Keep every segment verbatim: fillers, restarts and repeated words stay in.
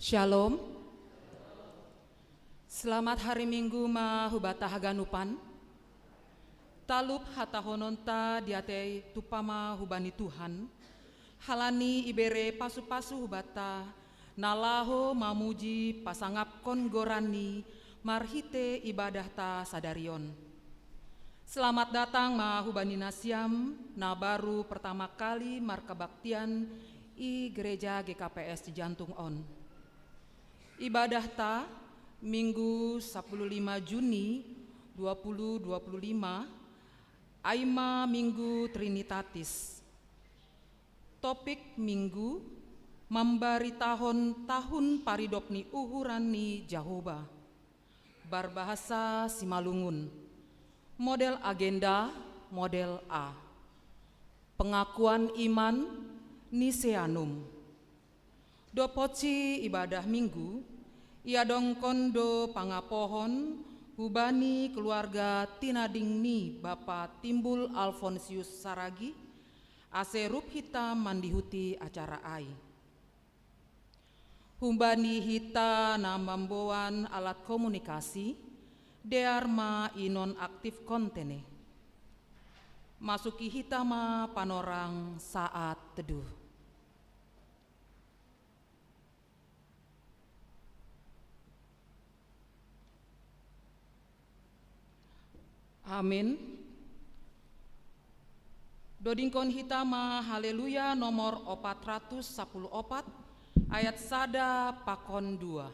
Shalom. Selamat hari Minggu ma hubata haganupan. Talup hatahononta diatei tupama hubani Tuhan, halani ibere pasu-pasu hubata, na laho mamuji pasangapkon goranni marhite ibadahta sadarion. Selamat datang ma hubani nasiam na baru pertama kali markabaktian i gereja G K P S Cijantung on. Ibadahta Minggu sapuluh lima Juni dua puluh dua puluh lima, ai ma Minggu Trinitatis. Topik Minggu, mambaritahon tahun paridop ni uhuran ni Jahowa. Barbahasa Simalungun. Model agenda, model A. Pengakuan iman, Niceanum. Dopotsi ibadah Minggu, iadongkon do pangapohon hubani keluarga tinading ni Bapa Timbul Alfonsius Saragi, ase rup hita mandihuti acara ai. Hubani hita na mamboan alat komunikasi, dear ma i nonaktifkon tene. Masuki hita ma panorang saat teduh. Amin. Dodingkon hita ma Haleluya nomor opat ratus sapuluh opat, ayat sada pakon dua.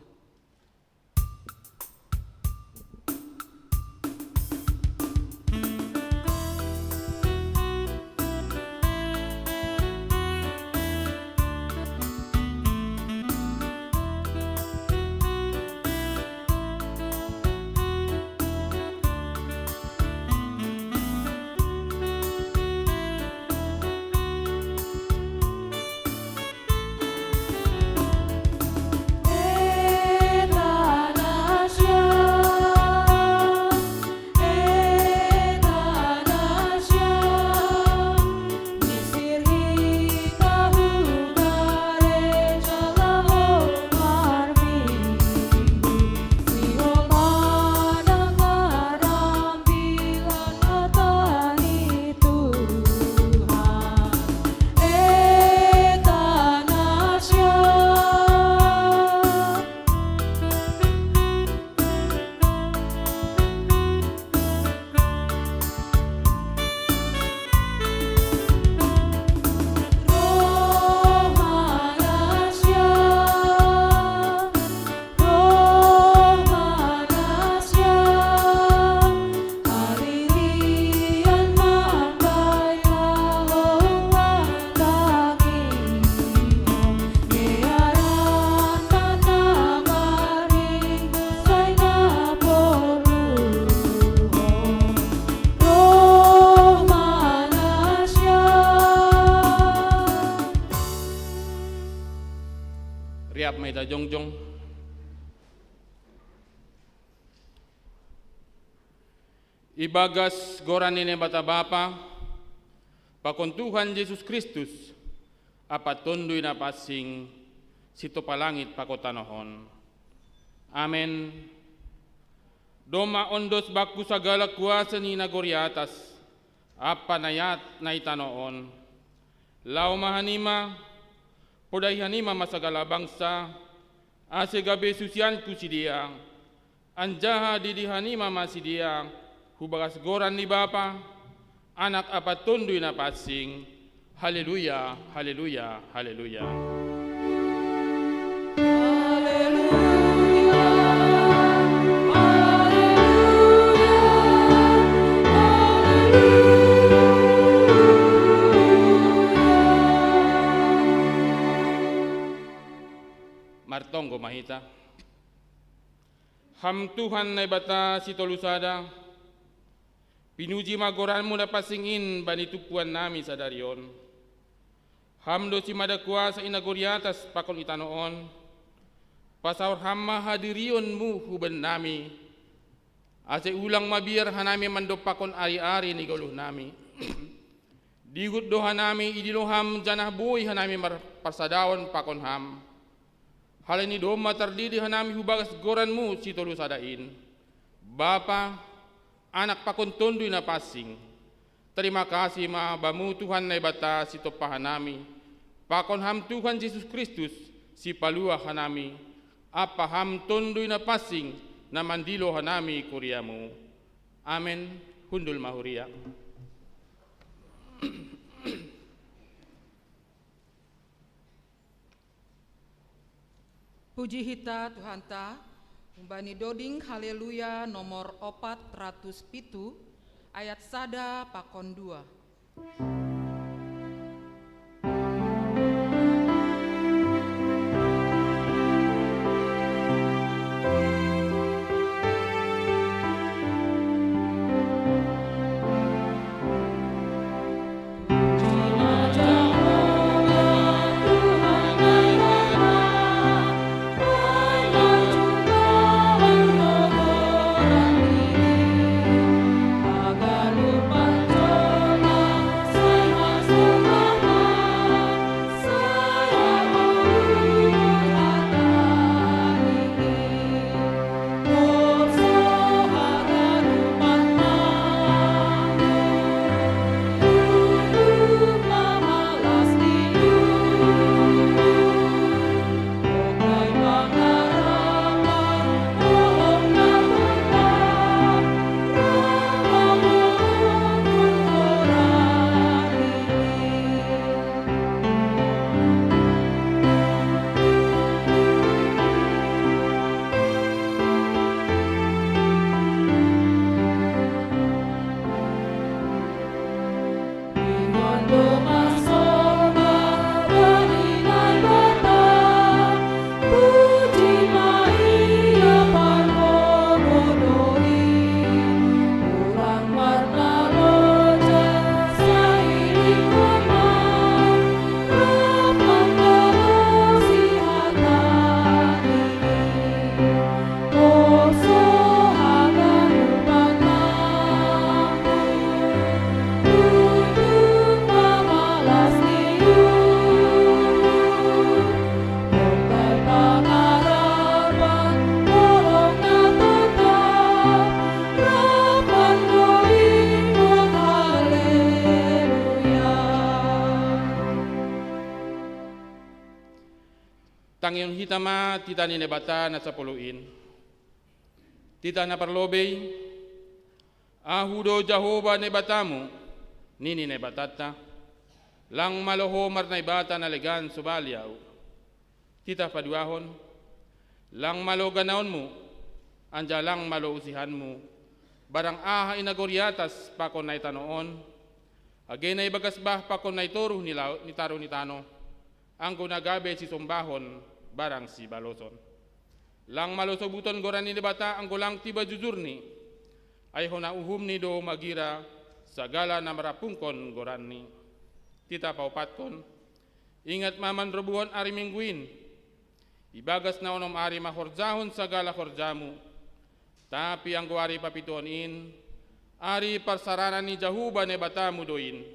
Riap ma hita jongjong. Ibagas goran ni Naibata Bapa, pakon Tuhan Jesus Kristus, ampa Tonduy Napansing, sintopa langit pakon tanoh on. Amen. Domma ondos bakku sagala kuasa ni nagori atas, ampa na i at-, na i tanoh on. Laho ma hanima, podai hanima ma sagala bangsa, ase gabe susianku sidea, anjaha didi hanima ma sidea, hubagas goran ni Bapa, Anak ampa Tonduy Napansing. Haleluya, haleluya, haleluya. Martonggo ma hita. Ham Tuhan Naibata sitolu sada, pinuji ma goranmu na pansing in bani tumpuan nami sadari on. Ham do simada kuasa i nagori atas pakon i tanoh on, pasaor Ham ma hadirionmu huban nami, ase ulang mabiar hanami mandompakkon ari-ari ni goluh nami. Digot do hanami idilo Ham janah boi hanami marparsadaon pakon Ham. Halani domma tardidi hanami hubagas goranmu sitolu sada in, Bapa, Anak pakon Tonduy Napansing. Tarima kasih ma Bamu Tuhan Naibata sitompa hanami, pakon Ham Tuhan Jesus Kristus, Sipalua hanami, ampa Ham Tonduy Napansing, na mandilo hanami kuriamu. Amen. Hundul ma huria. Puji hita Tuhanta, umbani doding Haleluya nomor opat ratus pitu, ayat sada pakon dua. Tangihon hita ma titah ni Naibata na sapuluh in. Titah na parlobei, Ahu do Jahowa Naibatamu, nini Naibatanta, lang malo ho marnaibata na legan sobali Ahu. Titah paduahon, lang malo ganaonmu, anjaha lang malo usihanmu, barang aha i nagori atas pakon na i tanoh on, age na ibagas bah pakon na i toruh ni laut ni taruh ni tanoh, anggo na gabe sisombahon barang sibaloson. Lang malo sobuton goran ni Naibata anggo lang tiba jujurni, ai hona uhumni do magira sagala na marampungkon goranni. Titah paopatkon, ingat ma manrobuhon ari Minggu in. Ibagas na onom ari ma horjahon sagala horjamu. Tapi anggo ari papituhon in, ari parsaranan ni Jahowa Naibatamu do in.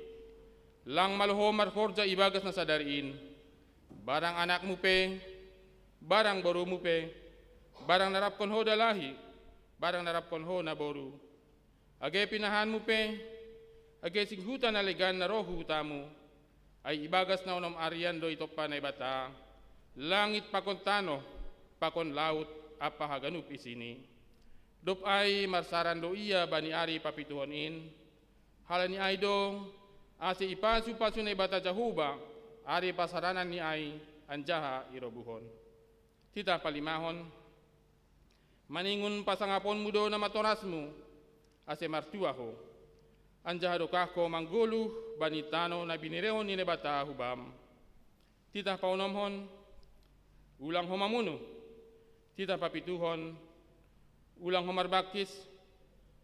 Lang malo ho marhorja ibagas na sadari in, barang anakmu pe, barang borumu pe, barang na rap ho dalahi, barang na rap ho naboru, age pinahanmu pe, age singhuta na legan na roh hu hutamu, ai ibagas na onom arian do itompa Naibata langit pakon tanoh, pakon laut ampa haganup isini. Dob ai marsaran do ia bani ari papituhon in, halani ai do, ase ipasupasu Naibata Jahowa ari parsaranan ni ai anjaha irobuhon. Titah palimahon, maningon pasangaponmu do na matorasmu, ase martua ho, anjaha dokah ho manggoluh bani tanoh na binerehon ni Naibata hubam. Titah paonomhon, ulang ho mamunuh. Titah papituhon, ulang ho marbangkis.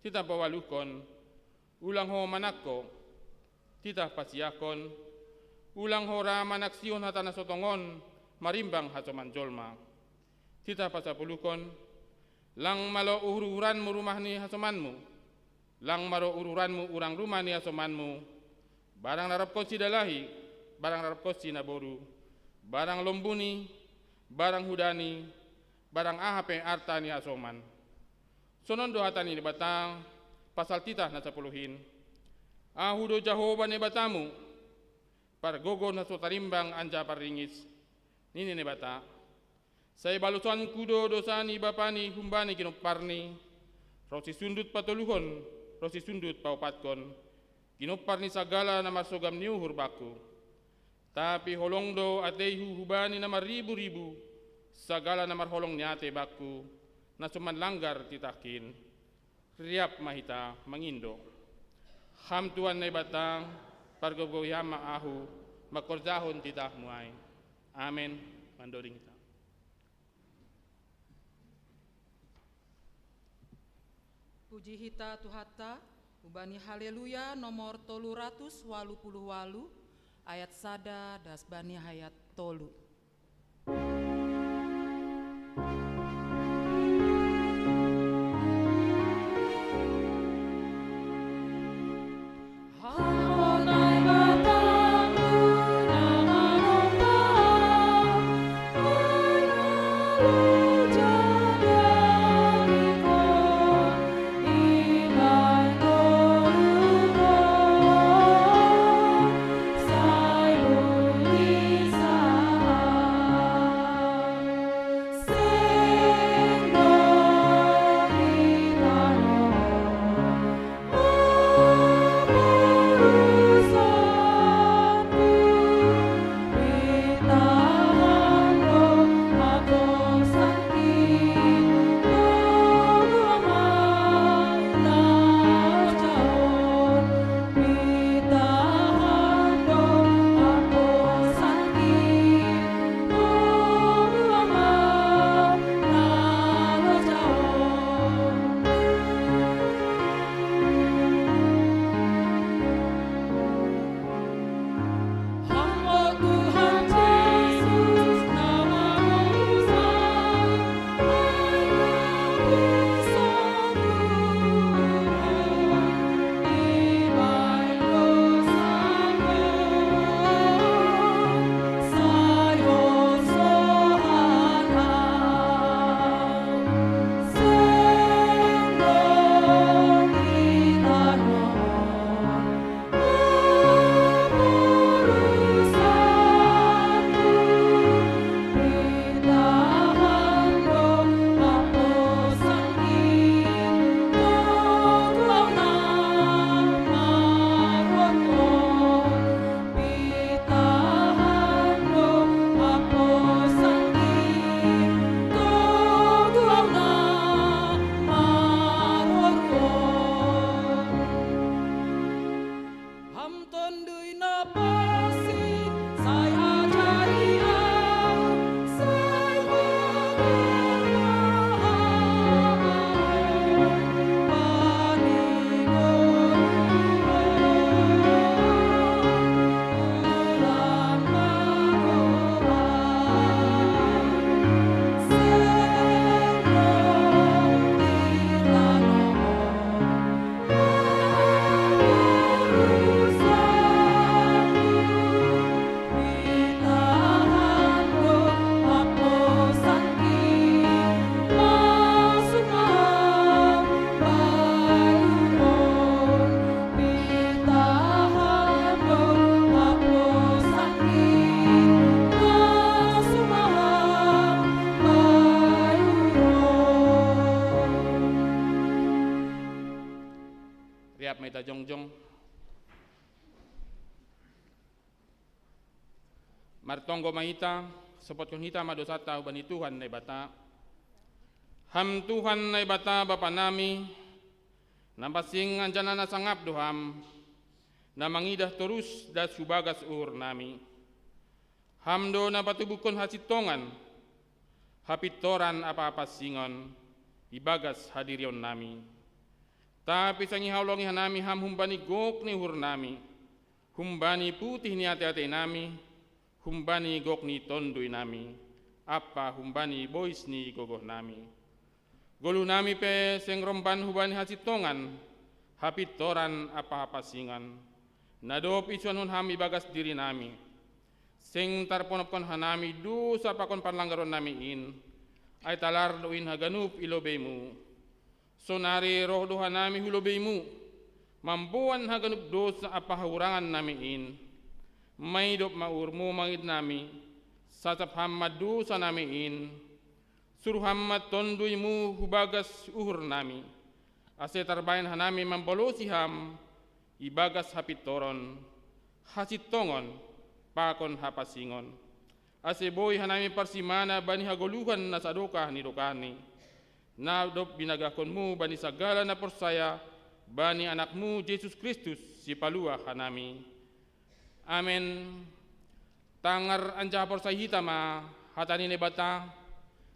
Titah paualuhon, ulang ho manangko. Titah pasiahon, ulang ho ra manaksihon hata na so tongon marimbang hasoman jolma. Titah pasapuluhon, lang malo uhur-uhuranmu rumah ni hasomanmu, lang malo uhur-uhuranmu urang rumah ni hasomanmu, barang na rap ho sidalahi, barang na rap ho sinaboru, barang lombuni, barang hudani, barang aha pe arta ni hasoman. Sonon do hata ni Naibata pasal titah na sapuluh in: Ahu do Jahowa Naibatamu, pargogoh na so tarimbang anjaha parringis, nini Naibata. Sai balosonku do dousa ni bapani humbani ginomparni, ronsi sundut patoluhon, ronsi sundut paopatkon, ginompar ni sagala na marsogam ni uhur bangku. Tapi holong do ateihu hubani na marribu-ribu sagala na marholong ni atei bangku, na so manlanggar titahkin. Riap ma hita mangindo. Ham Tuhan Naibata, pargogohi Ham ma ahu mangkorjahon titahmu ai. Amen. Mandoding hita. Puji hita Tuhanta, hubani Haleluya nomor tolu ratus walu puluh walu, ayat sada das bani ayat tolu. Riap ma hita jongjong. Martonggo ma hita, sopotkon hita ma dousanta hubani Tuhan Naibata. Ham Tuhan Naibata Bapa nami, na pansing anjaha na sangap do Ham, na mangidah torus das hu bagas uhur nami. Ham do na patubuhkon hasintongan, hapintoran ampa hapansingon ibagas hadirion nami. Tapi sangihau longi hanami Ham humbani gok ni uhur nami, humbani putih ni ateatei nami, humbani gok ni tonduy nami, ampa humbani bois ni gogoh nami. Goluh nami pe seng romban hubani hasintongan, hapintoran ampa hapansingon, na dob isuanhon Ham ibagas diri nami. Seng tarponopkon hanami dosa pakon panlanggaron nami in, ai talar do in haganup i lobeimu. Sonari roh do hanami hu lobeimu, mamboan haganup dosa ampa hahurangan nami in. Maidop ma uhurmu mangit nami, sasap ham ma dosa nami in, suruh ham ma tonduimu hu bagas uhur nami, ase tarbahen hanami mambalosi ham ibagas hapintoron, hasintongon, pakon hapansingon. Ase boi hanami parsimana bani hagoluhan na sadokah ni dokahni, na dob binagahkonmu bani sagala na porsaya bani Anakmu Jesus Kristus, Sipaluah hanami. Amen. Tangar anjaha porsaya hita ma hata ni Naibata,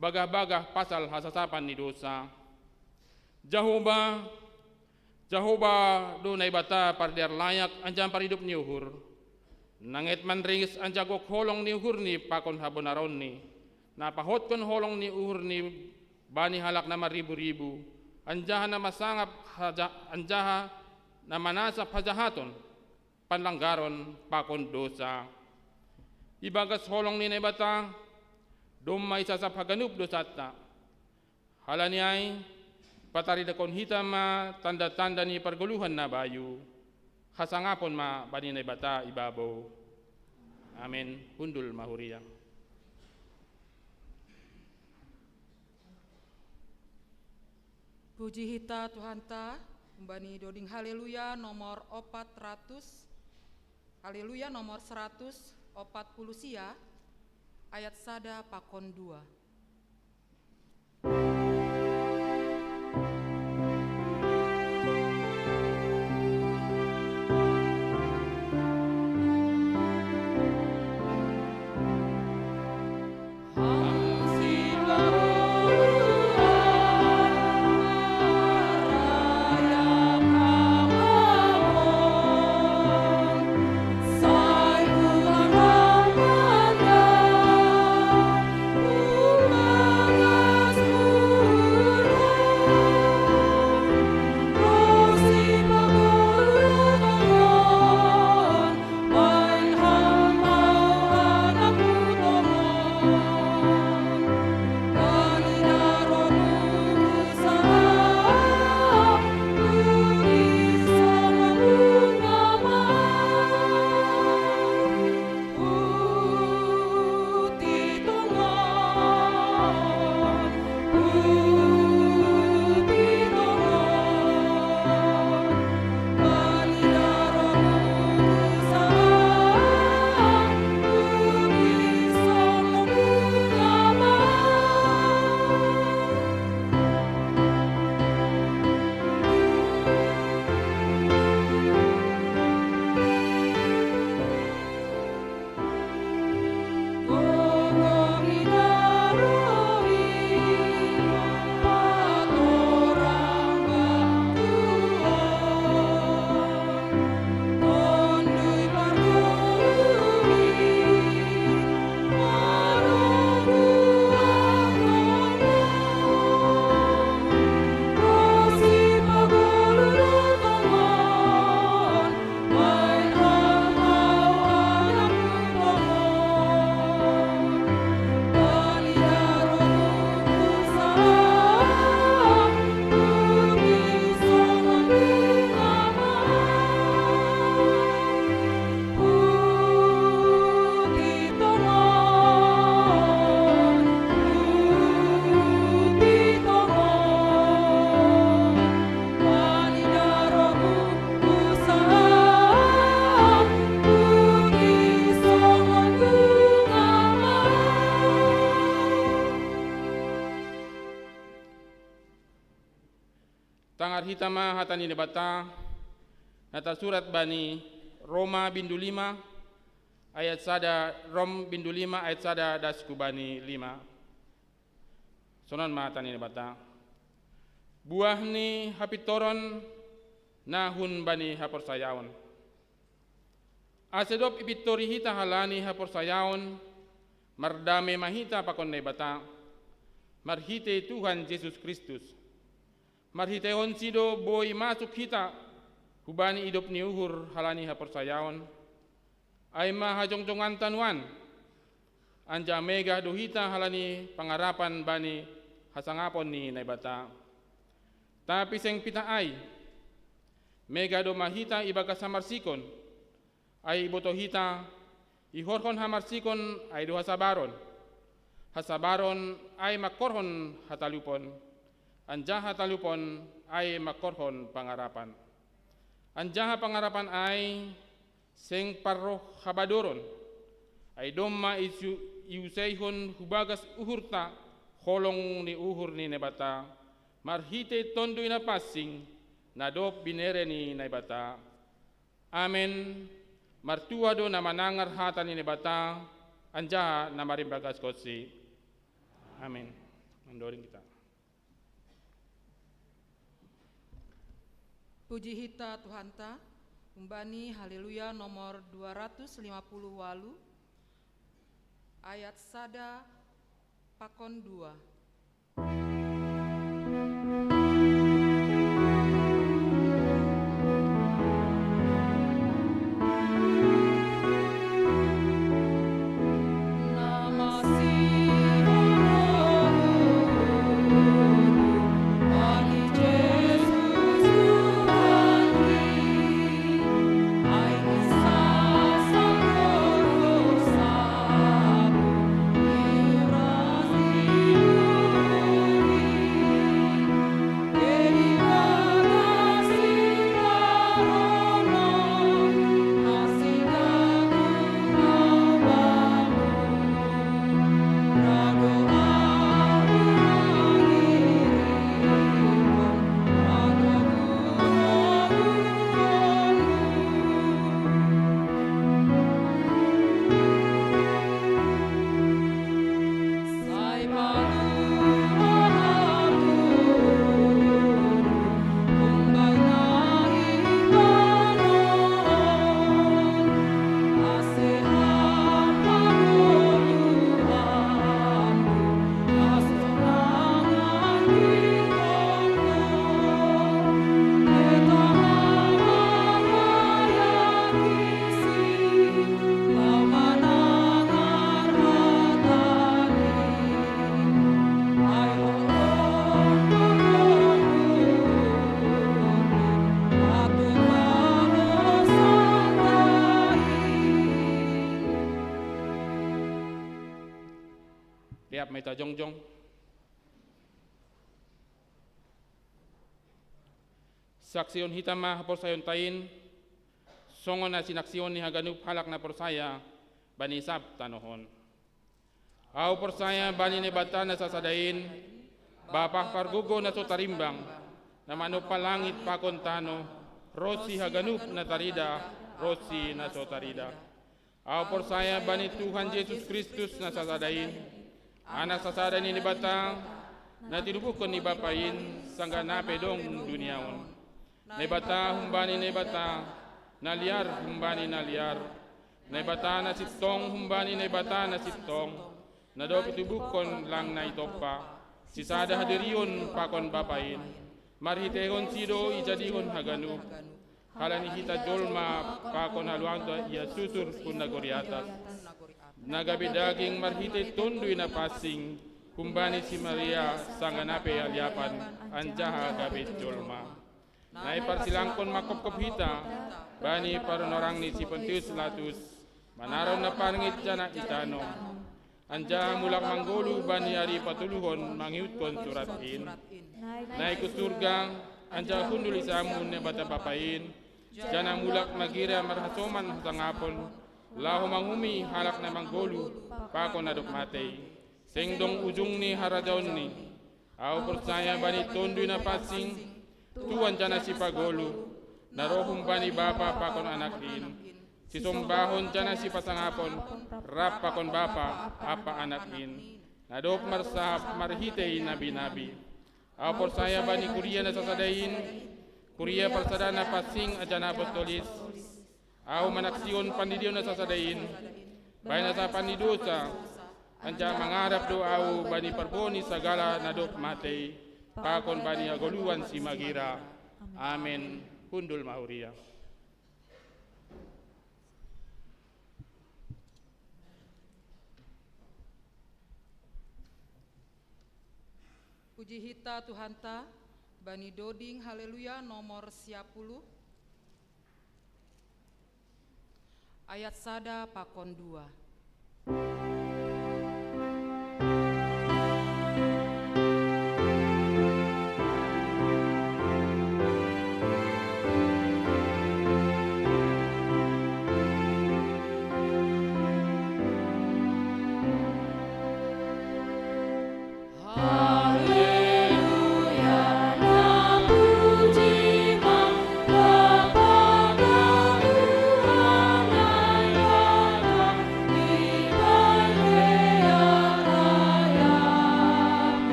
bagah-bagah pasal hasasapan ni dosa. Jahowa, Jahowa do Naibata pardear layak anjaha paridop ni uhur. Nanget manringis anjaha gok holong ni uhurni pakon habonaronni, na pahotkon holong ni uhurni bani halak na marribu-ribu, anjaha na masangap haja-, anjaha na manasap hajahaton, panlanggaron pakon dosa. Ibagas holong ni Naibata, domma isasap haganup dosanta. Halani ai, pataridahon hita ma tanda-tanda ni pargoluhan na bayu, hasangapon ma bani Naibata i babou. Amen. Hundul ma huria. Puji hita Tuhanta, humbani doding Haleluya nomor opat ratus, Haleluya nomor seratus opat puluh sia, ayat sada pakon dua. Tangar hita ma hata ni Naibata, na tarsurat bani Roma bindu lima ayat sada, Rom bindu lima ayat sada das hu bani lima. Sonon ma hata ni Naibata. Buah ni hapintoron na humbani haporsayaon. Ase dob ipintori hita halani haporsayaon, mardame ma hita pakon Naibata, marhitei Tuhan Jesus Kristus. Marhiteihonsi do boi masuk hita hubani idop ni uhur halani haporsayaon. Ai ma hajongjonganta nuan, anjaha megah do hita halani pangarapan bani hasangapon ni Naibata. Tapi seng pitah ai, megah do ma hita ibagas hamarsikon, ai ibotoh hita, ihorhon hamarsikon ai do hasabaron. Hasabaron ai mangkorhon hatalupon, anjaha hatalupon ai mangkorhon pangarapan. Anjaha pangarapan ai seng parroh habadoron, ai domma isu-, iuseihon hubagas uhurta holong ni uhur ni Naibata, marhitei Tonduy Napansing, na dob binere ni Naibata. Amen. Martua do na manangar hata ni Naibata, anjaha na marimbagaskonsi. Amen. Mandoring kita. Puji hita Tuhanta, humbani Haleluya nomor dua ratus lima puluh walu, ayat sada pakon dua. Leap ma hita jongjong. Saksihon hita ma haporsayaonta in, songon na sinaksihon ni haganup halak na porsaya bani sab tanoh on. Ahu porsaya bani Naibata na sasada in, Bapa pargogo na so tarimbang, na manompa langit pakon tanoh, ronsi haganup na tarida, ronsi na so tarida. Ahu porsaya bani Tuhan Jesus Kristus na sasada in, Anak sasada ni Naibata, na tinubuhkon ni Bapa in, sanggah na pe dong dunia on. Naibata humbani Naibata, na liar humbani na liar, Naibata na sintong humbani Naibata na sintong, na dob itubuhkon lang na itompa, sisada hadirion pakon Bapa in. Marhiteihonsi do ijadihon haganup. Halani hita jolma pakon haluaonta ia susur hun nagori atas, na gabe daging marhitei Tonduy Napansing, humbani si Maria sanggah na pe haliapan, anjaha gabe jolma. Na iparsilangkon mangkopkop hita bani panorang ni si Pontius Pilatus, manaron na parngit janah itanoh, anjaha mulak manggoluh bani ari patoluhon mangihuthon surat in. Naik hu surga, anjaha hundul i samun Naibata Bapa in, janah mulak magira marhasoman hasangapon, laho manguhumi halak na manggoluh pakon na dob matei. Seng dong ujungni harajaonni. Ahu porsaya bani Tonduy Napansing, tuan janah sipagoluh, na roh humbani Bapa pakon Anak in, sisombahon janah sipasangapon, rap pakon Bapa ampa Anak in, na dob marsahap marhitei nabi-nabi. Ahu porsaya bani kuria na sasada in, kuria parsada na pansing anjaha na apostolis. Ahu manaksihon pandidion na sasada in, bahen hasapan ni dousa, anjaha mangarap do ahu bani parboa ni sagala na dob matei, pakon bani hagoluhan simagira. Amen. Hundul ma huria. Puji hita Tuhanta, bani doding Haleluya nomor siapuluh, ayat sada pakon dua.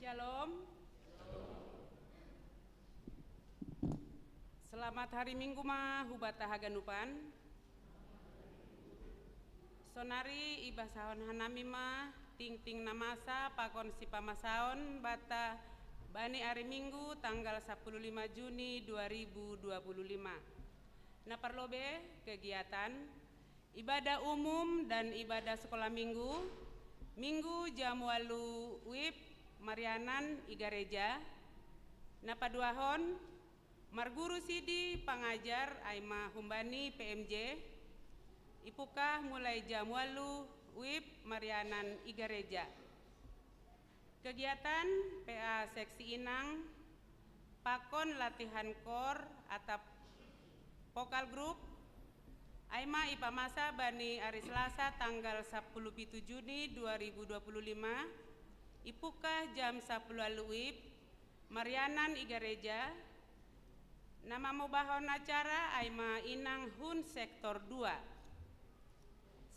Shalom. Selamat hari Minggu ma hubata haganupan. Sonari ibasahon hanami ma tingting na masa pakon sipamasaon banta bani ari Minggu tanggal sapuluh lima Juni dua ribu dua puluh lima. Na parlobei kegiatan ibadah umum dan ibadah sekolah Minggu, Minggu jam walu wib marianan i gareja. Na paduahon, marguru sidi pangajar ai ma humbani P M J, ipungkah mulai jam walu wib marianan i gareja. Kegiatan P A seksi inang pakon latihan kor atap vokal grup ai ma ipamasa bani ari Selasa tanggal sapuluh pitu Juni dua ribu dua puluh lima, ipungkah jam sapuluh walu wib marianan i gareja. Na mamobahon acara ai ma inang hun sektor dua.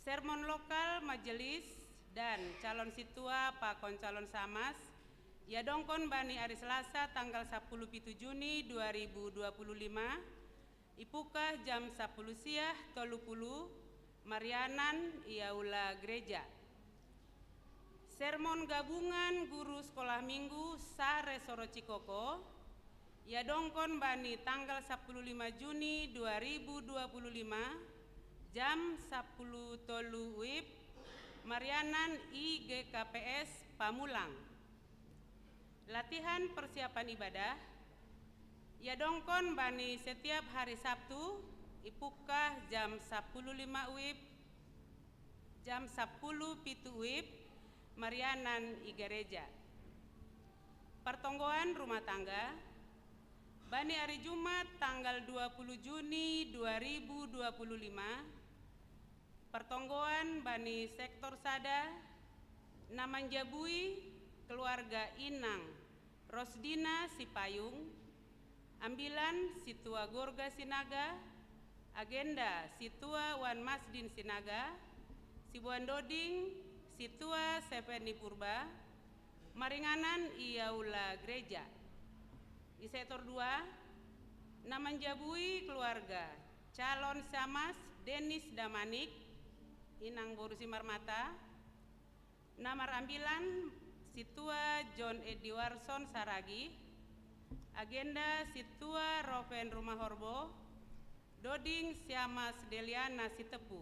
Sermon lokal majelis dan calon sintua pakon calon samas iadongkon bani ari Selasa tanggal sapuluh pitu Juni dua ribu dua puluh lima, ipungkah jam sapuluh siah tolu puluh marianan i aula gereja. Sermon gabungan guru sekolah Minggu sa-Resoro Cikoko iadongkon bani tanggal sapuluh lima Juni dua ribu dua puluh lima, jam sapuluh tolu wib marianan i G K P S Pamulang. Latihan persiapan ibadah iadongkon bani setiap hari Sabtu, ipungkah jam sapuluh lima wib, jam sapuluh pitu wib marianan i gareja. Partonggoan rumah tangga bani ari Jumat tanggal dua puluh Juni dua ribu dua puluh lima. Partonggoan bani sektor sada na manjabui keluarga inang Rosdina Sipayung, ambilan Situa Gorga Sinaga, agenda Situa Wan Masdin Sinaga, sibuan doding Situa Sepeni Purba, maringanan i aula gereja. I sektor dua, na manjabui keluarga calon siamas Denis Damanik, inang boru Simarmata, na marambilan Situa John Ediwarson Saragi, agenda Situa Roven Rumahorbo, doding siamas Deliana Sitepu.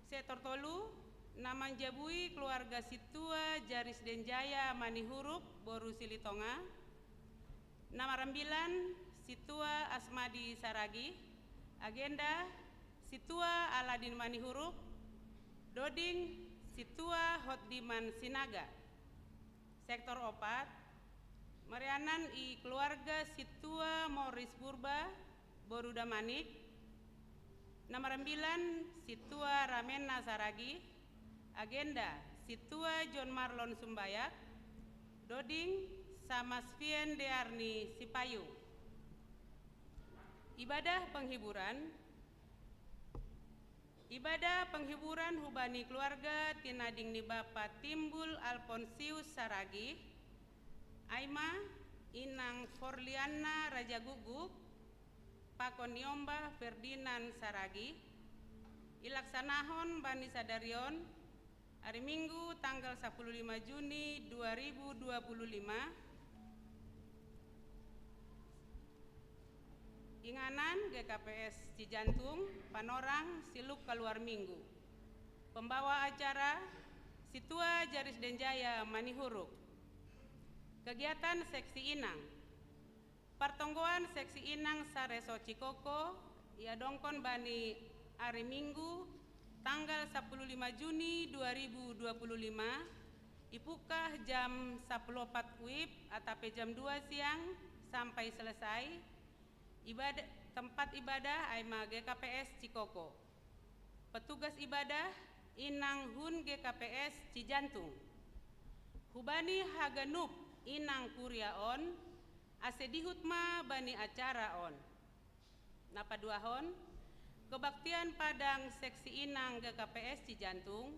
Sektor tolu, na manjabui keluarga Situa Jaris Denjaya Manihuruk boru Silitonga, na marambilan Situa Asmadi Saragi, agenda Situa Aladin Manihuruk, doding Situa Hotdiman Sinaga. Sektor opat, marianan i keluarga Situa Moris Purba boru Damanik, na marambilan Situa Ramena Saragi, agenda Situa John Marlon Sumbayak, doding Samas Fien Dearni Sipayung. Ibadah penghiburan. Ibadah penghiburan hubani keluarga tinading ni Bapa Timbul Alponsius Saragi, aima inang Forlianna Rajaguguk, pakon niombah Ferdinand Saragi, ilaksanahon bani sadarion, hari Minggu tanggal sapuluh lima Juni dua ribu dua puluh lima, inganan G K P S Cijantung, Panorang, Siluk Kaluar Minggu. Pembawa acara, Situa Jaris Denjaya Manihuruk. Kegiatan seksi inang. Partonggoan seksi inang sareso Cikoko, iadongkon bani hari Minggu, tanggal sapuluh lima Juni dua ribu dua puluh lima, ipukah jam sapuluh opat wib atape jam dua siang sampai selesai. Ibadah, tempat ibadah aima G K P S Cikoko. Petugas ibadah inang hun G K P S Cijantung. Hubani haganup inang kuria on, ase dihut ma bani acara on. Na paduahon, kebaktian padang seksi inang G K P S Cijantung,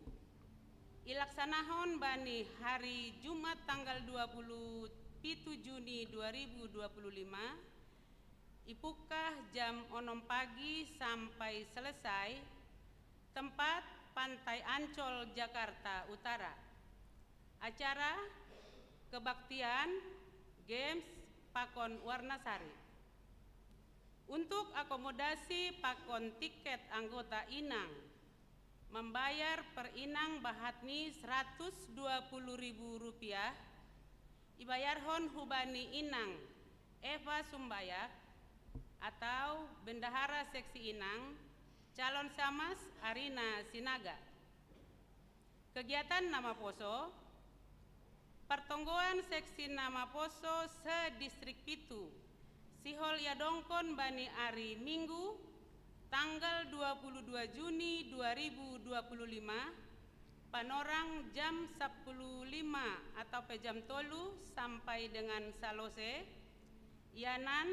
ilaksanahon bani hari Jumat tanggal dua puluh pitu Juni dua ribu dua puluh lima, ipukah jam onom pagi sampai selesai, tempat Pantai Ancol, Jakarta Utara. Acara kebaktian, games, pakon warna sari. Untuk akomodasi pakon tiket anggota inang, mambayar per inang bahatni seratus dua puluh ribu rupiah, ibayarhon hubani inang Eva Sumbayak atau bendahara seksi inang, calon samas Arina Sinaga. Kegiatan na maposo. Partonggoan seksi na maposo se-distrik pitu, sihol iadongkon bani ari Minggu, tanggal dua puluh dua Juni dua ribu dua puluh lima, Panorang, jam sapuluh lima atau pe jam tolu sampai dengan salose, ianan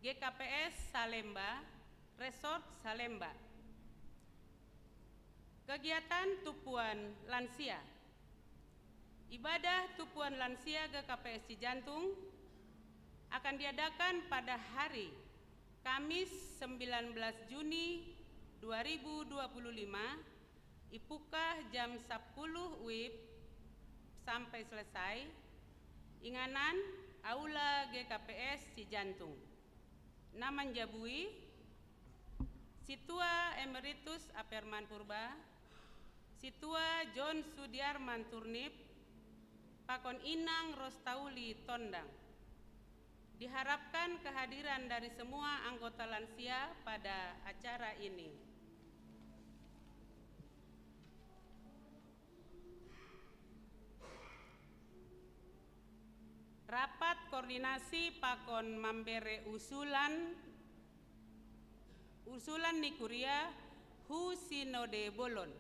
G K P S Salemba, Resort Salemba. Kegiatan tupuan lansia. Ibadah tupuan lansia G K P S Cijantung akan diadakan pada hari Kamis, sembilan belas Juni dua ribu dua puluh lima, ipukah jam sapuluh wib sampai selesai, inganan Aula G K P S Cijantung. Na manjabui, Situa Emeritus Aperman Purba, Situa John Sudiarman Turnip, pakon Inang Rostauli Tondang. Diharapkan kehadiran dari semua anggota lansia pada acara ini. Rapat koordinasi pakon mambere usulan, usulan ni kuria hu Sinode Bolon.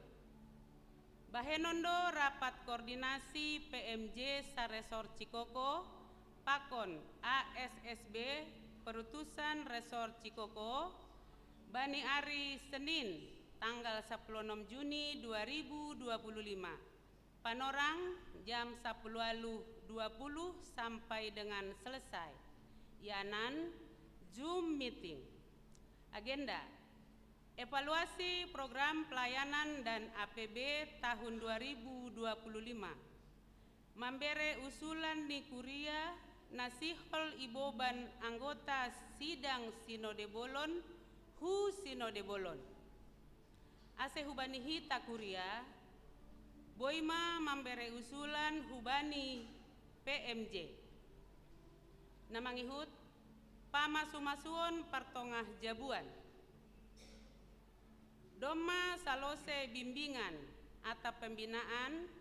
Bahenon do rapat koordinasi P M J Saresor Cikoko Pakon A S S B Perutusan Resort Cikoko bani ari Senin tanggal sepuluh enam Juni dua ribu dua puluh lima. Panorang jam sepuluh dua puluh sampai dengan selesai. Ianan Zoom meeting. Agenda: evaluasi program pelayanan dan A P B tahun dua ribu dua puluh lima. Mambere usulan ni kuria na sihol iboban anggota sidang sinode bolon hu sinode bolon. Ase hubani hita kuria, boi ma mambere usulan hubani P M J. Na mangihut, pamasu-masuon partongah jabuan. Domma salose bimbingan atap pembinaan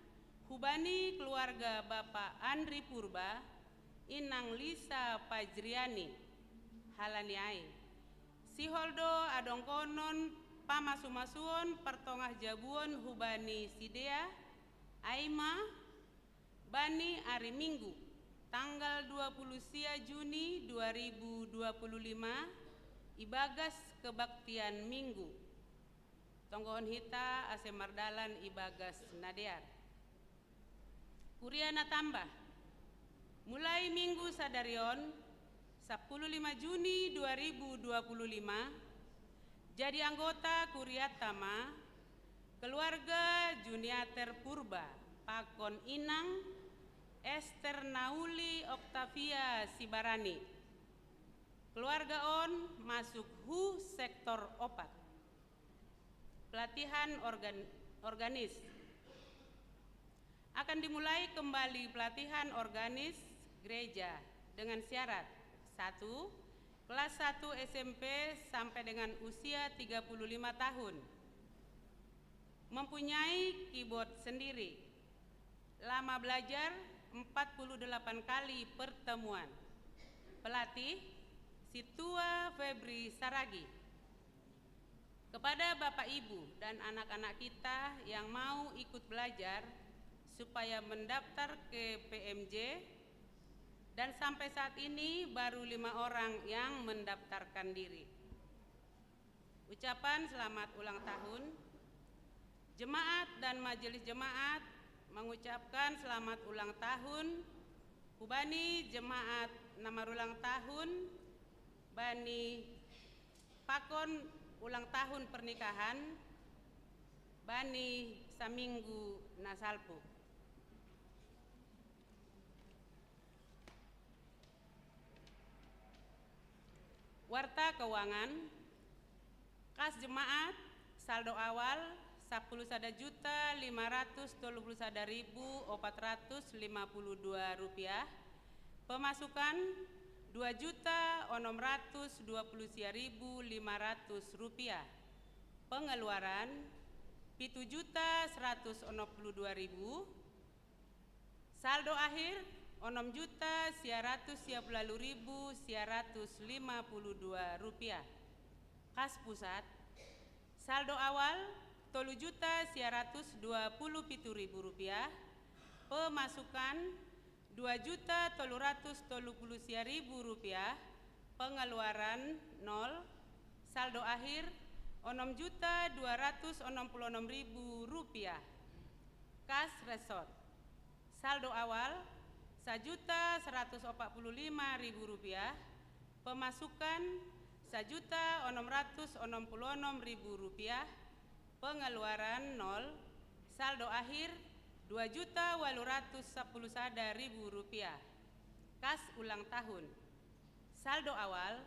hubani keluarga Bapak Andri Purba, Inang Lisa Pajriani. Halani ai, sihol do adongkonon pamasu-masuon partongah jabuon hubani sidea, ai ma bani ari Minggu, tanggal dua puluh sia Juni dua ribu dua puluh lima, ibagas kebaktian Minggu. Tonggohon hita ase mardalan ibagas na dear. Kuria na tamba. Mulai Minggu sadari on, sepuluh lima Juni dua ribu dua puluh lima, jadi anggota kuriata ma keluarga Juniater Purba pakon Inang Ester Nauli Octavia Sibarani. Keluarga on masuk hu sektor opat. Pelatihan organ, organis. Akan dimulai kembali pelatihan organis gereja dengan syarat: satu, kelas satu S M P sampai dengan usia tiga puluh lima tahun. Mempunyai keyboard sendiri. Lama belajar empat puluh delapan kali pertemuan. Pelatih, Situa Febri Saragi. Kepada Bapak Ibu dan anak-anak kita yang mau ikut belajar supaya mendaftar ke P M J, dan sampai saat ini baru lima orang yang mendaftarkan diri. Ucapan selamat ulang tahun. Jemaat dan majelis jemaat mengucapkan selamat ulang tahun hubani jemaat na marulang tahun bani pakon ulang tahun pernikahan bani saminggu na salpu. Warta keuangan: kas jemaat, saldo awal, sapuluh sada juta lima ratus tolu puluh sada ribu opat ratus lima puluh dua rupiah. Pemasukan, dua juta onom ratus dua puluh sia ribu lima ratus rupiah. Pengeluaran, pitu juta seratus onom puluh dua ribu. Saldo akhir, onom juta sia ratus sia puluh ualu ribu sia ratus lima puluh dua rupiah. Kas pusat, saldo awal, tolu juta sia ratus dua puluh pitu ribu rupiah. Pemasukan, dua juta tolu ratus tolu puluh sia ribu rupiah. Pengeluaran, nol. Saldo akhir, onom juta dua ratus onom puluh onom ribu rupiah. Kas resort. Saldo awal, sajuta seratus opat puluh lima ribu rupiah. Pemasukan, sajuta onom ratus onom puluh onom ribu rupiah. Pengeluaran, nol. Saldo akhir, dua juta ualu ratus sapuluh sada ribu rupiah. Kas ulang tahun. Saldo awal,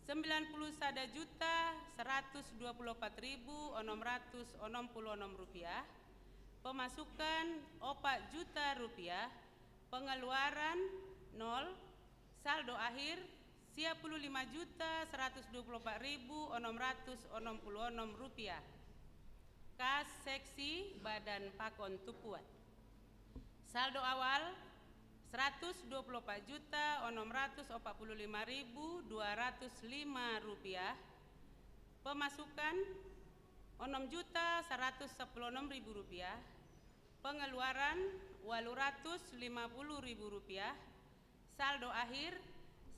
sembilan puluh sada juta seratus dua puluh opat ribu onom ratus onom puluh onom rupiah. Pemasukan, opat juta rupiah. Pengeluaran, nol. Saldo akhir, sia puluh lima juta seratus dua puluh opat ribu onom ratus onom puluh onom rupiah. Kas seksi badan pakon tumpuan. Saldo awal, seratus dua puluh opat juta onom ratus opat puluh lima ribu dua ratus lima rupiah. Pemasukan, onom juta seratus sapuluh onom ribu rupiah. Pengeluaran, ualu ratus lima puluh ribu rupiah. Saldo akhir,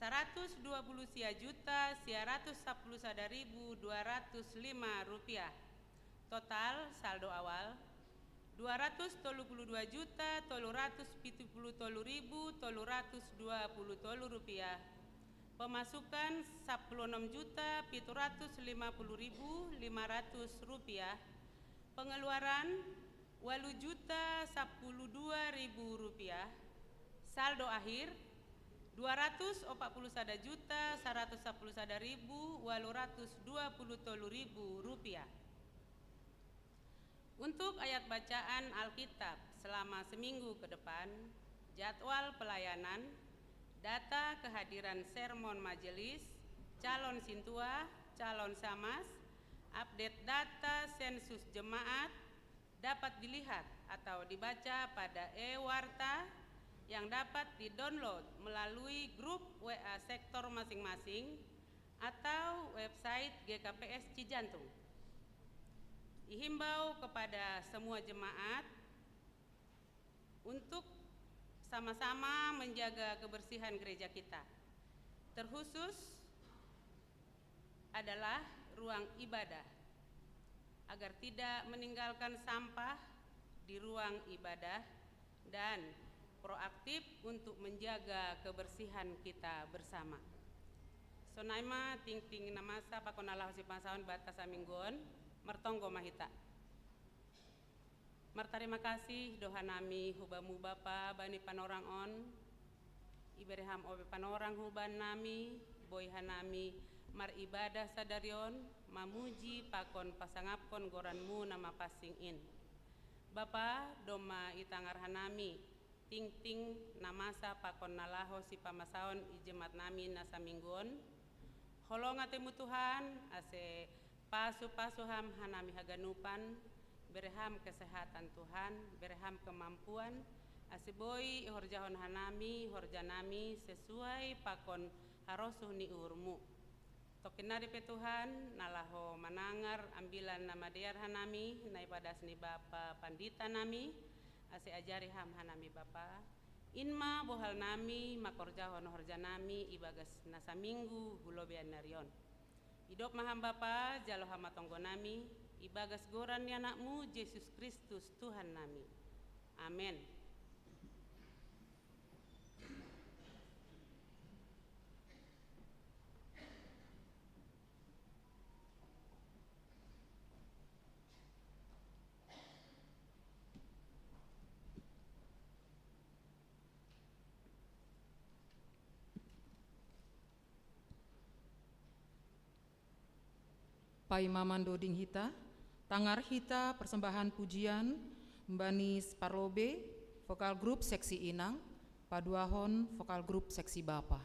saratus dua puluh sia juta sia ratus sapuluh sada ribu dua ratus lima rupiah. Total saldo awal, dua ratus tolu puluh dua juta tolu ratus pitu puluh tolu ribu tolu ratus dua puluh tolu rupiah. Pemasukan, sapuluh enam juta pitu ratus lima puluh ribu lima ratus rupiah. Pengeluaran, walu juta sapuluh dua ribu rupiah. Saldo akhir, dua ratus opat puluh sada juta saratus sapuluh sada ribu walu ratus dua puluh tolu ribu rupiah. Untuk ayat bacaan Alkitab selama seminggu ke depan, jadwal pelayanan, data kehadiran sermon majelis, calon sintua, calon samas, update data sensus jemaat dapat dilihat atau dibaca pada e-warta yang dapat di-download melalui grup W A sektor masing-masing atau website G K P S Cijantung. Dihimbau kepada semua jemaat untuk sama-sama menjaga kebersihan gereja kita. Terkhusus adalah ruang ibadah, agar tidak meninggalkan sampah di ruang ibadah dan proaktif untuk menjaga kebersihan kita bersama. Sonai ma tingting na masa pakon na laho sipamasaon banta saminggu on, martonggo ma hita. Martarima kasih do hanami hu Bamu Bapa bani panorang on. Ibere Ham ope panorang hu bannami, boi hanami maribadah sadari on, mamuji pakon pasangapkon goran-Mu na mapansing in. Bapa, domma itangar hanami tingting na masa pakon na laho sipamasaon i jemaat nami na saminggu on. Holong atei-Mu Tuhan, ase pasu-pasu Ham hanami haganupan, bere Ham kesehatan Tuhan, bere Ham kemampuan, ase boi ihorjahon hanami horja nami sesuai pakon harosuh ni uhur-Mu. Tongkin nari pe Tuhan, na laho manangar ambilan na madear hanami, na ipadas ni Bapa Pandita nami, ase ajari Ham hanami Bapa, in ma bohal nami mangkorjahon horja nami ibagas na saminggu hu lobeian nari on. Idop ma Ham Bapa, jalo Ham ma tonggo nami, ibagas goran ni Anak-Mu Jesus Kristus Tuhan nami. Amen. Paima mandoding hita, tangar hita persembahan pujian mambani parlobe, vokal grup seksi inang, paduahon vokal grup seksi bapa.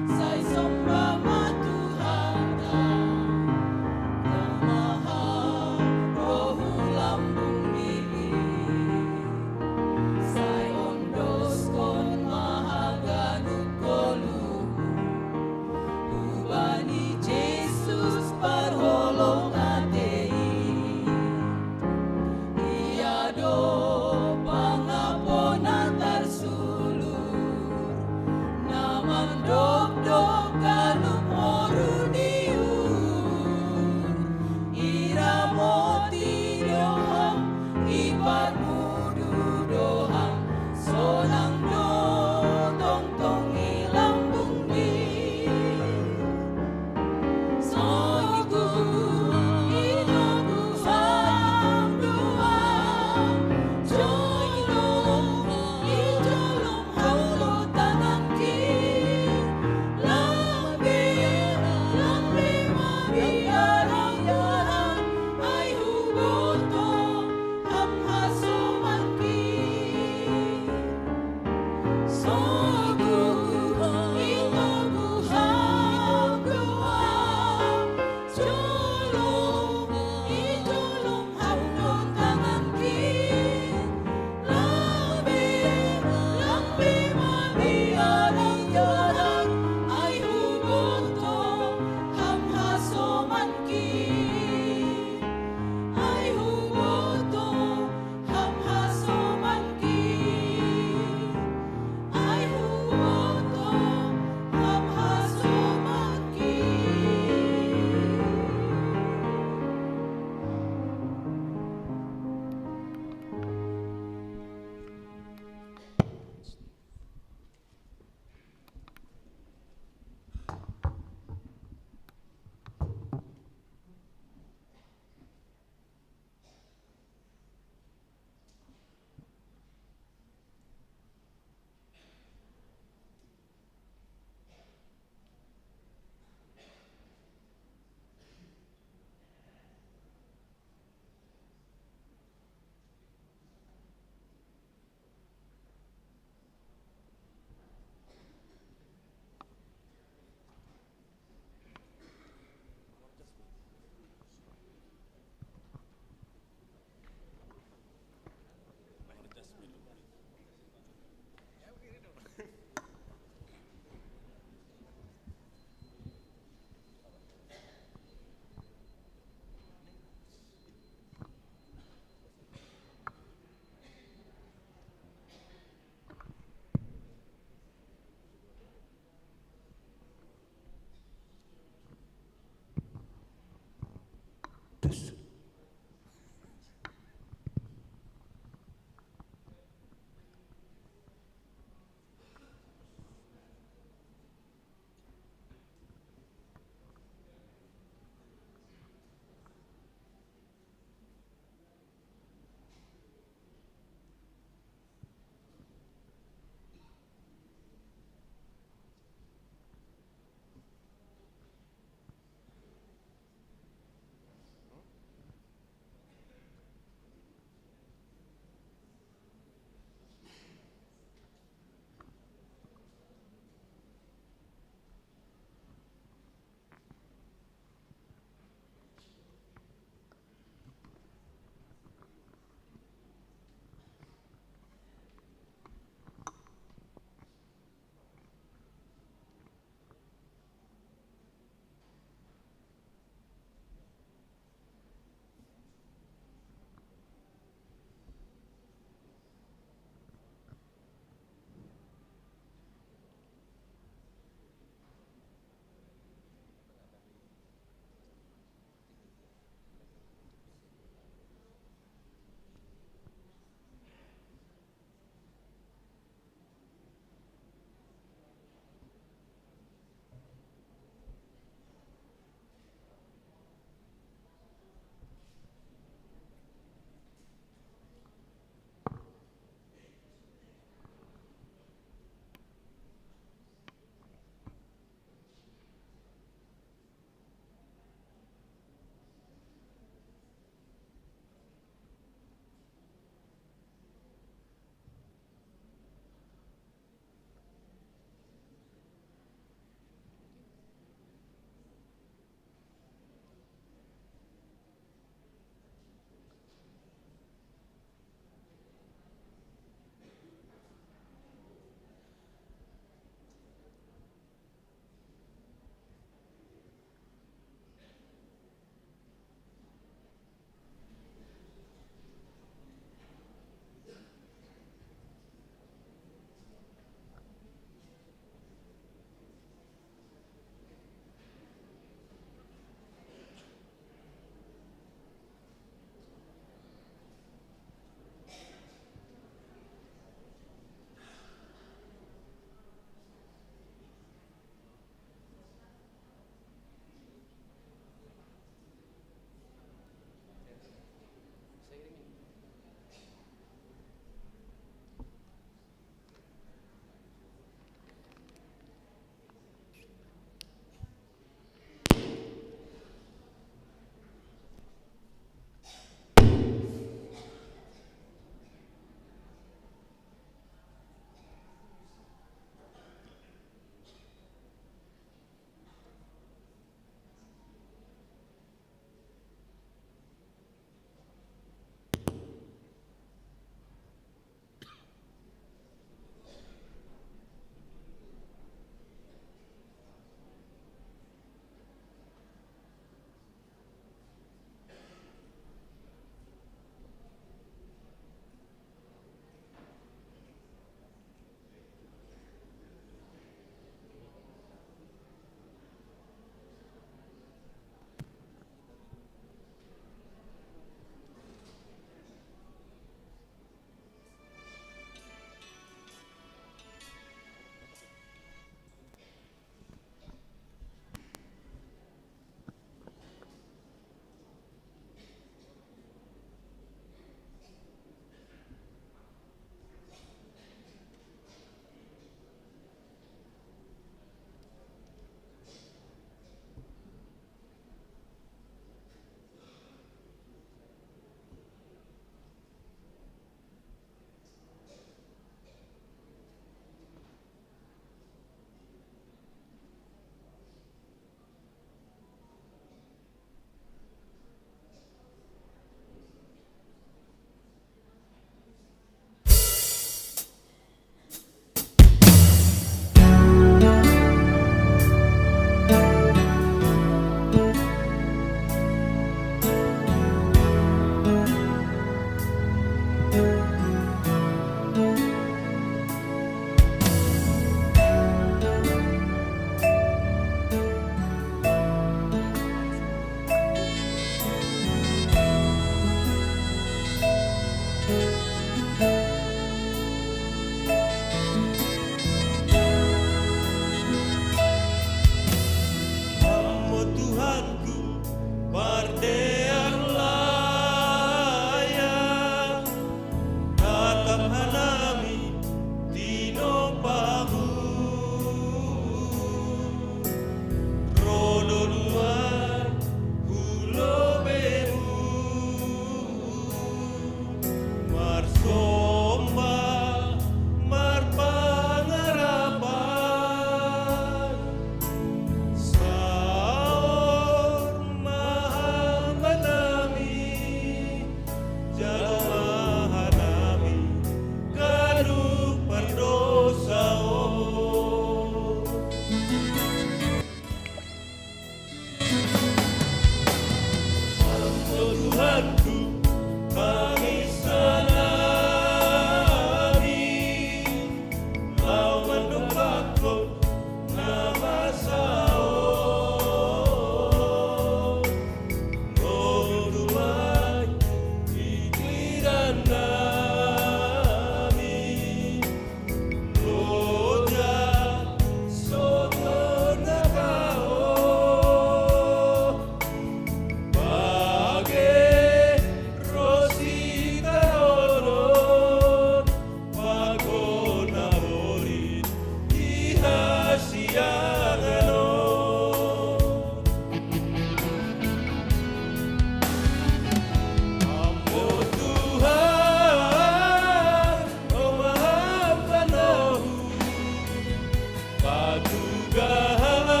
Tugaha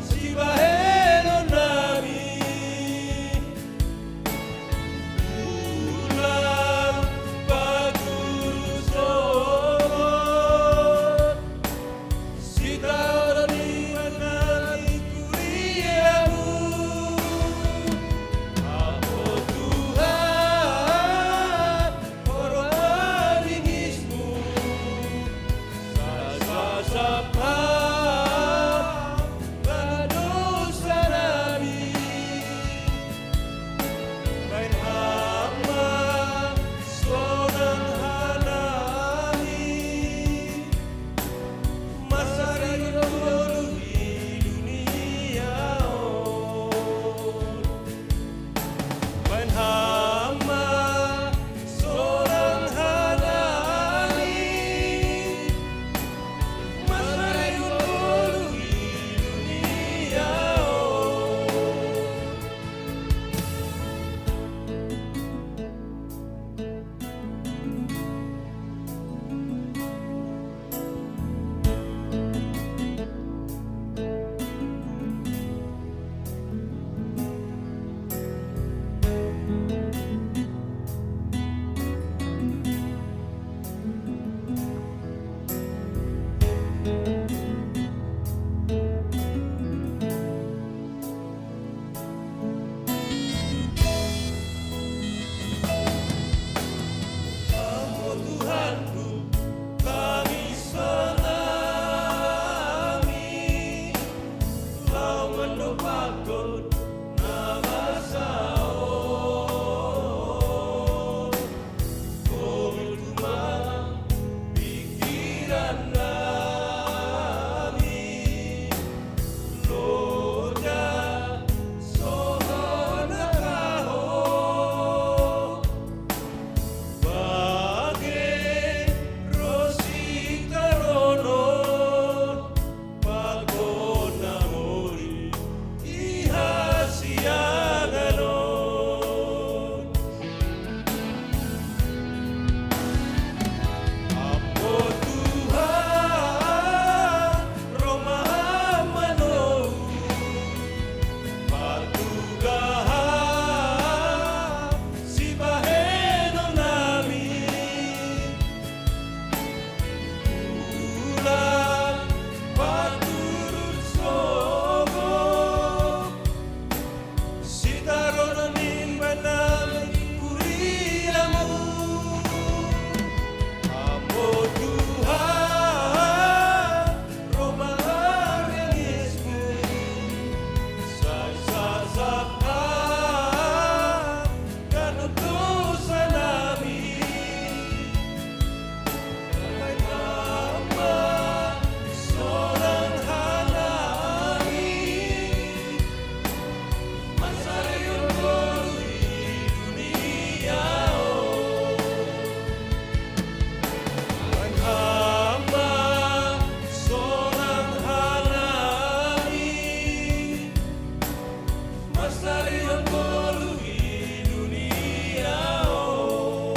sibahenon nami, ulang paguru sohot, sitaron iman nami kuriamu. Apo Tuhan, poroaningismu, sasapa dosa nami, bahen Ham ma sonang hanami, mansai on ngolu i dunia on. Bahen Ham ma sonang hanami, mansai on ngolu i dunia on. Apo Tuhanku, tangihon nami, laho mandompakkon na masa on. Komitu ma pingkiran nami, loja sohot na kahou, bage ro sitaronon, pakon na mori i hasiangan on. Apo Tuhan, ro ma Ham manou, patugaha sibahenon nami, ulang paturut sogo, sitaronon iman nami kuriamu. Apo Tuhan, ro ma ariangismu, sai sasap Ham ganup dosa nami, bahen Ham ma sonang hanami, mansai on ngolu i dunia on. Bahen Ham ma sonang hanami, mansai on ngolu i dunia on.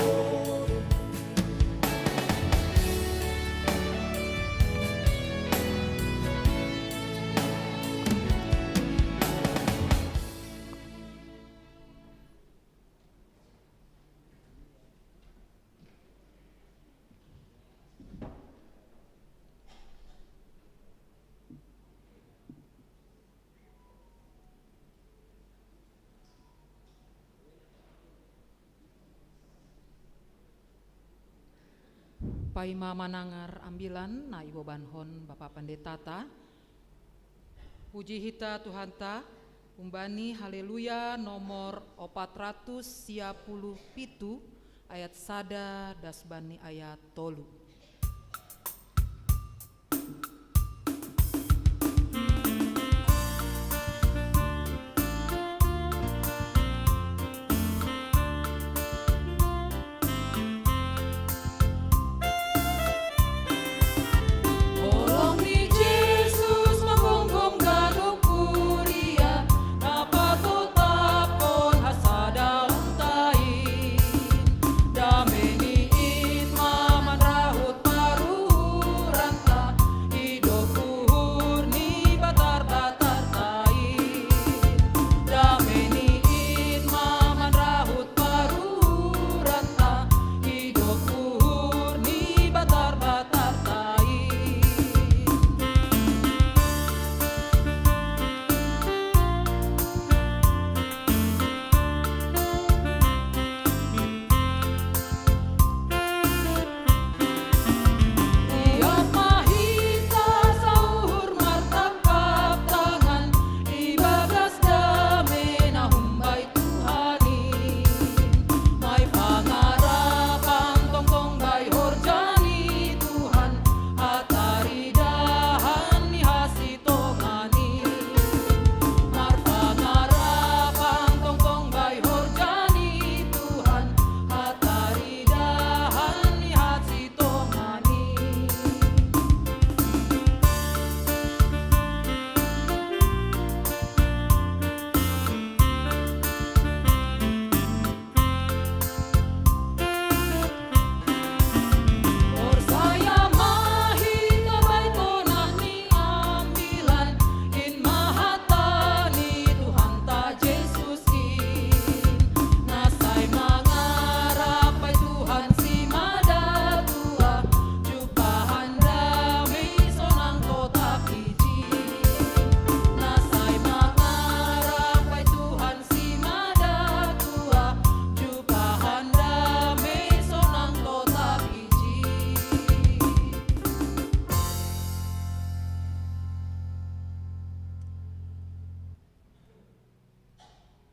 Paima manangar ambilan na ibobankon Bapa Panditata, puji hita Tuhanta, humbani Haleluya nomor opat ratus sia puluh pitu, ayat sada das bani ayat tolu. Holong ni Jesus manggomgom ganup kuria, na patotapkon hasadaonta i. Dame ni in ma manrahul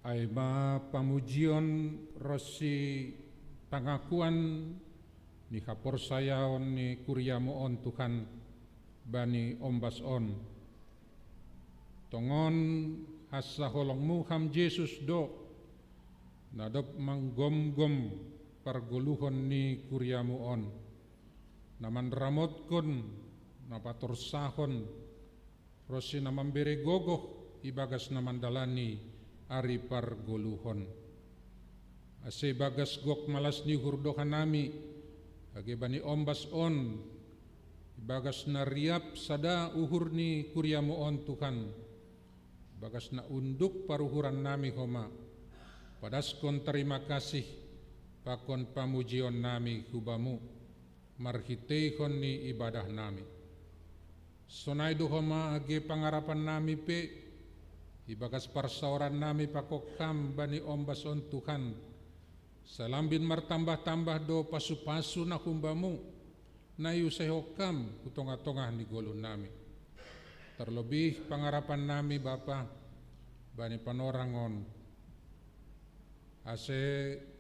Ai ma pamujion ronsi pangakuan ni haporsayaon ni kuriamu on Tuhan bani ombas on. Tongon hansaholongmu ham Jesus do, na dob manggomgom pargoluhon ni kuriamu on, na manramotkon, na patorsahon, ronsi na mambere gogoh ibagas na mandalani ari pargoluhon. Ase ibagas gok malas ni uhur do hanami, age bani ombas on, ibagas na riap sada uhur ni kuriamu on Tuhan, ibagas na unduk paruhuran nami homa, padaskon tarima kasih pakon pamujion nami hu Bamu, marhiteihon ni ibadah nami. Sonai do homa age pangarapan nami pe, ibagas parsaoran nami pakon ham bani ombas on Tuhan, sai lambin martambah-tambah do pasu-pasu na humbamu, na iusehon ham hu tongah-tongah ni goluh nami. Tarlobih pangarapan nami Bapa, bani panorang on, ase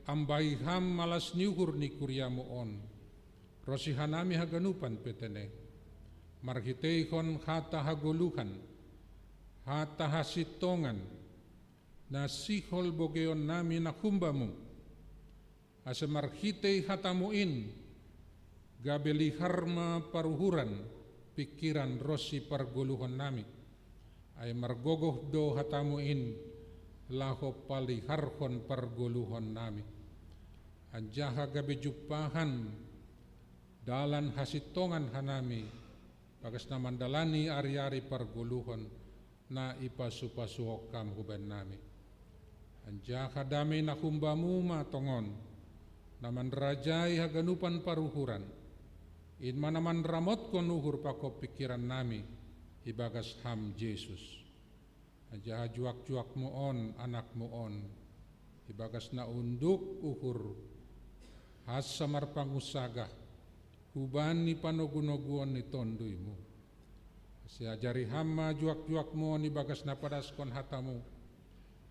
ambai ham malas ni uhur ni kuriamu on, ronsi hanami haganupan pe tene, marhiteihon hata hagoluhan, hata hasintongan, na sihol bogeion nami na humbamu, ase marhitei hatamu in, gabe lihar ma paruhuran, pingkiran ronsi pargoluhon nami. Ai margogoh do hatamu in, laho paliharhon pargoluhon nami. Anjaha gabe jumpahan dalan hasintongan hanami, bagas na mandalani ari-ari pargoluhon, na ipasu-pasuhon ham hubaen nami. Anjaha damei na humbamu ma tongon, na manrajai haganupan paruhuran, in ma na manramotkon uhur pakon pingkiran nami, ibagas ham Jesus. Anjaha juak-juakmu on, anakmu on, ibagas na unduk uhur, hansa marpangunsagah, hubani panogu-noguon ni tonduymu. Ase ajari ham ma juak-juakmu on ibagas na padaskon hatamu,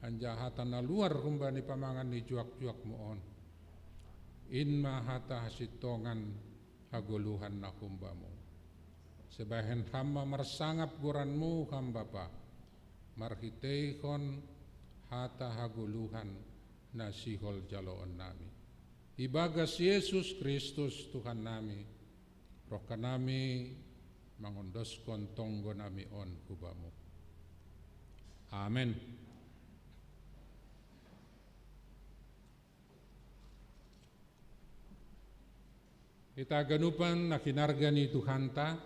anjaha hata na luar humbani pamangan ni juak-juakmu on, in ma hata hasintongan hagoluhan na humbamu. Ase bahen ham ma marsangap goranmu ham Bapa, marhiteihon hata hagoluhan na sihol jaloon nami. Ibagas Jesus Kristus Tuhan nami, roh hanami mangondoskon tonggo nami on hu Bamu. Amen. Hita ganupan na hinarga ni Tuhanta,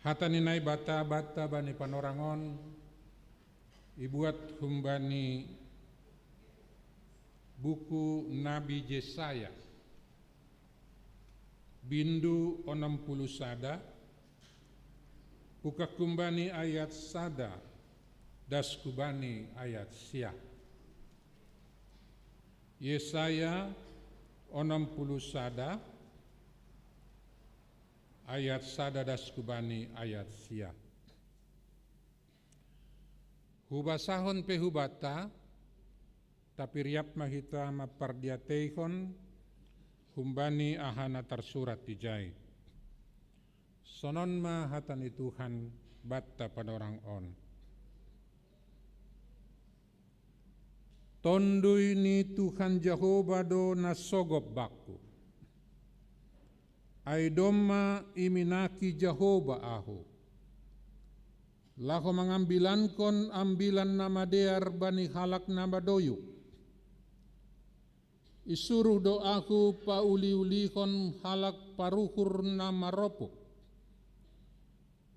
hata ni Naibata banta bani panorang on, ibuat humbani buku Nabi Jesaya, bindu onom puluh sada, pukak humbani ayat sada, das hubani ayat sia. Yesaya onom puluh sada, ayat sada das hubani ayat sia. Hubasahon pe hubanta, tapi riap ma hita mampardiateihon humbani aha na tarsurat ijai. Sonon ma hata ni Tuhan banta panorang on. Tonduy ni Tuhan Jahowa do na sogop bakku. Ai domma iminaki Jahowa ahu, laho mangambilankon ambilan na madear bani halak na madoyuk. Isuruh do ahu pauli-ulihon halak paruhur na maropuk,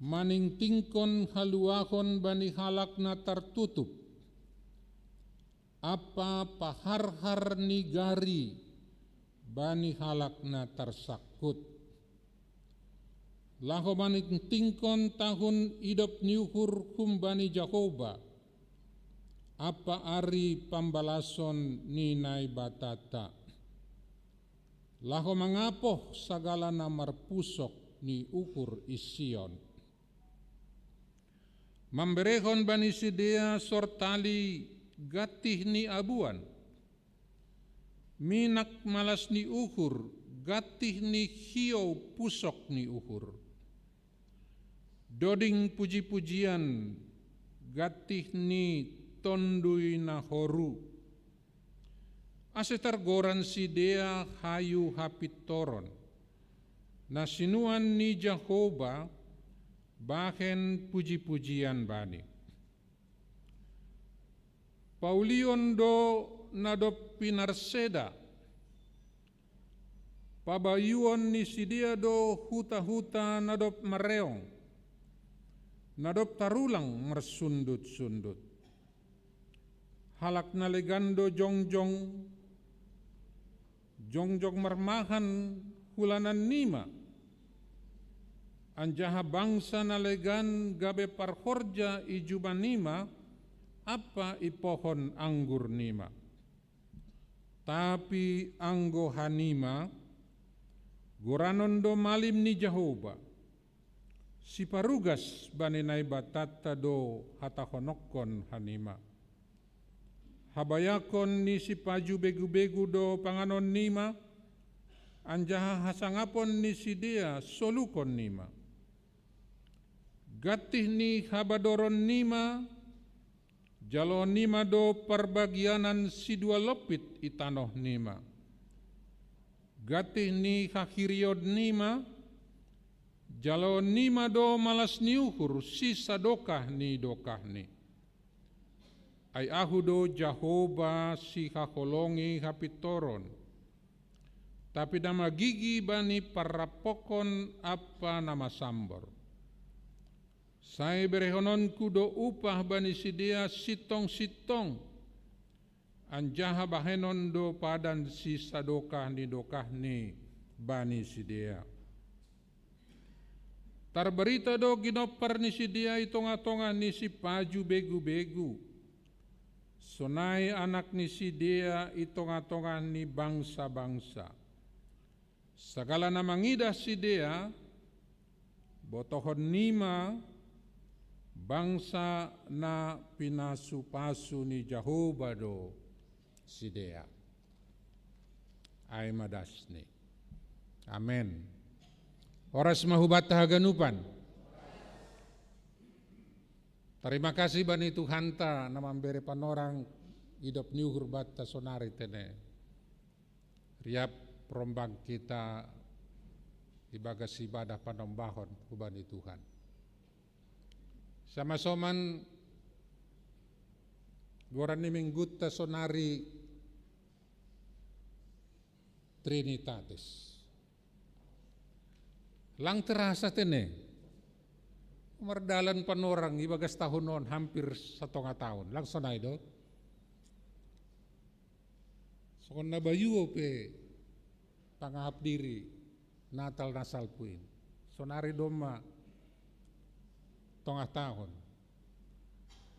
maningtingkon haluahon bani halak na tartutup, ampa paharhar ni gari bani halak na tarsangkut, laho maningtingkon tahun idop ni uhur humbani Jahowa, ampa ari pambalason ni Naibatanta, laho mangapoh sagala na marpusok ni uhur i Sion. Mamberehon bani sidea sortali gantih ni abuan, minak malas ni uhur, gantih ni hiou pusok ni uhur, doding puji-pujian, gantih ni tonduy na horu, ase targoran sidea hayu hapintoron, na sinuan ni Jahowa, bahen puji-pujian Bani. Paulion do na dob pinarseda, pabayuon ni sidea do huta-huta na dob mareong, na dob tarulang marsundut-sundut. Halak na legan do jongjong, jongjong marmahan hu lanan nima, anjaha bangsa na legan gabe parhorja i juma nima ampa i pohon anggur nima. Tapi anggo hanima, goranon do malim ni Jahowa, siparugas bani Naibatanta do hatahononkon hanima. Habayakkon ni sipaju begu-begu do panganon nima, anjaha hasangapon ni sidea solukon nima. Gantih ni habadoron nima, jaloon nima do parbagianan sidua lompit i tanoh nima. Gantih ni hahirion nima, jaloon nima do malas ni uhur sisadokah ni dokahni. Ai Ahu do Jahowa sihaholongi hapintoron, tapi na magigi bani parrampokon ampa na masambor. Sai berehononku do upah bani sidea sintong-sintong, anjaha bahenon do padan sisadokah ni dokahni bani sidea. Tarbarita do ginompar ni sidea i tongah-tongah ni sipaju begu-begu, sonai anak ni sidea i tongah-tongah ni bangsa-bangsa. Sagala na mangidah sidea, botohon nima, bangsa na pinasu-pasu ni Jahowa do sidea. Ai ma dasni. Amen. Horas ma hubanta haganupan. Tarima kasih bani Tuhanta na mambere panorang idop ni uhur banta sonari tene. Riap rombang kita ibagas ibadah panombahon hubani Tuhan. Sama soman goran ni minggunta sonari Trinitatis. Lang terasa tene. Mardalan panorang ibagas tahun on hampir satongah tahun. Lang sonai do. Songon na bayuo pe pangahap diri Natal na salpu in. Sonari domma tongah tahun.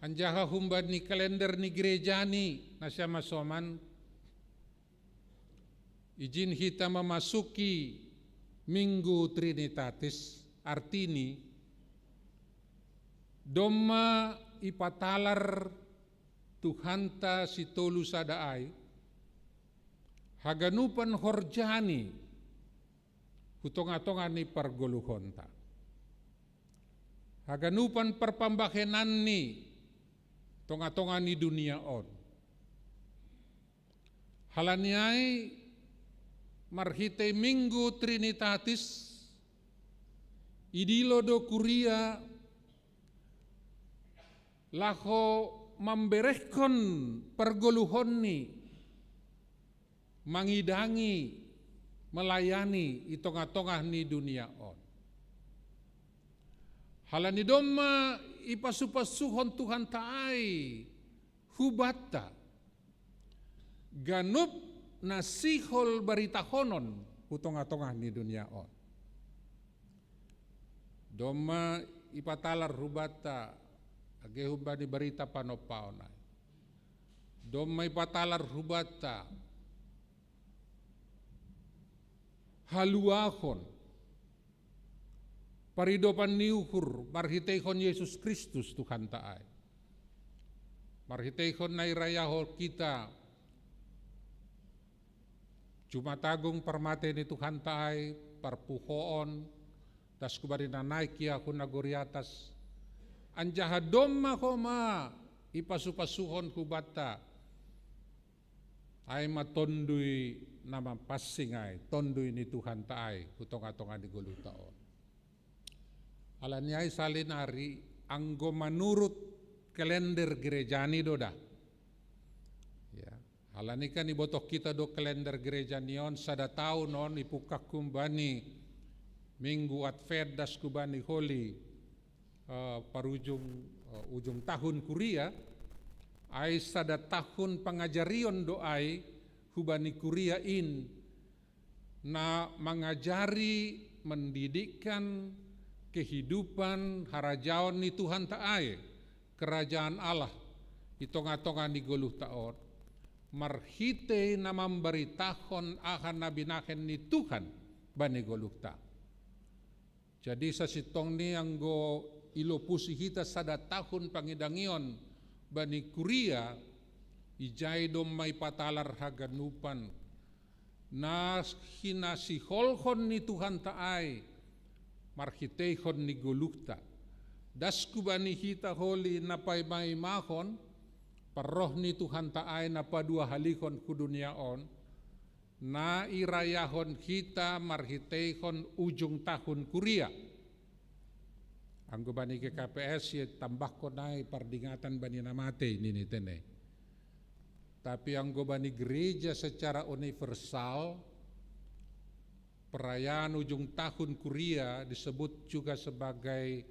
Anjaha humbani kalender ni gereja ni na siama soman, ijin hita mamasuki Minggu Trinitatis, artini, domma ipatalar Tuhanta sitolu sada ai, haganupan horjani hu tongah-tongah ni pargoluhonta. Haganupan parpambahenanni tongah-tongah ni dunia on. Halani ai marhitei Minggu Trinitatis, idilo do kuria laho mamberehkon pargoluhonni mangidangi, melayani i tongah-tongah ni dunia on. Halani domma ipasu-pasuhon Tuhanta ai hubanta ganup na sihol baritahonon hu tongah-tongah ni dunia on. Domma ipatalar hubanta, age humbani barita panompaon ai. Domma ipatalar hubanta haluahon, Paridopan ni uhur marhiteihon Yesus Kristus Tuhanta ai. Marhiteihon na irayahon hita Jumat Agung parmatei ni Tuhanta ai, parpuhoon, das hubani na naik ia hu nagori atas, anjaha domma homa ipasupasuhon hubanta, ai ma Tonduy na Mapansing ai, Tonduy ni Tuhanta ai hu tongatonga ni goluhta on. Ala ni ai salinari anggo manurut kalender gerejani do da. Ya. Ala ni kan ibotoh hita do kalender gerejani on, sada taon on ipungkah humbani Minggu Advent das hubani Holy, eh, parujung, eh, ujung tahun kuria, ai sada tahun pangajarion do ai hubani kuria in, na mangajari, mendidikkan kehidupan harajaon ni Tuhanta ai, kerajaan Allah, i tongatonga ni goluhta on, marhitei na mambaritahon aha na binahen ni Tuhan bani goluhta. Jadi sasintongni anggo ilopusi hita sada tahun pangidangion bani kuria, ijai domma ipatalar haganupan na hinasiholhon ni Tuhanta ai marhiteihon ni goluhta. Das hubani hita Holy na paimaimahon parroh ni Tuhanta ai na paduahalihon hu dunia on, na irayahon hita marhiteihon ujung tahun kuria. Anggo bani G K P S itambahkon ai pardingatan bani na matei nini tene. Tapi anggo bani gereja secara universal, perayaan ujung tahun kuria disebut juga sebagai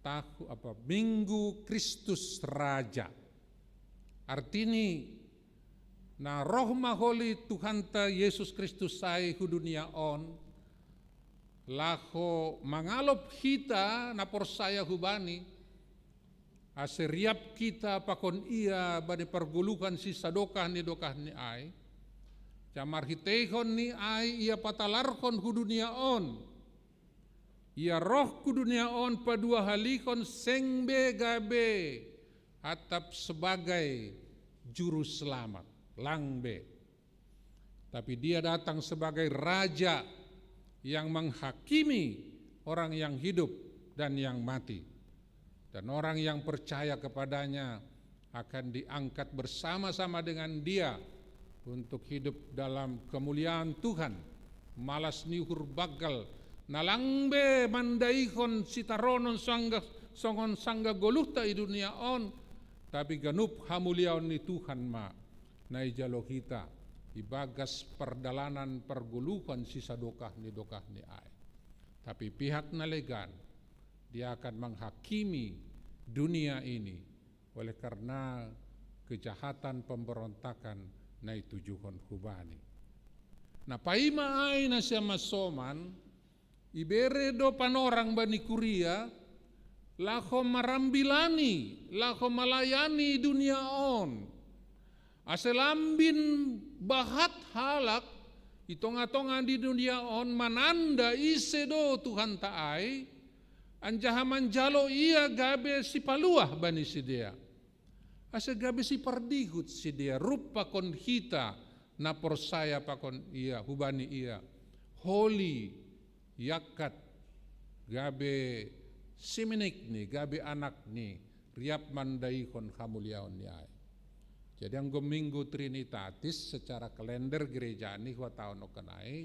tahu apa, Minggu Kristus Raja. Artini, na roh ma Holy Tuhanta Yesus Kristus ai hu dunia on, laho mangalop hita na porsaya hubani, ase riap hita pakon ia bani pargoluhan sisadokah ni dokahni ai, ja marhiteihon ni ai ia patalarhon hu dunia on. Ia roh hu dunia on paduahalihon seng be gabe atap sebagai juru selamat, lang be. Tapi dia datang sebagai raja yang menghakimi orang yang hidup dan yang mati. Dan orang yang percaya kepadanya akan diangkat bersama-sama dengan dia untuk hidup dalam kemuliaan Tuhan. Malas ni uhur banggal, na lang be mandaihon sitaronon sangga, songon sangga goluhta i dunia on, tapi ganup hamuliaon ni Tuhan ma na ijalo hita ibagas pardalanan pargoluhan sisadokah ni dokahni ai. Tapi pihak na legan, dia akan menghakimi dunia ini oleh karena kejahatan pemberontakan na itujuhon hubani. Na paima ai na siamasoman, ibere do panorang bani kuria, laho marambilani, laho malayani dunia on. Ase lambin bahat halak i tongatonga ni dunia on mananda ise do Tuhanta ai, anjaha manjalo ia gabe sipaluah bani sidea. Ase gabe sipardihut sidea rup pakon hita na porsaya pakon ia, hubani ia. Holy, iangkat, gabe siminikni, gabe anakni, riap mandaihon hamuliaon ni ai. Jadi anggo Minggu Trinitatis secara kalender gerejani huataon okan ai,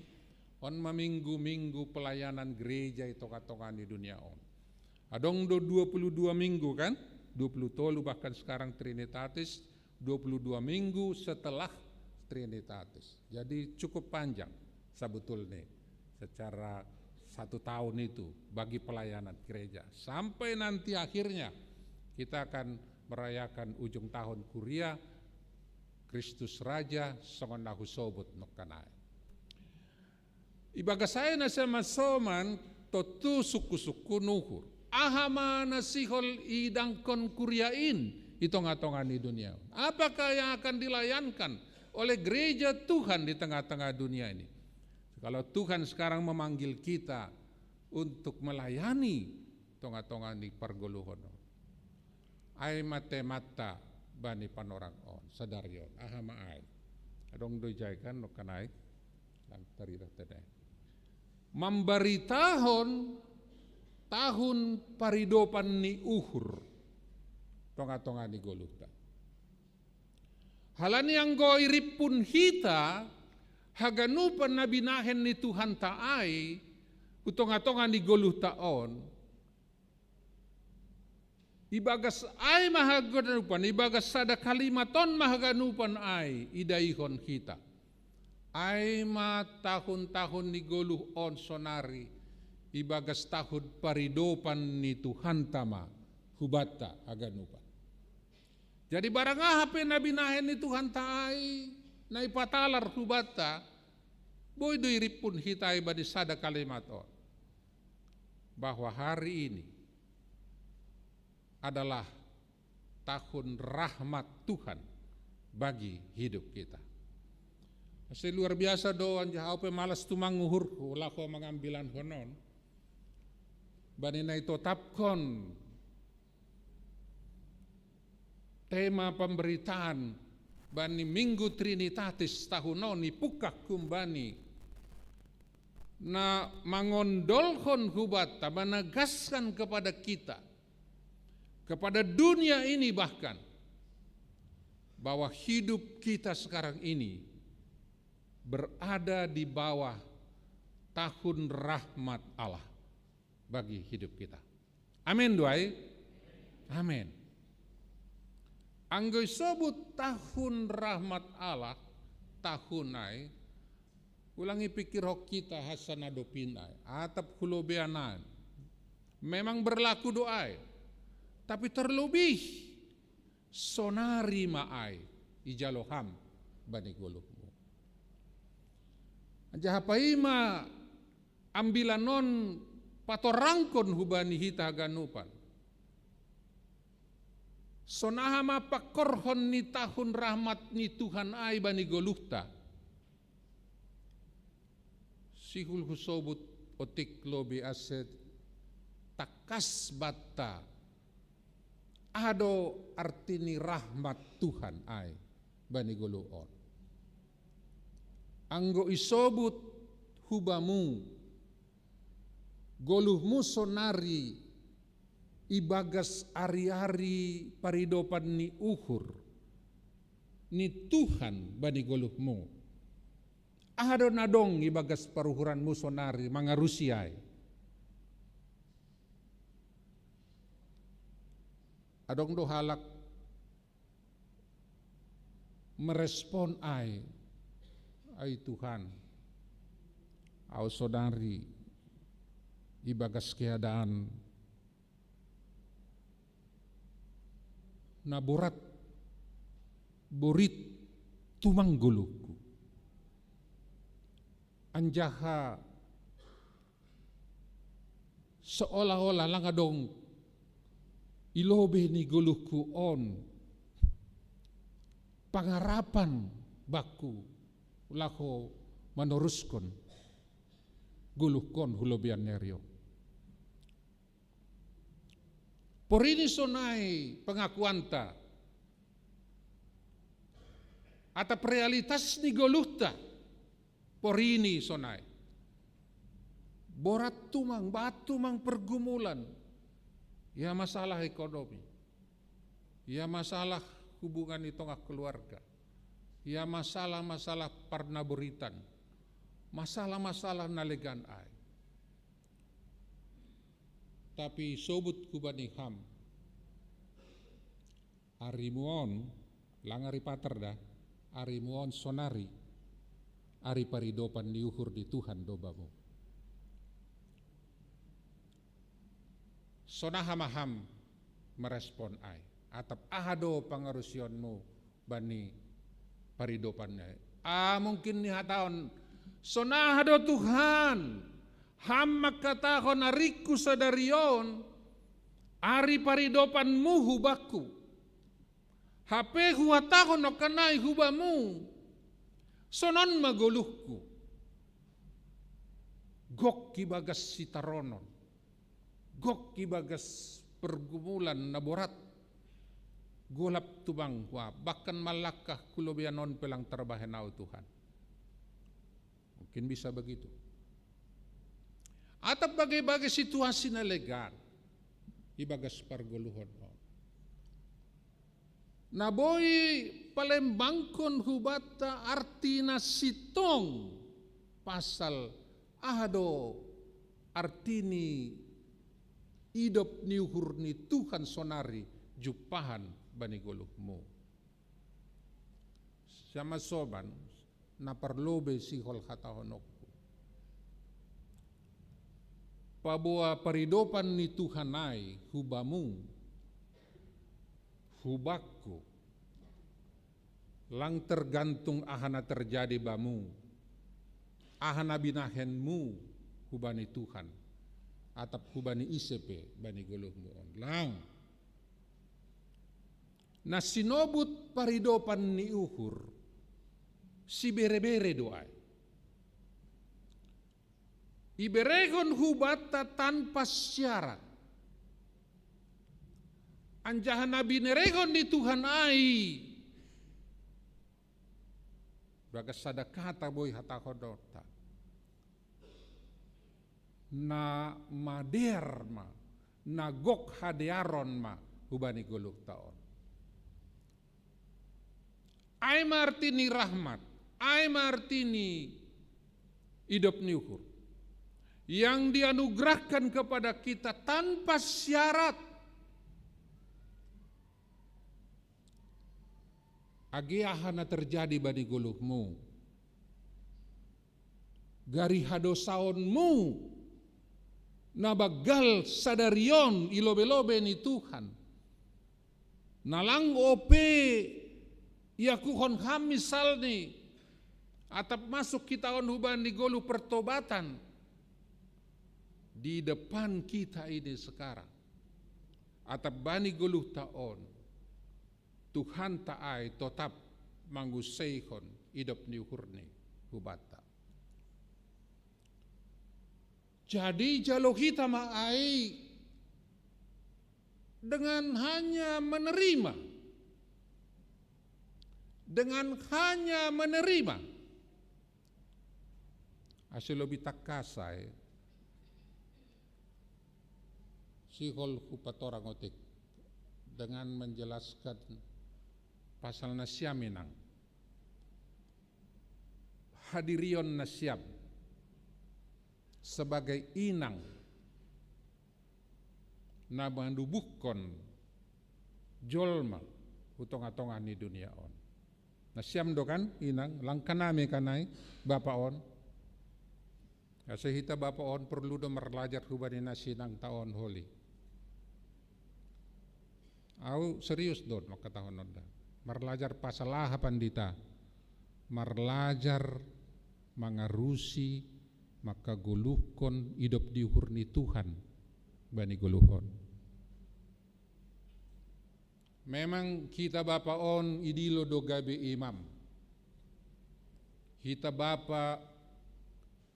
on ma minggu-minggu pelayanan gereja i tongatonga ni dunia on. Adong do dua puluh dua minggu kan, dua puluh tolu bahkan sekarang Trinitatis, dua puluh dua minggu setelah Trinitatis. Jadi cukup panjang sebetulnya secara satu tahun itu bagi pelayanan gereja. Sampai nanti akhirnya kita akan merayakan ujung tahun kuria, Kristus Raja songon na husobut nongkan ai. Ibagas ai na siamasoman tontu sungkunsungkun uhur. Aha ma na sihol iidangkon kuria in i tongatonga ni dunia on? Apakah yang akan dilayankan oleh gereja Tuhan di tengah-tengah dunia ini? Kalau Tuhan sekarang memanggil kita untuk melayani tonga-tonga ni pargoluhon on. Ai ma temanta bani panorang on, sadari on. Aha ma ai? Adong do ijai kan, nongkan ai? Lang tarida tene. Mambaritahon tahun paridopan ni uhur tonga-tonga ni goluhta. Halani anggo irimpun hita haganupan na binahen ni Tuhanta ai hu tonga-tonga ni goluhta on, ibagas ai ma haganupan, ibagas sada kalimat on ma haganupan ai idaihon hita. Ai ma tahun-tahun ni goluh on sonari ibagas tahun paridopan ni Tuhanta ma hubanta haganupan. Jadi barang aha pe na binahen ni Tuhanta ai, na ipatalar hubanta, boi do irimpun hita ai bani sada kalimat on, bahwa hari ini adalah tahun rahmat Tuhan bagi hidup kita. Asa luar biasa do, anjaha au pe malas tumang uhurhu laho mangambilankon on bani na itotapkon tema pemberitaan bani Minggu Trinitatis tahun on, ipungkah humbani na mangondolhon hubanta, menegaskan kepada kita, kepada dunia ini bahkan, bahwa hidup kita sekarang ini berada di bawah tahun rahmat Allah bagi hidup kita. Amin do ai? Amin. Anggo isobut tahun rahmat Allah, tahun ai, ulang ipikirhon hita hasa na dopin ai, atap hu lobean ai. Memang berlaku do ai, tapi terlebih sonari ma ai ijalo ham bani goluhmu. Anjaha paima ambilan on patorangkon hubani hita haganupan, sonaha ma pangkorhon ni tahun rahmat ni Tuhan ai bani goluhta? Sihul husobut otik lobei ase tangkas banta aha do arti ni rahmat Tuhan ai bani goluh on. Anggo isobut hubamu goluhmu sonari ibagas ari-ari paridopan ni uhur ni Tuhan bani goluhmu, aha do na dong ibagas paruhuranmu sonari mangarusi ai? Adong do halak merespon ai, "Ai Tuhan, au sonari ibagas keadaan na borat borit tumang goluhku. Anjaha seolah-olah lang adong i lobei ni goluhku on pangarapan bangku laho manoruskon goluhkon hu lobean ni ari on." Porini sonai pengakuanta, atap realitas ni goluhta, porini sonai. Borat tumang, bahat tumang pergumulan. Ya, masalah ekonomi. Ya, masalah hubungan di tengah keluarga. Ya, masalah-masalah parnaboritan. Masalah-masalah na legan ai. Tapi sobut hubani ham, arimu on, lang ari patar da, arimu on sonari ari paridopan ni uhur ni Tuhan do bamu. Sonaha ma ham merespon ai? Atap aha do pangarusionmu bani paridopan ni ai? Ah, mungkin nihatahon, "Sonaha do Tuhan, ham mangkatahon aringku sadari on ari paridopanmu hu bangku. Hape huhatahon nongkan ai hu bamu, sonon ma goluhku." Gok ibagas sitaronon, gok ibagas pergumulan na borat, golap tumang, wah, bahkan malangkah ku lobian on pe lang tarbahen au Tuhan. Mungkin bisa begitu. Atap bage-bage situasi na legan ibagas pargoluhon on. Na boi palembangkon hubanta arti na sintong pasal aha do arti ni idop ni uhur ni Tuhan sonari jumpahan bani goluhmu. Sama soban, na parlobei sihol hatahononku. Paboa paridopan ni Tuhan ai hubamu, hubakku, lang tergantung aha na terjadi bamu, aha na binahenmu hubani Tuhan, atap hubani ise pe bani goluhmu on. Lang. Na sinobut paridopan ni uhur, sibere-bere do ai. Iberehon hubanta tanpa syarat. Anjaha na binerehon ni Tuhan ai, bagas sada kata boi hatahononta. Na madear ma, na gok hadearon ma hubani goluhta on. Ai ma arti ni rahmat, ai ma arti ni idop ni uhur yang dianugerahkan kepada kita tanpa syarat. Age aha na terjadi bani goluhmu, gari hadosaonmu na banggal sadari on i lobe-lobe ni Tuhan, na lang ope iakuhon ham misalni, atap masuk kita on hubani goluh pertobatan di depan kita ini sekarang, atap bani goluhta on, Tuhanta ai totap mangunseihon idop ni uhurni hubanta. Jadi jalo hita ma ai dengan hanya menerima, dengan hanya menerima. Asa lobi tangkas ai, sihol hupatorang otik dengan menjelaskan pasal nasiam inang, hadirion nasiam sebagai inang na manubuhkon jolma hu tonga-tonga ni dunia on. Nasiam do kan inang, lang hanami kan ai bapa on. Asa hita bapa on perlu do marlajar hubani na sinangta on holi. Au serius do mangkatahononda. Marlajar pasal aha pandita? Marlajar mangarusi mangkagoluhkon idop di uhur ni Tuhan bani goluh on. Memang hita bapa on idilo do gabe imam. Hita bapa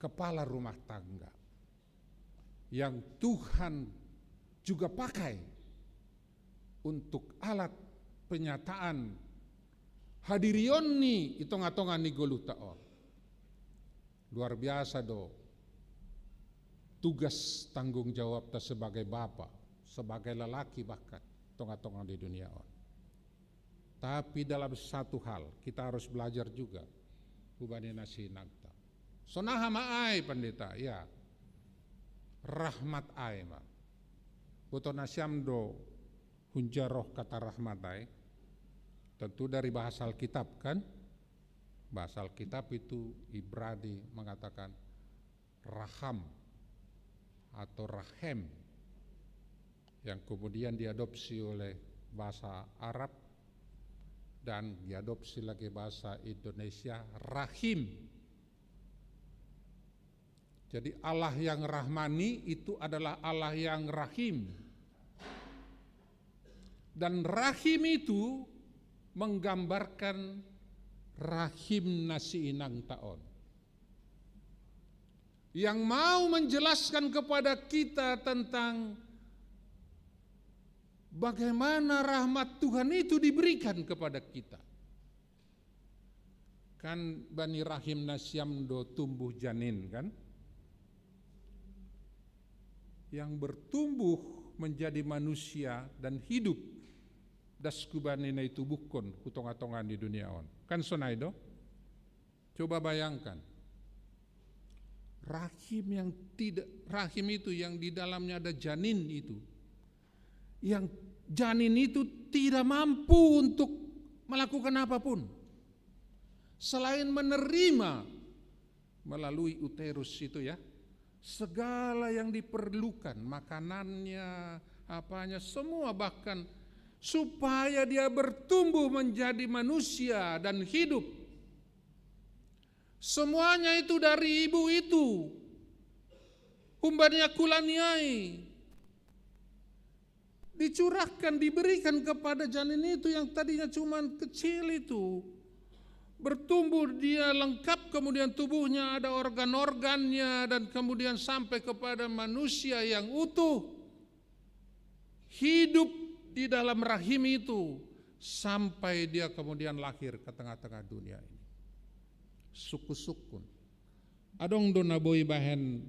kepala rumah tangga yang Tuhan juga pakai untuk alat penyataan hadirionni i tonga-tonga ni goluhta on. Luar biasa do tugas tanggung jawabta sebagai bapa, sebagai lelaki bahkan tonga-tonga di dunia on. Tapi dalam satu hal kita harus belajar juga hubani na sinangta. Songon aha ma ai pandita? Ya, rahmat ai ma. Boto nasiam do hunja roh kata rahmat ai? Tentu dari bahasa Alkitab kan? Bahasa Alkitab itu Ibrani mengatakan raham atau rahem, yang kemudian diadopsi oleh bahasa Arab dan diadopsi lagi bahasa Indonesia, rahim. Jadi Allah yang rahmani itu adalah Allah yang rahim. Dan rahim itu menggambarkan rahim na si inangta on. yang mau menjelaskan kepada kita tentang bagaimana rahmat Tuhan itu diberikan kepada kita. Kan bani rahim na siam do tumbuh janin, kan? Yang bertumbuh menjadi manusia dan hidup das kubani na itubuhkon hu tonga-tonga ni dunia on. Kan sonai do? Coba bayangkan. Rahim yang tidak, rahim itu yang di dalamnya ada janin itu. Yang janin itu tidak mampu untuk melakukan apapun selain menerima melalui uterus itu, ya, segala yang diperlukan, makanannya, apanya, semua, bahkan supaya dia bertumbuh menjadi manusia dan hidup. Semuanya itu dari ibu itu. Humbania kulaniai. Dicurahkan, diberikan kepada janin itu yang tadinya cuma kecil itu. Bertumbuh dia lengkap, kemudian tubuhnya ada organ-organnya, dan kemudian sampai kepada manusia yang utuh. Hidup di dalam rahim itu sampai dia kemudian lahir ke tengah-tengah dunia ini. Suku-sukun. Adong do na boi bahen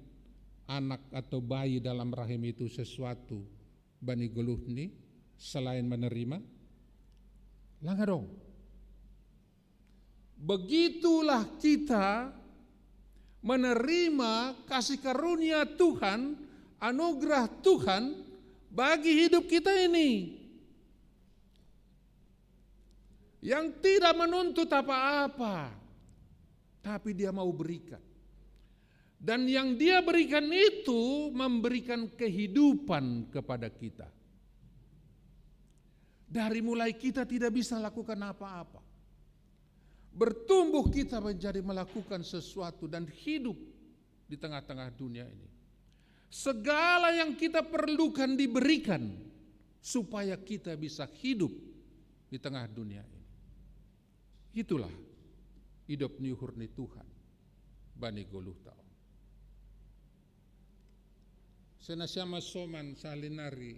anak atau bayi dalam rahim itu sesuatu bani goluhni selain menerima? Lang adong. Begitulah kita menerima kasih karunia Tuhan, anugerah Tuhan bagi hidup kita ini. Yang tidak menuntut apa-apa, tapi Dia mau berikan. Dan yang Dia berikan itu memberikan kehidupan kepada kita. Dari mulai kita tidak bisa lakukan apa-apa, bertumbuh kita menjadi melakukan sesuatu dan hidup di tengah-tengah dunia ini. Segala yang kita perlukan diberikan supaya kita bisa hidup di tengah dunia ini. Itulah hidup ni uhur ni Tuhan bani goluhta on. Senasiama soman sahali nari,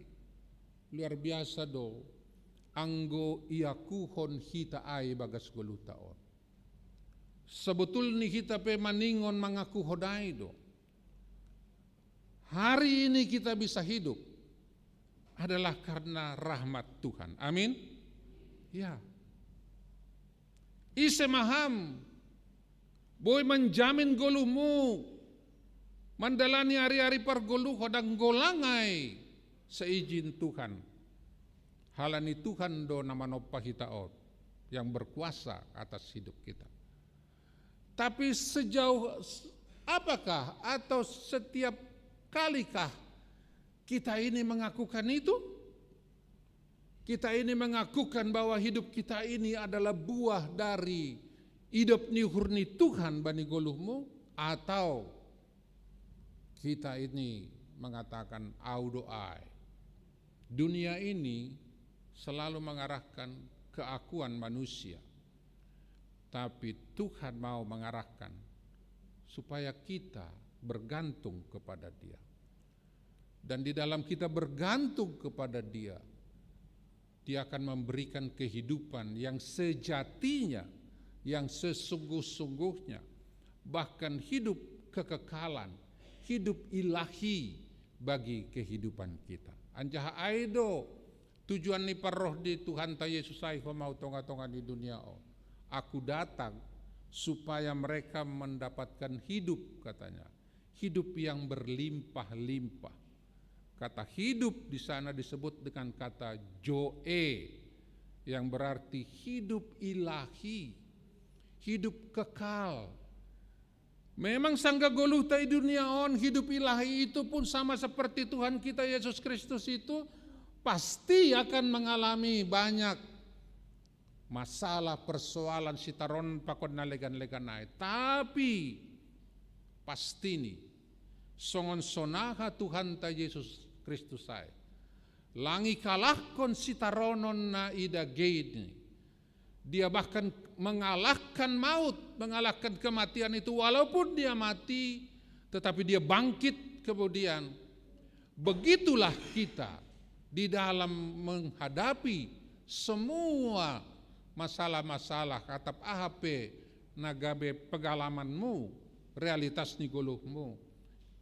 luar biasa do anggo iakuhon hita ai bagas goluhta on. Sebetulni hita pe maningon mangakuhon ai do. Hari ini kita bisa hidup adalah karena rahmat Tuhan. Amin. Ya. Ise ma ham boi manjamin goluhmu mandalani ari-ari pargoluhon, ndang golang ai seizin Tuhan. Halani Tuhan do na manompa hita on, yang berkuasa atas hidup kita. Tapi sejauh apakah atau setiap kalikah kita ini mengakukan itu? Kita ini mengakukan bahwa hidup kita ini adalah buah dari hidup ni uhur ni Tuhan bani goluhmu, atau kita ini mengatakan au do ai? Dunia ini selalu mengarahkan keakuan manusia, tapi Tuhan mau mengarahkan supaya kita bergantung kepada Dia. Dan di dalam kita bergantung kepada Dia, Dia akan memberikan kehidupan yang sejatinya, yang sesungguh-sungguhnya, bahkan hidup kekekalan, hidup ilahi bagi kehidupan kita. Anjaha ai do tujuan ni parroh ni Tuhanta Yesus ai homa hu tonga-tonga ni dunia on. Aku datang supaya mereka mendapatkan hidup, katanya. Hidup yang berlimpah-limpah. Kata hidup di sana disebut dengan kata zoe, yang berarti hidup ilahi, hidup kekal. Memang sanggah goluhta i dunia on, hidup ilahi itu pun sama seperti Tuhan kita Yesus Kristus itu pasti akan mengalami banyak masalah, persoalan, sitaronon pakon na legan-legan ai. Tapi pasti ni, songon sonaha Tuhanta Yesus Kristus ai, lang ikalahkon sitaronon na i dageiNi. Dia bahkan mengalahkan maut, mengalahkan kematian itu. Walaupun Dia mati, Tetapi dia bangkit kemudian. Begitulah kita di dalam menghadapi semua masalah-masalah, atap aha pe na gabe pengalamanmu, realitas ni goluhmu,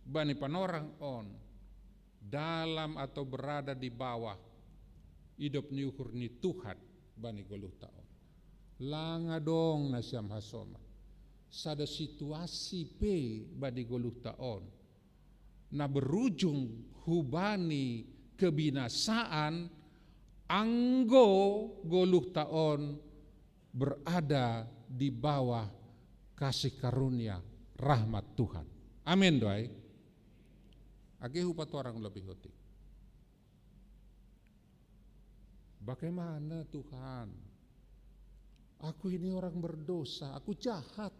bani panorang on, dalam atau berada di bawah idop ni uhur ni Tuhan bani goluhta on. Langa dong nasiam hasoman, sada situasi pe bani goluhta on na berujung hubani kebinasaan, anggo goluhta on berada di bawah kasih karunia rahmat Tuhan. Amin do ai. Age hupatorang lebih otik. Bagaimana Tuhan? Aku ini orang berdosa, aku jahat.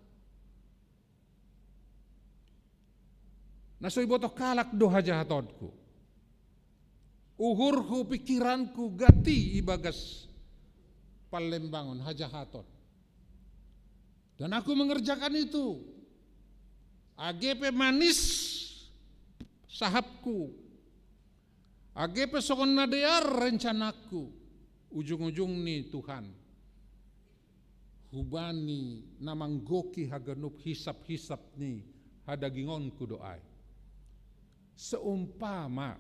Na so ibotoh kalak do hajahatonku. Uhurhu, pikiranku gati ibagas palembangon hajahaton. Dan aku mengerjakan itu. Age pe manis sahapku. Age pe songon na dear rencanaku. Ujung-ujung ni Tuhan, hubani na manggoki haganup hisap-hisap ni hadagingonku do ai. Seumpama,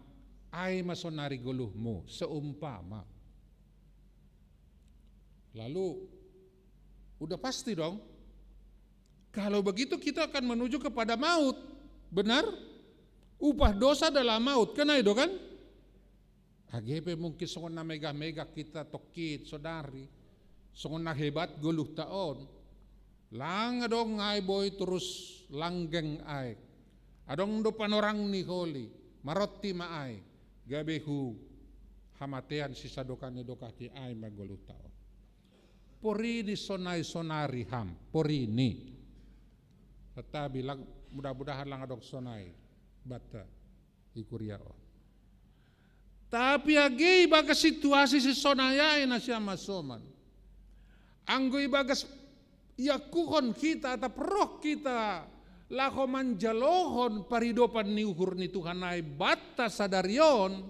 ai ma sonari goluhmu, seumpama. Lalu, udah pasti dong, kalau begitu kita akan menuju kepada maut. Benar? Upah dosa adalah maut, kan ai do kan? Age pe mungkin songon na megah-megah kita tongkin sonari, songon na hebat goluhta on, lang adong ai boi torus langgeng ai. Adong do panorang ni holi, maronti ma ai, gabe hu hamatean sisadokah ni dokah ni ai ma goluhta on. Porini sonai sonari ham, porini. Tetapi lang, mudah-mudahan lang adong sonai banta i kuria on. Tapi age ibagas situasi sisonai ai nasiam hasoman, anggo ibagas iangkuhon kita atap roh kita laho manjalohon paridopan ni uhur ni Tuhan ai banta sadari on,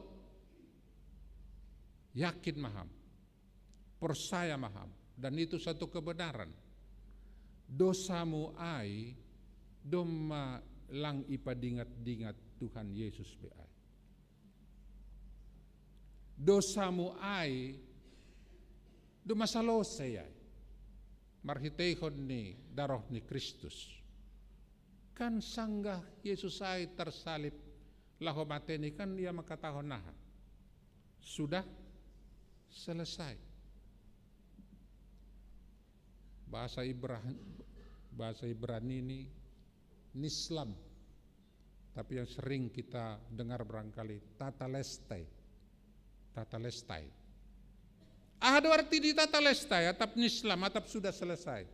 yakin ma ham, porsaya ma ham, dan itu satu kebenaran. Dosamu ai domma lang ipadingat-dingat Tuhan Yesus be ai. Dosamu ai domma salose ai marhiteihon ni daroh ni Kristus. Kan sanggah Yesus ai tarsalib laho mate ni, kan ia mangkatahon aha? Sudah selesai. Bahasa Ibrani, bahasa Ibrani ini nislam. Tapi yang sering kita dengar barangkali tatalestai. Tatalestai. Aha do arti ni tatalestai, atap nislam, atap sudah selesai?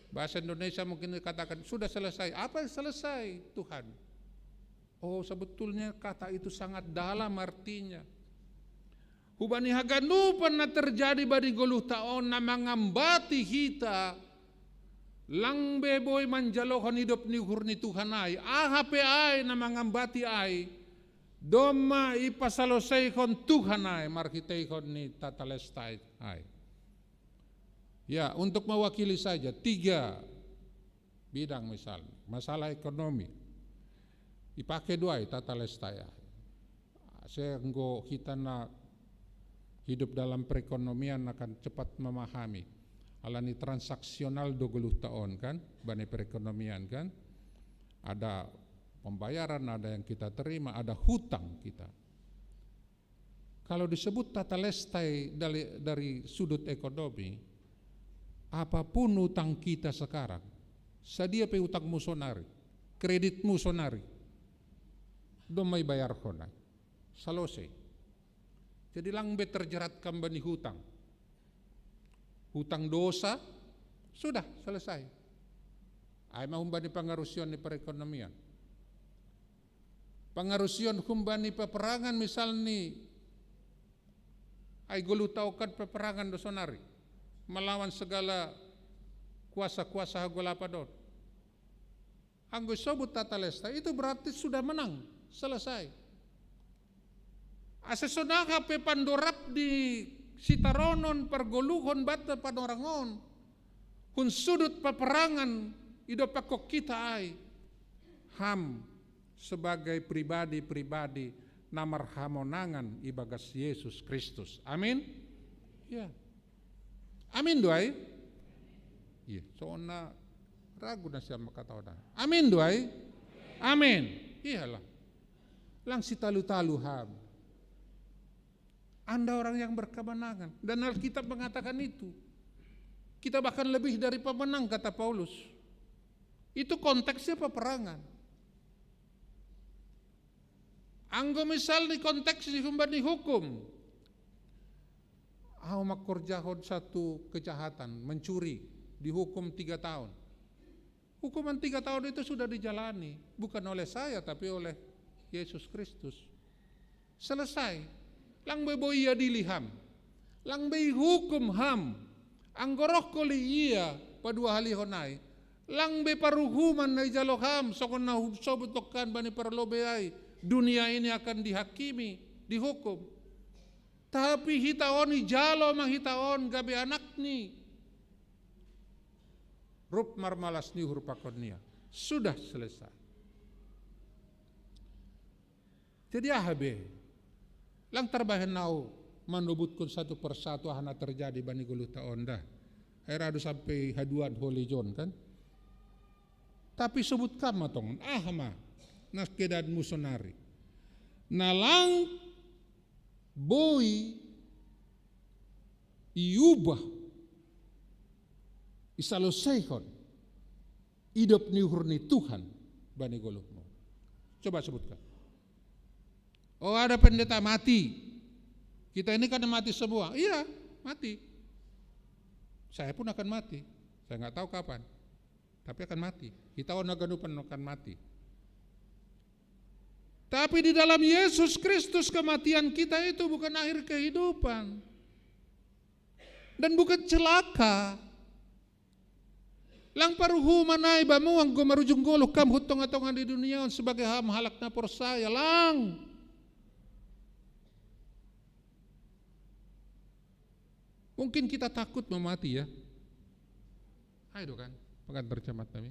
Bahasa Indonesia mungkin dikatakan sudah selesai. Apa yang selesai, Tuhan? Oh, sebetulnya kata itu sangat dalam artinya. Hubani haganupan na terjadi bani goluhta on na mangambati hita, lang be boi manjalohon idop ni uhur ni Tuhan ai, aha pe ai na mangambati ai, domma ipasaloseihon Tuhan ai marhiteihon ni tatalestai ai. Ya, untuk mewakili saja tiga bidang, misalnya masalah ekonomi, ipake do ai tatalestai ai. Sai anggo hita na hidup dalam perekonomian akan cepat memahami. Alani transaksional do goluhta on kan, bani perekonomian kan. Ada pembayaran, ada yang kita terima, ada hutang kita. Kalau disebut tatalestai dari, dari sudut ekonomi, apapun utang kita sekarang, sadia pe utangmu sonari, kreditmu sonari, domma ibayarhon ai, salose. Jadi lang be terjerat kam bani hutang. Hutang dosa, sudah selesai. Ai ma humbani pangarusion ni perekonomian. Pangarusion humbani peperangan misalni, ai goluhta on kan peperangan do sonari melawan segala kuasa-kuasa hagolapan on. Anggo isobut tata lesta itu berarti sudah menang, selesai. Asa songon aha pe pandorap ni sitaronon pargoluhon banta panorang on, hun sudut paparangan i dompak hita ai, ham sebagai pribadi-pribadi na marhamonangan ibagas Yesus Kristus. Amin. Ya. Amin do ai. Iya, songon na ragu nasiam mangkatahon. Amin do ai. Amin. Iyalah. Lang sitalu-talu ham. Anda orang yang berkemenangan. Dan Alkitab mengatakan itu. Kita bahkan lebih dari pemenang, kata Paulus. Itu konteksnya peperangan. Anggo misal ni konteks ni humbani hukum, au mangkorjahon satu kejahatan, mencuri, dihukum tiga tahun. Hukuman tiga tahun itu sudah dijalani, bukan oleh saya tapi oleh Yesus Kristus. Selesai. Lang be boi iadili ham. Lang be ihukum ham. Anggo roh koli ia paduahalihon ai, lang be paruhuman na ijalo ham songon na husobut nangkin bani parlobei ai. Dunia ini akan dihakimi, dihukum. Tapi hita on ijalo ma hita on gabe anakni. Rup marmalas ni uhur pakon nia. Sudah selesai. Jadi aha be? Lang tarbahen au manobutkon satu persatu aha na terjadi bani goluhta on da. Ai ra do sampe haduan Holy John kan. Tapi sobut kam ma tongon, aha ma na kedaanmu sonari? Na lang boi iubah, isaloseihon idop ni uhur ni Tuhan bani goluhmu. Coba sebutkan. Oh, ada pendeta mati. Kita ini kan mati semua. Iya, mati. Saya pun akan mati. Saya nggak tahu kapan. Tapi akan mati. Kita on haganupan akan mati. Tapi di dalam Yesus Kristus kematian kita itu bukan akhir kehidupan. Dan bukan celaka. Lang paruhuman ai bamu anggo marujung goluh kam hun tonga-tonga ni dunia on sebagai ham halak na porsaya, lang. Mungkin kita takut mau mati ya. Ai do kan, pangkatahon nami.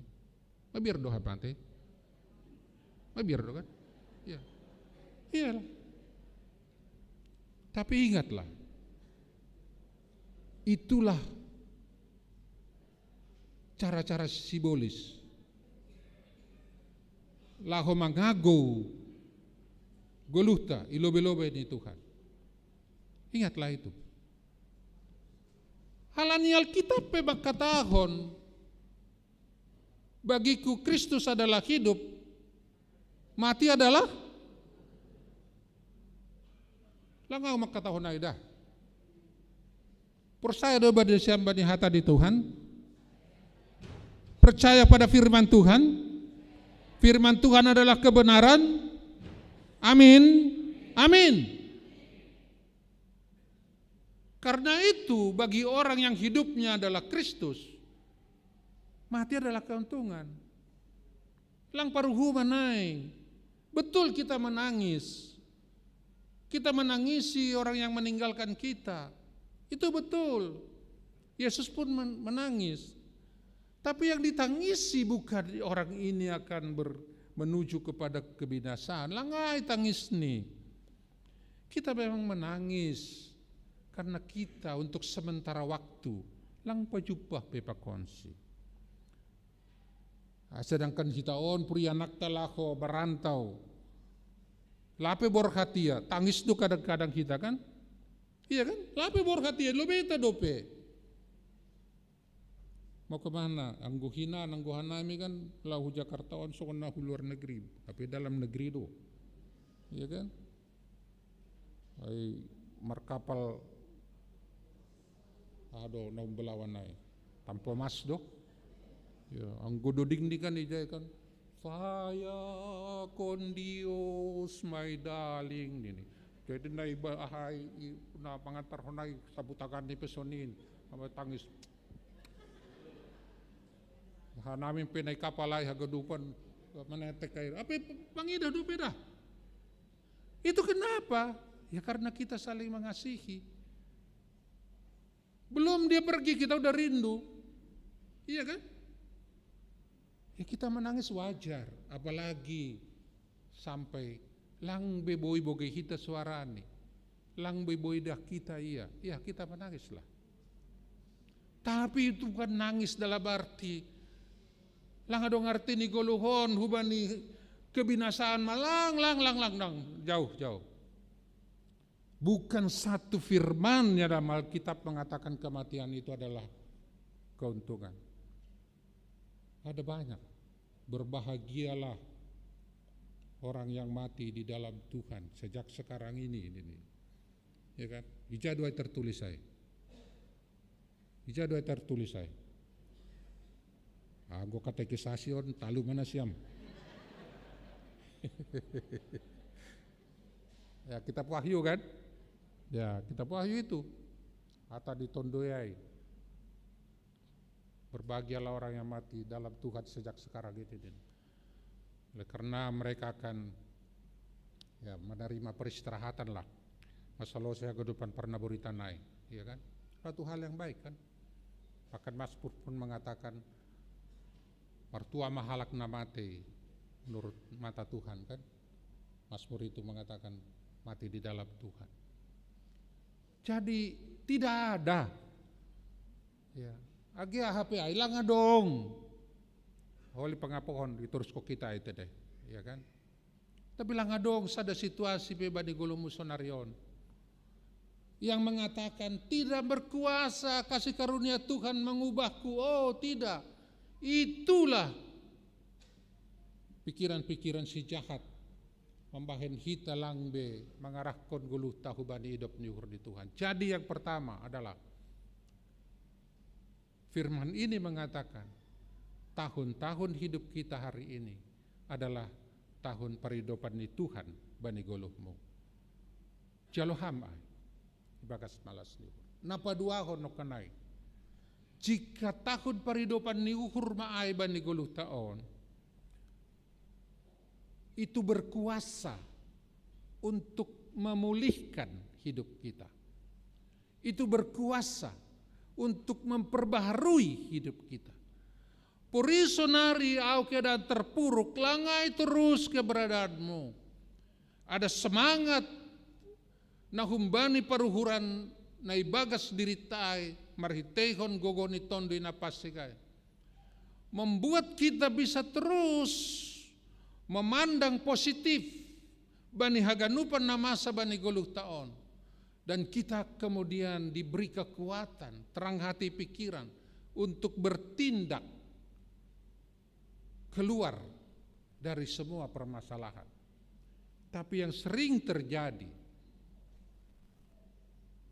Mabiar do ham mate. Mabiar do kan? Iya. Iyalah. Tapi ingatlah, itulah cara-cara sibolis laho mangagou goluhta i lobei-lobei ni Tuhan. Ingatlah itu. Halani Alkitab pe mangkatahon, bagiku Kristus adalah hidup, mati adalah. Lang au mangkatahon ai da. Porsaya do bani siam bani hata ni Tuhan? Percaya pada firman Tuhan? Firman Tuhan adalah kebenaran. Amin. Amin. Karena itu, bagi orang yang hidupnya adalah Kristus, mati adalah keuntungan. Lang paruhuman ai. Betul kita menangis. Kita menangisi orang yang meninggalkan kita. Itu betul. Yesus pun men-, menangis. Tapi yang ditangisi bukan orang ini akan ber-, menuju kepada kebinasaan. Lang ai tangis ni. Kita memang menangis karena kita untuk sementara waktu lang pajumpang pe pakonsi. Ah, sedangkan hita on purianakta laho merantau. Lape borhat ia, tangis do kadang-kadang hita kan? Iya kan? Lape borhat ia, lobeta dope. Mau kemana? Anggo hinan, anggo hanami kan laho Jakarta on songon na hu luar negeri, tapi dalam negeri do. Iya kan? Ai markapal, ado na umbelawan ai. Tampo mas do. Ya, anggo doding ni kan ijai kan. Vaya con Dios my darling nini. Jadi na iba ahai na pangantar honai sabutangan ni pesonin. Sama tangis. Hanami pe na i kapal ai haganupan Menetek air. Apa pangidah dupe dah? Itu kenapa? Ya karena kita saling mengasihi. Belum dia pergi kita udah rindu. Iya kan? Ya kita menangis wajar, apalagi sampai lang beboi boge hita suarani. Lang beboi dah kita iya. Ya kita menangislah. Tapi itu bukan nangis dalam arti lang adong arti ni goluhon hubani kebinasaan malang lang lang lang lang jauh jauh. Bukan satu firman-Nya dalam Alkitab mengatakan kematian itu adalah keuntungan. Ada banyak. Berbahagialah orang yang mati di dalam Tuhan sejak sekarang ini. Ini. Ya kan? Ija do ai tertulis ai. Ija do ai tertulis ai. Ago katekisasi on talu mana siam. Ya, kitab Wahyu kan? Ya, kitab Wahyu itu. Hata di tondoi ai. Berbahagialah orang yang mati dalam Tuhan sejak sekarang itu. Oleh karena mereka akan ya menerima peristirahatan lah. Masalah saya kehidupan pernah berita naik, ya kan? Suatu hal yang baik kan? Bahkan Mazmur pun mengatakan, "Martua ma halak na mate menurut mata Tuhan," kan? Mazmur itu mengatakan mati di dalam Tuhan. Jadi tidak ada. Ya. Agi aha pe ai lang adong. Holi pangapohon diturusko kita itu deh, ya kan? Tapi lang adong sada situasi pe bani goluhmu sonari on yang mengatakan tidak berkuasa kasih karunia Tuhan mengubahku. Oh tidak, itulah pikiran-pikiran si jahat mambahen hita lang be mangarahkon goluhta hubani idop ni uhur ni Tuhan. Jadi yang pertama adalah firman ini mengatakan tahun-tahun hidup kita hari ini adalah tahun paridopan ni Tuhan bani goluhmu. Jalo ham ai ibagas malas ni uhur. Na paduahon nongkan ai, jika tahun paridopan ni uhur ma ai bani goluhta on, itu berkuasa untuk memulihkan hidup kita. Itu berkuasa untuk memperbaharui hidup kita. Pori sonari au keadaan terpuruk, lang ai terus keberadaanmu. Ada semangat na humbani paruhuran na ibagas dirita ai marhiteihon gogo ni Tonduy Napansing ai membuat kita bisa terus memandang positif bani haganupan na masa bani goluhta on. Dan kita kemudian diberi kekuatan, terang hati pikiran untuk bertindak keluar dari semua permasalahan. Tapi yang sering terjadi,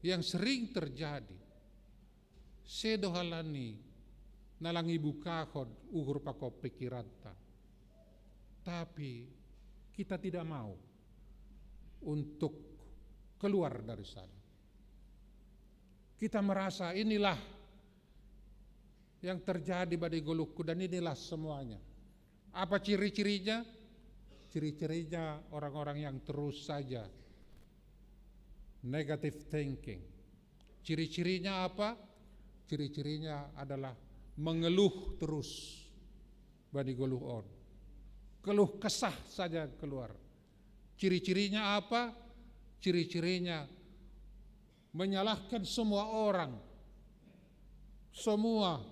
yang sering terjadi, sedo halani na lang ibukahon uhur pakon pikiranta. Tapi kita tidak mau untuk keluar dari sana. Kita merasa inilah yang terjadi bani goluhku dan inilah semuanya. Apa ciri-cirinya? Ciri-cirinya orang-orang yang terus saja negative thinking. Ciri-cirinya apa? Ciri-cirinya adalah mengeluh terus bani goluh on. Keluh kesah saja keluar. Ciri-cirinya apa? Ciri-cirinya menyalahkan semua orang, semua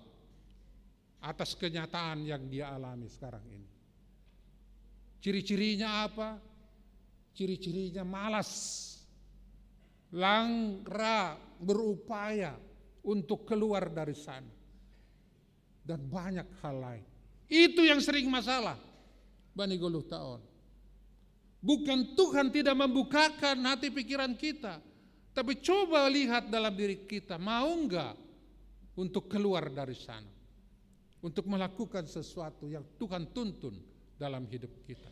atas kenyataan yang dia alami sekarang ini. Ciri-cirinya apa? Ciri-cirinya malas, lang ra berupaya untuk keluar dari sana. Dan banyak hal lain. Itu yang sering masalah bani goluhta on. Bukan Tuhan tidak membukakan hati pikiran kita, tapi coba lihat dalam diri kita, mau nggak untuk keluar dari sana, untuk melakukan sesuatu yang Tuhan tuntun dalam hidup kita.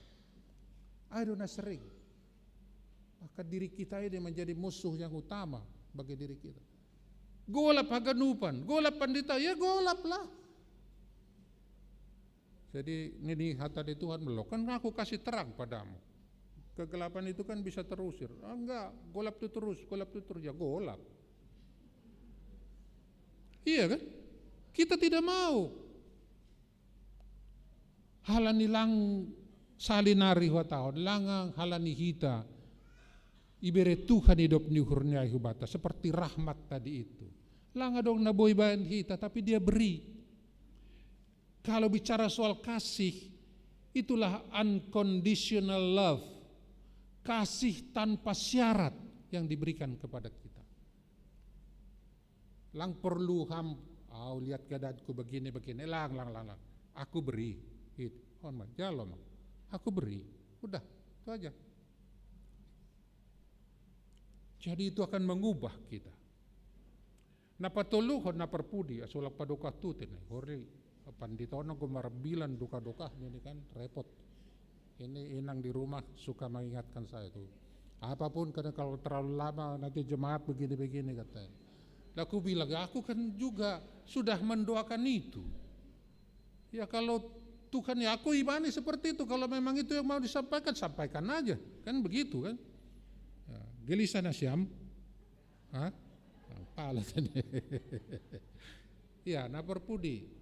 Ayo, na sering. Maka diri kita ini menjadi musuh yang utama bagi diri kita. Golap haganupan, golap pandita, ya golaplah. Jadi, ini hata di Tuhan, belum kan aku kasih terang padamu. Kegelapan itu kan bisa terusir. Ah, enggak, golap itu terus, golap itu terus, ya golap. Iya kan? Kita tidak mau. Halani lang salinari huwa tahun, langa halani hita ibere Tuhan hidup ni uhurnya hubata, seperti rahmat tadi itu. Langa dong na boi baen hita, tapi dia beri. Kalau bicara soal kasih, itulah unconditional love. Kasih tanpa syarat yang diberikan kepada kita. Lang perlu ham, au lihat keadaanku begini, begini. Lang, lang, lang, lang. Aku beri. Gitu. Hormat. Jalo, Mang. Aku beri. Udah, itu aja. Jadi itu akan mengubah kita. Na patoluhon, na parpudi, asolak padokah tutin, hori, pandita ona go marbilang dokah-dokah ini kan repot. Ini inang di rumah suka mengingatkan saya tuh. Apapun, karena kalau terlalu lama nanti jemaat begini-begini, katanya. Lah, aku bilang, "Aku kan juga sudah mendoakan itu." Ya, kalau Tuhan, ya, aku imani seperti itu. Kalau memang itu yang mau disampaikan, sampaikan aja. Kan begitu kan. Ya, gelisah na siam. Hah? Pala tadi. Ya, na parpudi.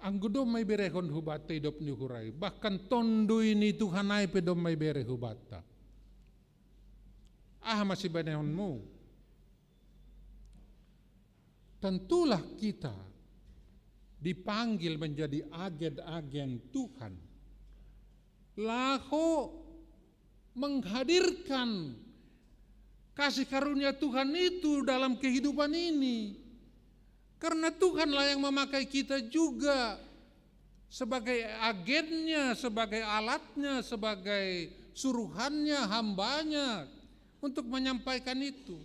Anggo domma iberehon hubata hidup ni uhur ai, bahkan Tonduy ni Tuhan ai pe domma ibere hubata. Aha ma sibahenonmu? Tentulah kita dipanggil menjadi agen-agen Tuhan. Laho menghadirkan kasih karunia Tuhan itu dalam kehidupan ini. Karena Tuhanlah yang memakai kita juga sebagai agennya, sebagai alatnya, sebagai suruhannya, hambanya untuk menyampaikan itu.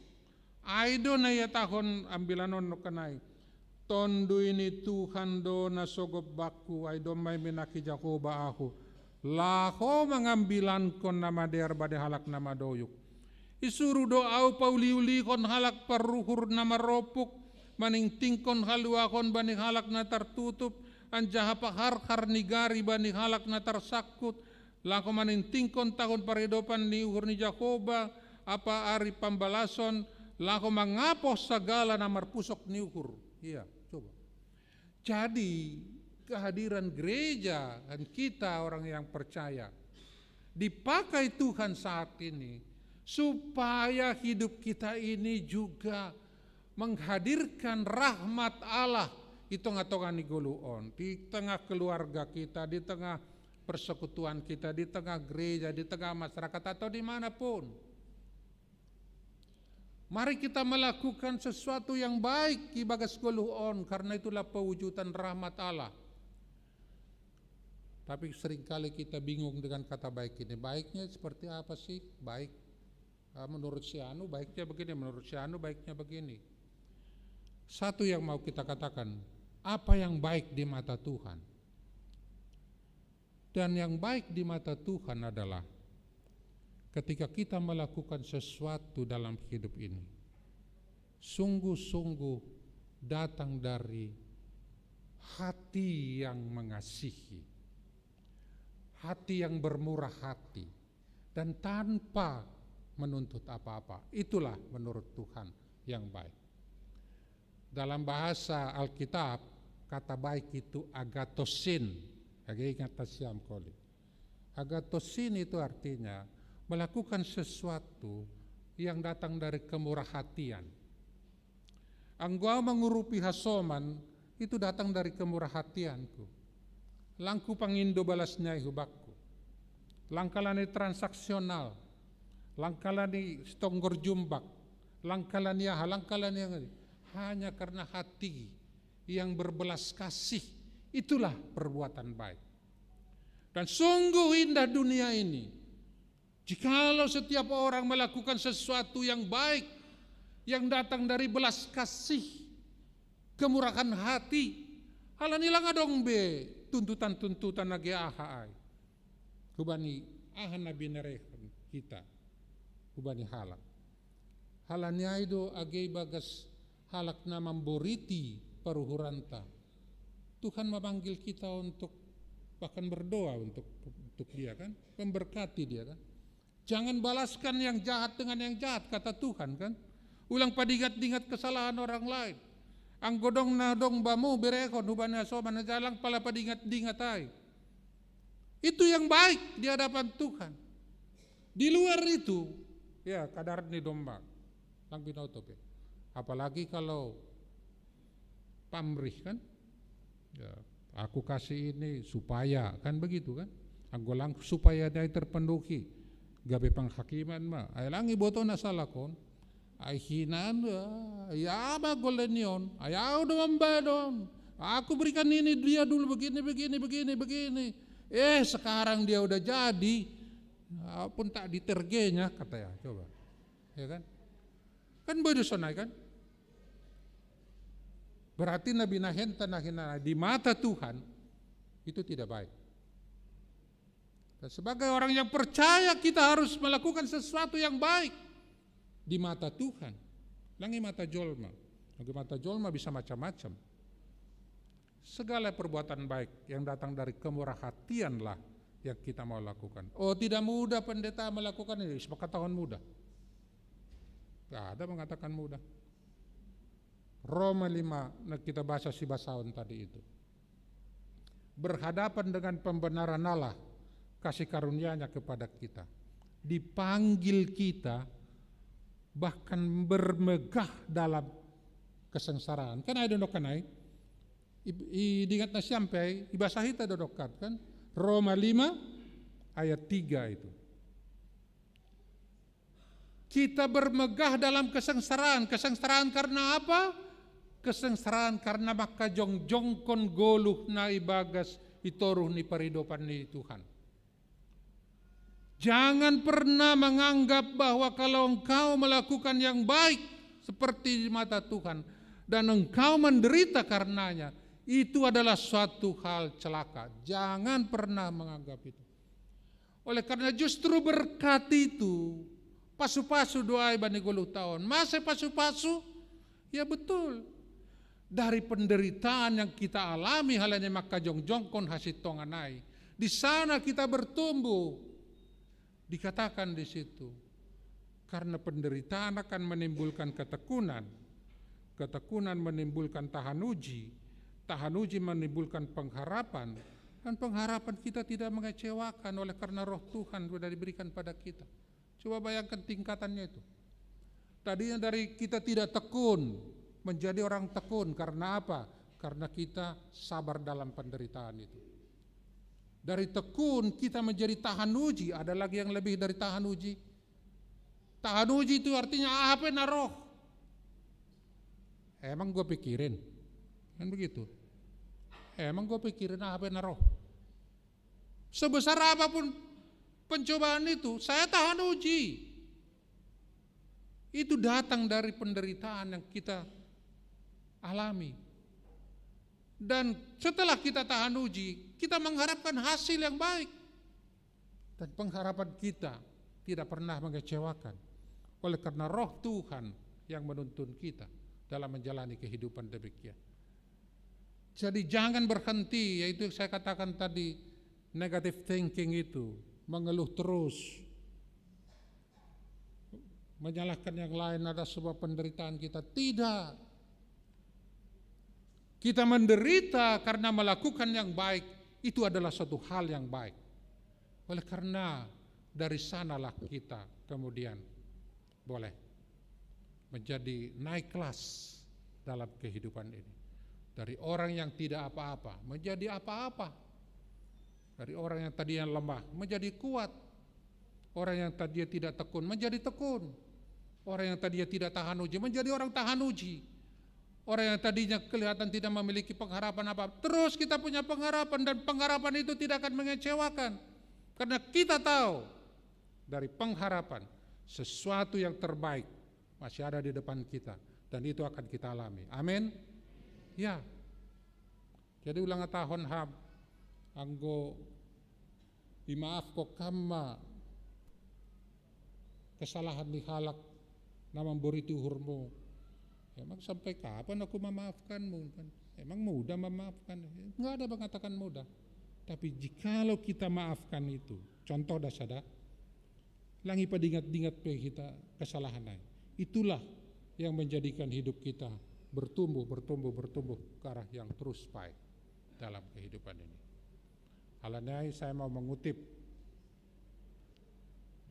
Ai do na ihatahon ambilan on nangkin ai. Tonduy ni Tuhan do na sogop bakku, ai domma i minaki Jahowa ahu, laho mangambilankon na madear bani halak na madoyuk. Isuru do ahu pauliulihon halak paruhur na maropuk, maningtingkon haluahon bani halak na tartutup, anjaha paharhar ni gari bani halak na tarsangkut, laho maningtingkon tahun paridopan ni uhur ni Jahowa, apa ari pambalason, laho mangapoh sagala na marpusok ni uhur. Iya, coba. Jadi, kehadiran gereja dan kita orang yang percaya dipakai Tuhan saat ini supaya hidup kita ini juga menghadirkan rahmat Allah di tengah-tengah ni goluh on, di tengah keluarga kita, di tengah persekutuan kita, di tengah gereja, di tengah masyarakat, atau dimanapun. Mari kita melakukan sesuatu yang baik di bagas goluh on, karena itulah pewujudan rahmat Allah. Tapi seringkali kita bingung dengan kata baik ini. Baiknya seperti apa sih? Baik. Ah, menurut si Anu baiknya begini, menurut si Anu baiknya begini. Satu yang mau kita katakan, apa yang baik di mata Tuhan? Dan yang baik di mata Tuhan adalah ketika kita melakukan sesuatu dalam hidup ini, sungguh-sungguh datang dari hati yang mengasihi, hati yang bermurah hati, dan tanpa menuntut apa-apa. Itulah menurut Tuhan yang baik. Dalam bahasa Alkitab, kata baik itu agatosin. Age ingat ta siam koli. Agatosin itu artinya melakukan sesuatu yang datang dari kemurah hatian. Anggo ahu mangurupi hasoman, itu datang dari kemurah hatianku. Lang hupangindo balas ni ai hu bakku. Lang halani transaksional, lang halani sitonggor jumbak, lang halani aha, lang halani aha. Hanya karena hati yang berbelas kasih, itulah perbuatan baik. Dan sungguh indah dunia ini. Jikalau setiap orang melakukan sesuatu yang baik, yang datang dari belas kasih, kemurahan hati, halani lang adong be tuntutan-tuntutan age aha ai. Hubani aha na binerehon hita hubani halak. Halani ai do age ibagas halak na mamboriti paruhuranta. Tuhan memanggil kita untuk bahkan berdoa untuk untuk dia, kan, memberkati dia, kan. Jangan balaskan yang jahat dengan yang jahat, kata Tuhan, kan. Ulang padingat-dingat kesalahan orang lain. Anggo dong na dong bamu berehon hubani asoman na jalang, pala padingat-dingat ai. Itu yang baik di hadapan Tuhan. Di luar itu, ya, kadar ni domba. Lang binoto pe. Apalagi kalau pamrih, kan. Ya, aku kasih ini supaya, kan begitu, kan. Anggo lang supaya dia terpenuhi, gabe panghakiman ma. Ai lang iboto na salak on. Ai hinan, ah, ya, ba golenion. Ai au do mambahen on. Aku berikan ini dia dulu begini, begini, begini, begini. Eh, sekarang dia udah jadi. Ah, pun tak ditergenya, kata ya, coba. Ya, kan? Kan boi do sonai, kan? Berarti na binahen ta na hinan di mata Tuhan itu tidak baik. Dan sebagai orang yang percaya, kita harus melakukan sesuatu yang baik di mata Tuhan. Lang i mata jolma. Lang i mata jolma bisa macam-macam. Segala perbuatan baik yang datang dari kemurah hatianlah yang kita mau lakukan. Oh, tidak mudah pendeta melakukan ini, sepakatakan mudah. Gak ada mengatakan mudah. Roma lima, na kita baca si basaon tadi itu. Berhadapan dengan pembenaran Allah, kasih karunia-Nya kepada kita. Dipanggil kita bahkan bermegah dalam kesengsaraan. Kan ai didok kan ai? I, i, diingat na siampe ai, ibasa hita didok kan? Roma lima ayat tiga itu. Kita bermegah dalam kesengsaraan. Kesengsaraan karena apa? Kesengsaraan karena mangkajongjongkon goluh na ibagas i toruh ni paridopan ni Tuhan. Jangan pernah menganggap bahwa kalau engkau melakukan yang baik seperti di mata Tuhan dan engkau menderita karenanya, itu adalah suatu hal celaka. Jangan pernah menganggap itu. Oleh karena justru berkat itu, pasu-pasu do ai bani goluhta on. Masa pasu-pasu? Ya betul. Dari penderitaan yang kita alami, halani mangkajongjongkon hasintongan ai. Di sana kita bertumbuh. Dikatakan di situ, karena penderitaan akan menimbulkan ketekunan. Ketekunan menimbulkan tahan uji. Tahan uji menimbulkan pengharapan. Dan pengharapan kita tidak mengecewakan oleh karena Roh Tuhan sudah diberikan pada kita. Coba bayangkan tingkatannya itu. Tadinya dari kita tidak tekun, menjadi orang tekun. Karena apa? Karena kita sabar dalam penderitaan itu. Dari tekun kita menjadi tahan uji. Ada lagi yang lebih dari tahan uji? Tahan uji itu artinya apa na roh? Emang gue pikirin? Kan begitu. Emang gue pikirin apa na roh? Sebesar apapun pencobaan itu, saya tahan uji. Itu datang dari penderitaan yang kita alami. Dan setelah kita tahan uji, kita mengharapkan hasil yang baik. Dan pengharapan kita tidak pernah mengecewakan. Oleh karena Roh Tuhan yang menuntun kita dalam menjalani kehidupan demikian. Jadi jangan berhenti, yaitu yang saya katakan tadi, negative thinking itu, mengeluh terus, menyalahkan yang lain, ada sebuah penderitaan kita. Tidak. Kita menderita karena melakukan yang baik, itu adalah suatu hal yang baik. Oleh karena dari sanalah kita kemudian boleh menjadi naik kelas dalam kehidupan ini. Dari orang yang tidak apa-apa menjadi apa-apa. Dari orang yang tadinya lemah menjadi kuat. Orang yang tadinya tidak tekun menjadi tekun. Orang yang tadinya tidak tahan uji menjadi orang tahan uji. Orang yang tadinya kelihatan tidak memiliki pengharapan apa, terus kita punya pengharapan, dan pengharapan itu tidak akan mengecewakan. Karena kita tahu dari pengharapan sesuatu yang terbaik masih ada di depan kita, dan itu akan kita alami. Amin. Ya. Jadi ulang hatahon ham, anggo imaafkon ham ma kesalahan ni halak na mamboriti uhurmu. Emang sampai kapan aku memaafkanmu, kan? Emang mudah memaafkan? Nggak ada mengatakan mudah. Tapi jikalau kita maafkan itu, contoh dah sada, langi padingat-dingat pe kita kesalahan lain. Itulah yang menjadikan hidup kita bertumbuh, bertumbuh, bertumbuh ke arah yang terus baik dalam kehidupan ini. Alaniai saya mau mengutip,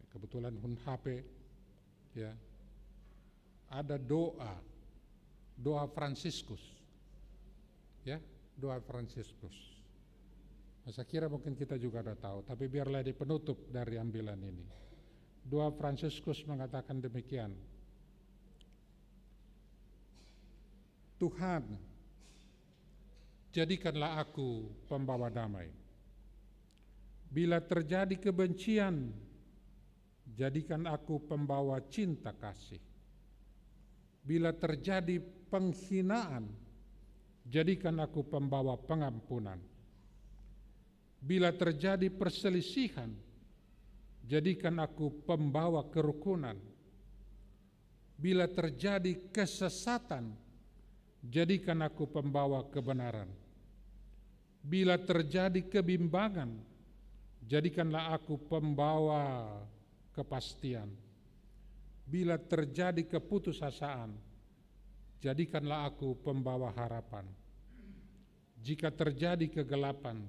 kebetulan hun H P, ya, ada doa, doa Fransiskus, ya, doa Fransiskus. Nah, saya kira mungkin kita juga ada tahu, tapi biarlah di penutup dari ambilan ini. Doa Fransiskus mengatakan demikian, "Tuhan, jadikanlah aku pembawa damai. Bila terjadi kebencian, jadikan aku pembawa cinta kasih. Bila terjadi penghinaan, jadikan aku pembawa pengampunan. Bila terjadi perselisihan, jadikan aku pembawa kerukunan. Bila terjadi kesesatan, jadikan aku pembawa kebenaran. Bila terjadi kebimbangan, jadikanlah aku pembawa kepastian. Bila terjadi keputusasaan, jadikanlah aku pembawa harapan. Jika terjadi kegelapan,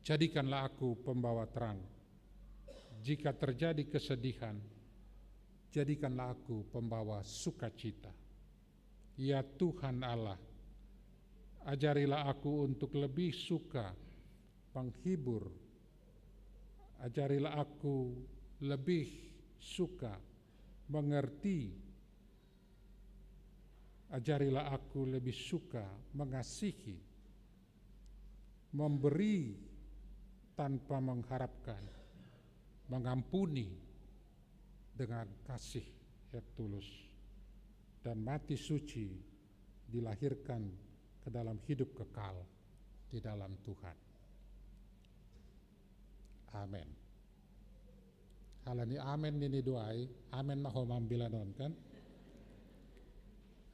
jadikanlah aku pembawa terang. Jika terjadi kesedihan, jadikanlah aku pembawa sukacita." Ya Tuhan Allah, ajarilah aku untuk lebih suka menghibur. Ajarilah aku lebih suka mengerti. Ajarilah aku lebih suka mengasihi, memberi tanpa mengharapkan, mengampuni dengan kasih yang tulus, dan mati suci, dilahirkan ke dalam hidup kekal di dalam Tuhan. Amin. Alani amin nini doai, amin ma ho mambilanon kan?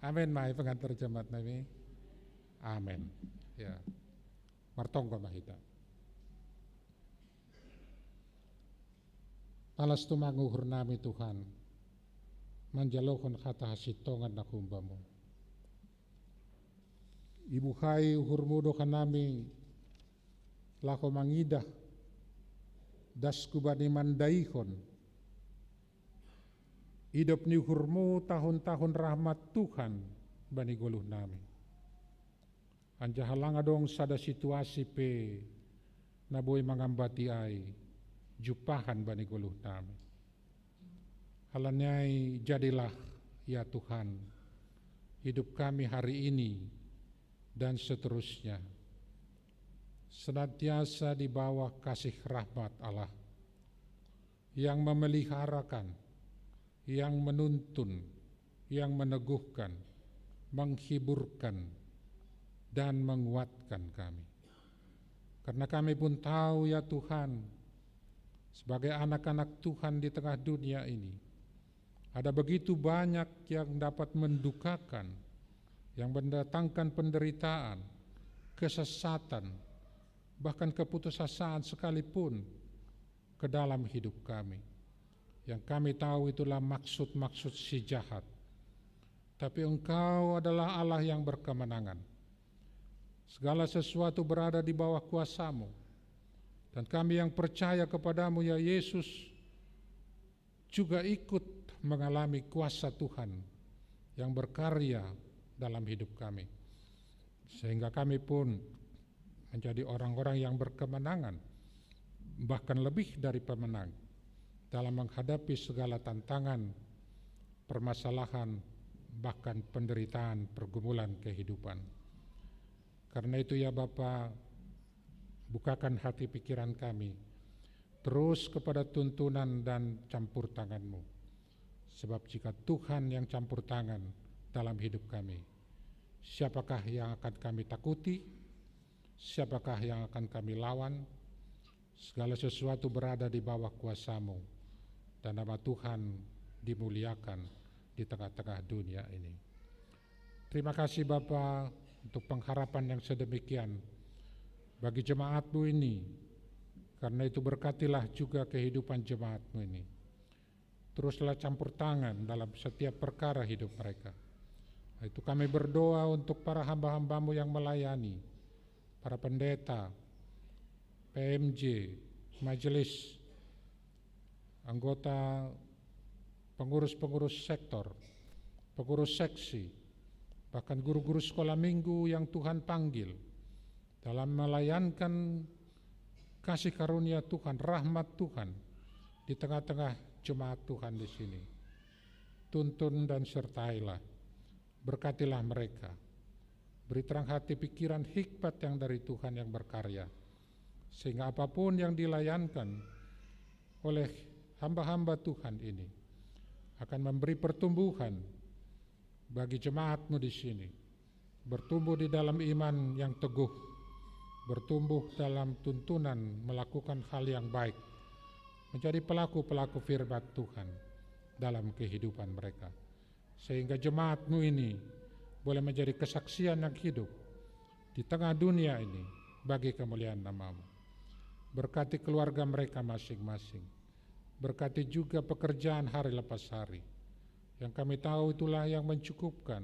Amin mai pengantar jemaat nami. Amin. Ya. Martonggo ma hita. Talas tumang uhur nami Tuhan, manjalohon hata hasitongan na humbamu. Ibuhai uhurmu do hanami laho mangidah das kubani mandaihon idop ni uhurmu tahun-tahun rahmat Tuhan bani goluh nami. Anjaha lang adong sada situasi pe na boi mangambati ai jumpahan bani goluh nami. Halaniai jadilah ya Tuhan hidup kami hari ini dan seterusnya senantiasa di bawah kasih rahmat Allah yang memeliharakan, yang menuntun, yang meneguhkan, menghiburkan, dan menguatkan kami. Karena kami pun tahu ya Tuhan, sebagai anak-anak Tuhan di tengah dunia ini, ada begitu banyak yang dapat mendukakan, yang mendatangkan penderitaan, kesesatan, bahkan keputusasaan sekalipun ke dalam hidup kami. Yang kami tahu itulah maksud-maksud si jahat. Tapi Engkau adalah Allah yang berkemenangan. Segala sesuatu berada di bawah kuasa-Mu. Dan kami yang percaya kepada-Mu, ya Yesus, juga ikut mengalami kuasa Tuhan yang berkarya dalam hidup kami. Sehingga kami pun menjadi orang-orang yang berkemenangan, bahkan lebih dari pemenang, dalam menghadapi segala tantangan, permasalahan, bahkan penderitaan pergumulan kehidupan. Karena itu ya Bapa, bukakan hati pikiran kami terus kepada tuntunan dan campur tangan-Mu. Sebab jika Tuhan yang campur tangan dalam hidup kami, siapakah yang akan kami takuti? Siapakah yang akan kami lawan? Segala sesuatu berada di bawah kuasa-Mu, dan nama Tuhan dimuliakan di tengah-tengah dunia ini. Terima kasih Bapa, untuk pengharapan yang sedemikian bagi jemaat-Mu ini. Karena itu, berkatilah juga kehidupan jemaat-Mu ini. Teruslah campur tangan dalam setiap perkara hidup mereka. Itu kami berdoa untuk para hamba-hamba-Mu yang melayani, para pendeta, P M J, majelis, anggota, pengurus-pengurus sektor, pengurus seksi, bahkan guru-guru sekolah minggu yang Tuhan panggil dalam melayankan kasih karunia Tuhan, rahmat Tuhan di tengah-tengah jemaat Tuhan di sini. Tuntun dan sertailah, berkatilah mereka. Beri terang hati, pikiran, hikmat yang dari Tuhan yang berkarya, sehingga apapun yang dilayankan oleh hamba-hamba Tuhan ini akan memberi pertumbuhan bagi jemaat-Mu di sini, bertumbuh di dalam iman yang teguh, bertumbuh dalam tuntunan melakukan hal yang baik, menjadi pelaku-pelaku firman Tuhan dalam kehidupan mereka, sehingga jemaat-Mu ini boleh menjadi kesaksian yang hidup di tengah dunia ini bagi kemuliaan nama-Mu. Berkati keluarga mereka masing-masing. Berkati juga pekerjaan hari lepas hari, yang kami tahu itulah yang mencukupkan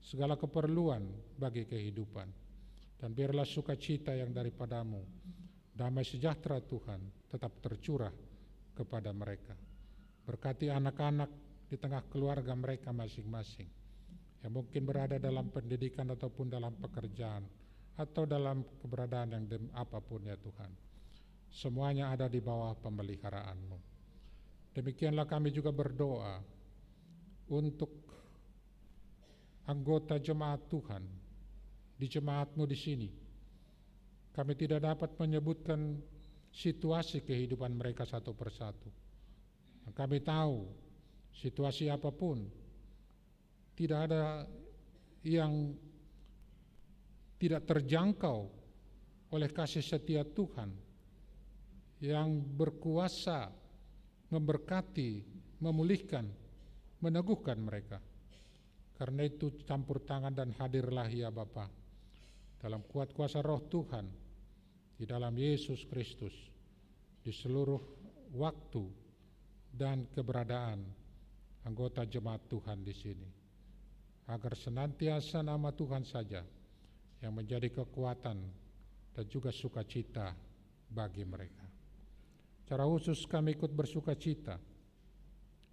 segala keperluan bagi kehidupan. Dan biarlah sukacita yang daripada-Mu, damai sejahtera Tuhan tetap tercurah kepada mereka. Berkati anak-anak di tengah keluarga mereka masing-masing, yang mungkin berada dalam pendidikan ataupun dalam pekerjaan, atau dalam keberadaan yang dem-, apapun, ya Tuhan. Semuanya ada di bawah pemeliharaan-Mu. Demikianlah kami juga berdoa untuk anggota jemaat Tuhan di jemaat-Mu di sini. Kami tidak dapat menyebutkan situasi kehidupan mereka satu persatu. Yang kami tahu, situasi apapun, tidak ada yang tidak terjangkau oleh kasih setia Tuhan yang berkuasa memberkati, memulihkan, meneguhkan mereka. Karena itu, campur tangan dan hadirlah, ya Bapa, dalam kuat kuasa Roh Tuhan, di dalam Yesus Kristus, di seluruh waktu dan keberadaan anggota jemaat Tuhan di sini, agar senantiasa nama Tuhan saja yang menjadi kekuatan dan juga sukacita bagi mereka. Secara khusus, kami ikut bersukacita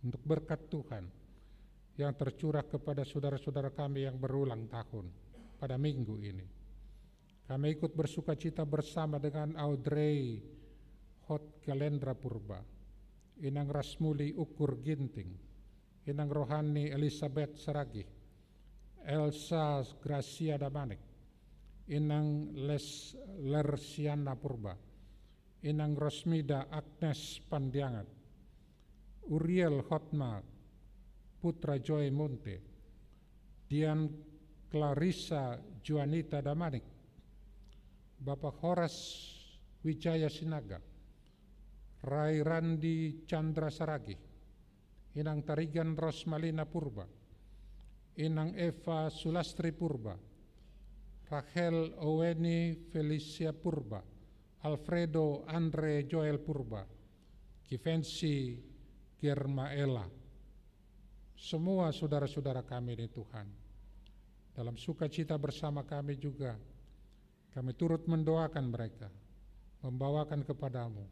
untuk berkat Tuhan yang tercurah kepada saudara-saudara kami yang berulang tahun pada minggu ini. Kami ikut bersukacita bersama dengan Audrey Hot Galendra Purba, Inang Rasmuli Ukur Ginting, Inang Rohani Elizabeth Saragih, Elsa Gracia Damanik, Inang Les Lersiana Purba, Inang Rosmida Agnes Pandiangat, Uriel Hotma Putra Joy Munte, Dian Clarissa Juanita Damanik, Bapak Horas Wijaya Sinaga, Rai Randi Chandra Saragih, Inang Tarigan Rosmalina Purba, Inang Eva Sulastri Purba, Rachel Oweni Felicia Purba, Alfredo Andre Joel Purba, Kivensi Germaela. Semua saudara-saudara kami ini, Tuhan, dalam sukacita bersama kami juga, kami turut mendoakan mereka, membawakan kepada-Mu,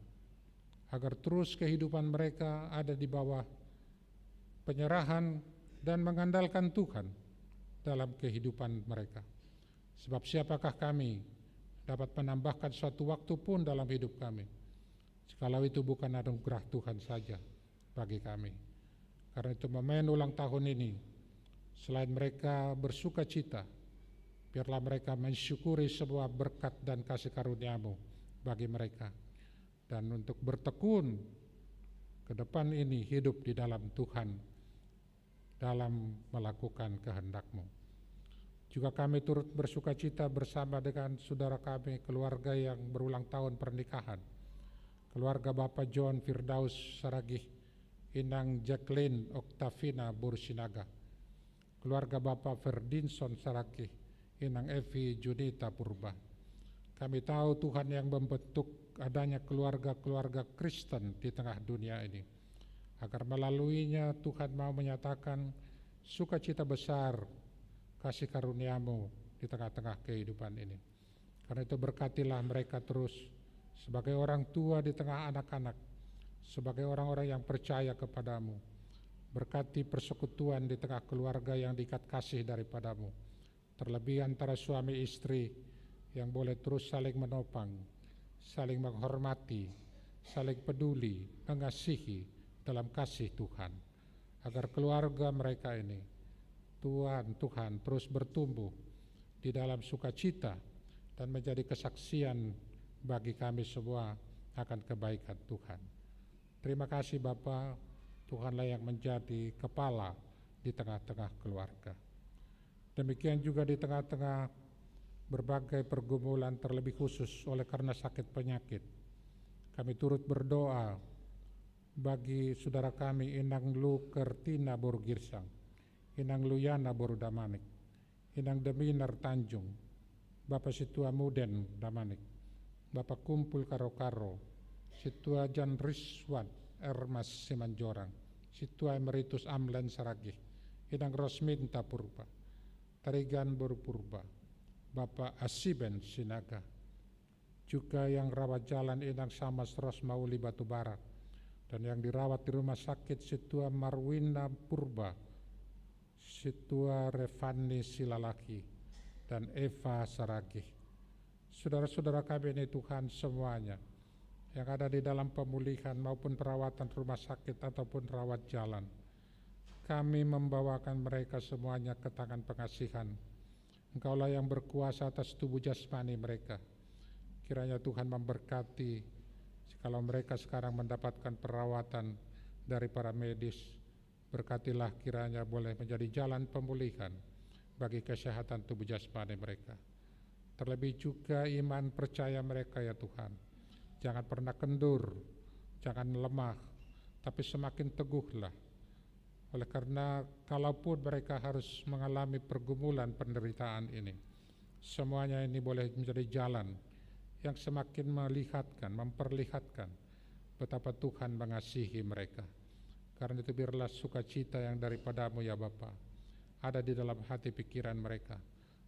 agar terus kehidupan mereka ada di bawah penyerahan dan mengandalkan Tuhan dalam kehidupan mereka. Sebab siapakah kami dapat menambahkan suatu waktu pun dalam hidup kami, jikalau itu bukan anugerah Tuhan saja bagi kami? Karena itu, momen ulang tahun ini, selain mereka bersukacita, biarlah mereka mensyukuri semua berkat dan kasih karunia-Mu bagi mereka, dan untuk bertekun ke depan ini hidup di dalam Tuhan, dalam melakukan kehendak-Mu. Juga kami turut bersukacita bersama dengan saudara kami, keluarga yang berulang tahun pernikahan. Keluarga Bapak John Firdaus Saragih, Inang Jacqueline Octavina Boru Sinaga. Keluarga Bapak Ferdinson Saragih, Inang Evi Junita Purba. Kami tahu Tuhan yang membentuk adanya keluarga-keluarga Kristen di tengah dunia ini, agar melaluinya Tuhan mau menyatakan sukacita besar kasih karunia-Mu di tengah-tengah kehidupan ini. Karena itu, berkatilah mereka terus sebagai orang tua di tengah anak-anak, sebagai orang-orang yang percaya kepada-Mu. Berkati persekutuan di tengah keluarga yang diikat kasih daripada-Mu, terlebih antara suami istri yang boleh terus saling menopang, saling menghormati, saling peduli, mengasihi dalam kasih Tuhan. Agar keluarga mereka ini, Tuhan, Tuhan, terus bertumbuh di dalam sukacita dan menjadi kesaksian bagi kami semua akan kebaikan Tuhan. Terima kasih Bapa, Tuhanlah yang menjadi kepala di tengah-tengah keluarga. Demikian juga di tengah-tengah berbagai pergumulan, terlebih khusus oleh karena sakit penyakit. Kami turut berdoa bagi saudara kami Inang Lu Kertina Boru Girsang, Inang Luyana Boru Damanik, Inang Deminar Tanjung, Bapak Situa Muden Damanik, Bapak Kumpul Karo-Karo, Situa Jan Rizwan Ermas Simanjorang, Situa Emeritus Amlen Saragih, Inang Rosminta Purba, Tarigan Boru Purba, Bapak Asiben Sinaga, juga yang rawat jalan Inang Samas Rosmauli Batubara, dan yang dirawat di rumah sakit Situa Marwina Purba, Situa Revani Silalaki, dan Eva Saragih. Saudara-saudara kami ini Tuhan semuanya, yang ada di dalam pemulihan maupun perawatan rumah sakit ataupun rawat jalan, kami membawakan mereka semuanya ke tangan pengasihan. Engkaulah yang berkuasa atas tubuh jasmani mereka. Kiranya Tuhan memberkati, jikalau mereka sekarang mendapatkan perawatan dari para medis, berkatilah kiranya boleh menjadi jalan pemulihan bagi kesehatan tubuh jasmani mereka. Terlebih juga iman percaya mereka, ya Tuhan. Jangan pernah kendur, jangan lemah, tapi semakin teguhlah. Oleh karena kalaupun mereka harus mengalami pergumulan penderitaan ini, semuanya ini boleh menjadi jalan yang semakin melihatkan, memperlihatkan betapa Tuhan mengasihi mereka. Karena itu, biarlah sukacita yang daripada-Mu, ya Bapa, ada di dalam hati pikiran mereka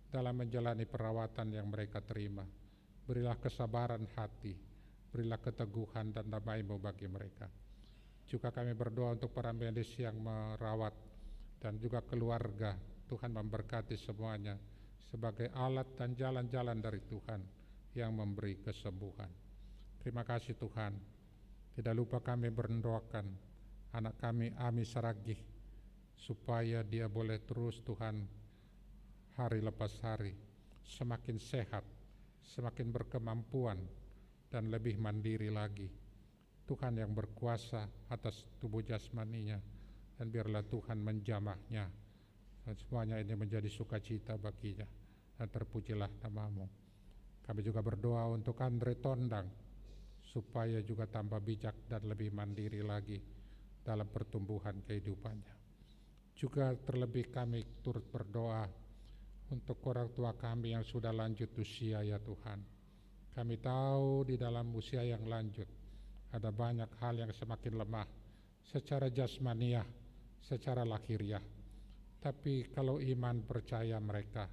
dalam menjalani perawatan yang mereka terima. Berilah kesabaran hati, berilah keteguhan dan damai-Mu bagi mereka. Juga kami berdoa untuk para medis yang merawat dan juga keluarga. Tuhan memberkati semuanya sebagai alat dan jalan-jalan dari Tuhan yang memberi kesembuhan. Terima kasih Tuhan. Tidak lupa kami mendoakan anak kami Ami Saragih, supaya dia boleh terus Tuhan hari lepas hari semakin sehat, semakin berkemampuan, dan lebih mandiri lagi. Tuhan yang berkuasa atas tubuh jasmaninya, dan biarlah Tuhan menjamahnya. Dan semuanya ini menjadi sukacita baginya. Dan terpujilah nama-Mu. Kami juga berdoa untuk Andre Tondang, supaya juga tambah bijak dan lebih mandiri lagi dalam pertumbuhan kehidupannya. Juga terlebih kami turut berdoa untuk orang tua kami yang sudah lanjut usia, ya Tuhan. Kami tahu di dalam usia yang lanjut ada banyak hal yang semakin lemah secara jasmaniah, secara lahiriah. Tapi kalau iman percaya mereka,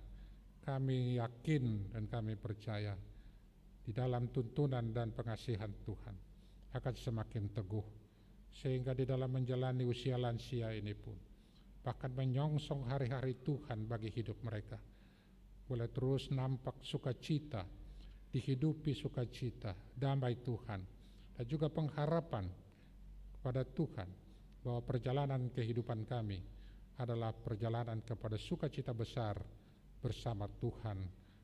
kami yakin dan kami percaya di dalam tuntunan dan pengasihan Tuhan akan semakin teguh, sehingga di dalam menjalani usia lansia ini pun, bahkan menyongsong hari-hari Tuhan bagi hidup mereka, boleh terus nampak sukacita, dihidupi sukacita, damai Tuhan, dan juga pengharapan kepada Tuhan bahwa perjalanan kehidupan kami adalah perjalanan kepada sukacita besar bersama Tuhan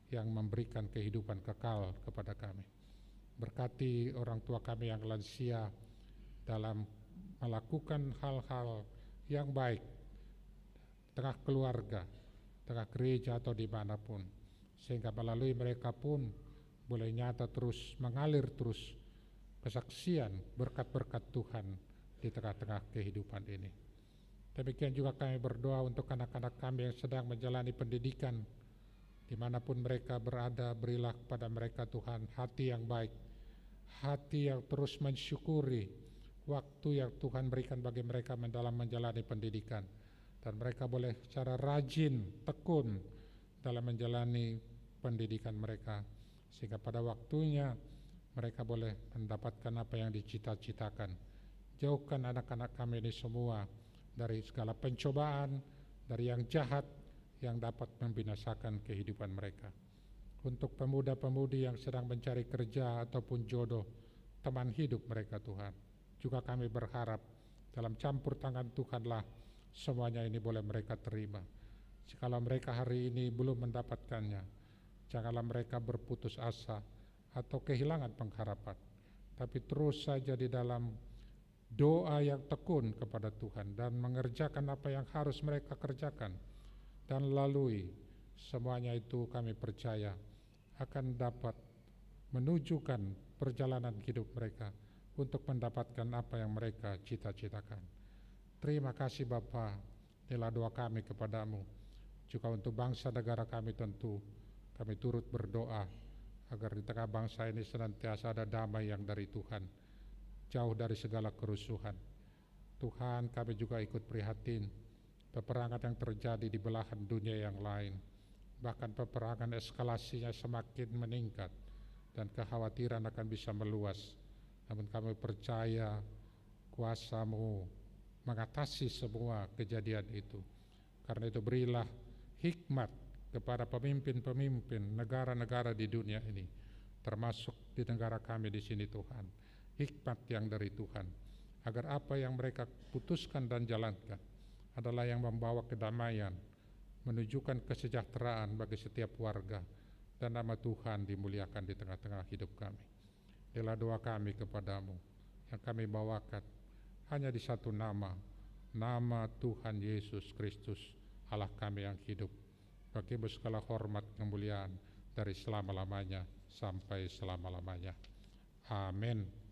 yang memberikan kehidupan kekal kepada kami. Berkati orang tua kami yang lansia dalam melakukan hal-hal yang baik, tengah keluarga, tengah gereja, atau dimanapun, sehingga melalui mereka pun boleh nyata terus, mengalir terus kesaksian berkat-berkat Tuhan di tengah-tengah kehidupan ini. Demikian juga kami berdoa untuk anak-anak kami yang sedang menjalani pendidikan Dimanapun mereka berada, berilah kepada mereka, Tuhan, hati yang baik, hati yang terus mensyukuri waktu yang Tuhan berikan bagi mereka dalam menjalani pendidikan. Dan mereka boleh secara rajin, tekun dalam menjalani pendidikan mereka, sehingga pada waktunya mereka boleh mendapatkan apa yang dicita-citakan. Jauhkan anak-anak kami ini semua dari segala pencobaan, dari yang jahat yang dapat membinasakan kehidupan mereka. Untuk pemuda-pemudi yang sedang mencari kerja ataupun jodoh, teman hidup mereka, Tuhan, juga kami berharap dalam campur tangan Tuhanlah semuanya ini boleh mereka terima. Jikalau mereka hari ini belum mendapatkannya, janganlah mereka berputus asa atau kehilangan pengharapan, tapi terus saja di dalam doa yang tekun kepada Tuhan dan mengerjakan apa yang harus mereka kerjakan dan lalui. Semuanya itu, kami percaya, akan dapat menunjukkan perjalanan hidup mereka untuk mendapatkan apa yang mereka cita-citakan. Terima kasih, Bapa. Inilah doa kami kepada-Mu. Juga untuk bangsa negara kami, tentu kami turut berdoa agar di tengah bangsa ini senantiasa ada damai yang dari Tuhan, jauh dari segala kerusuhan. Tuhan, kami juga ikut prihatin peperangan yang terjadi di belahan dunia yang lain. Bahkan peperangan eskalasinya semakin meningkat dan kekhawatiran akan bisa meluas. Namun kami percaya kuasa-Mu mengatasi semua kejadian itu. Karena itu, berilah hikmat kepada pemimpin-pemimpin negara-negara di dunia ini, termasuk di negara kami di sini, Tuhan. Hikmat yang dari Tuhan, agar apa yang mereka putuskan dan jalankan adalah yang membawa kedamaian, menunjukkan kesejahteraan bagi setiap warga, dan nama Tuhan dimuliakan di tengah-tengah hidup kami. Inilah doa kami kepada-Mu yang kami bawakan hanya di satu nama, nama Tuhan Yesus Kristus, Allah kami yang hidup. Bagi-Mu segala hormat, kemuliaan dari selama-lamanya sampai selama-lamanya. Amin.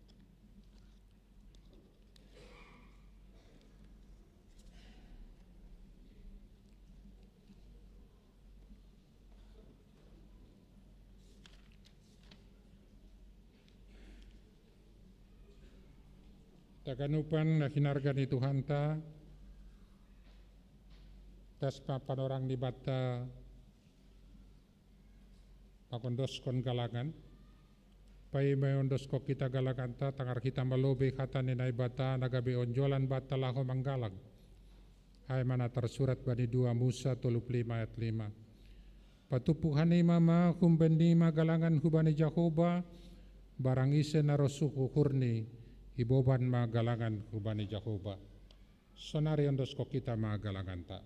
Takanupan na hinarga ni Tuhanta, taspa panorang ni bata pangondoskon galangan. Pai maiondosko kita galanganta, tangar hita malobi hata ni Naibata na gabe onjolan bata laho manggalang. Ai ma na tarsurat bani dua Musa tolu puluh lima ayat lima. Patupu hanima ma, humbani ma galangan hubani Jahoba, barang ise na rosuh uhurni, iboban ma galangan hubani Jahoba. Sonari ondosko kita ma galanganta.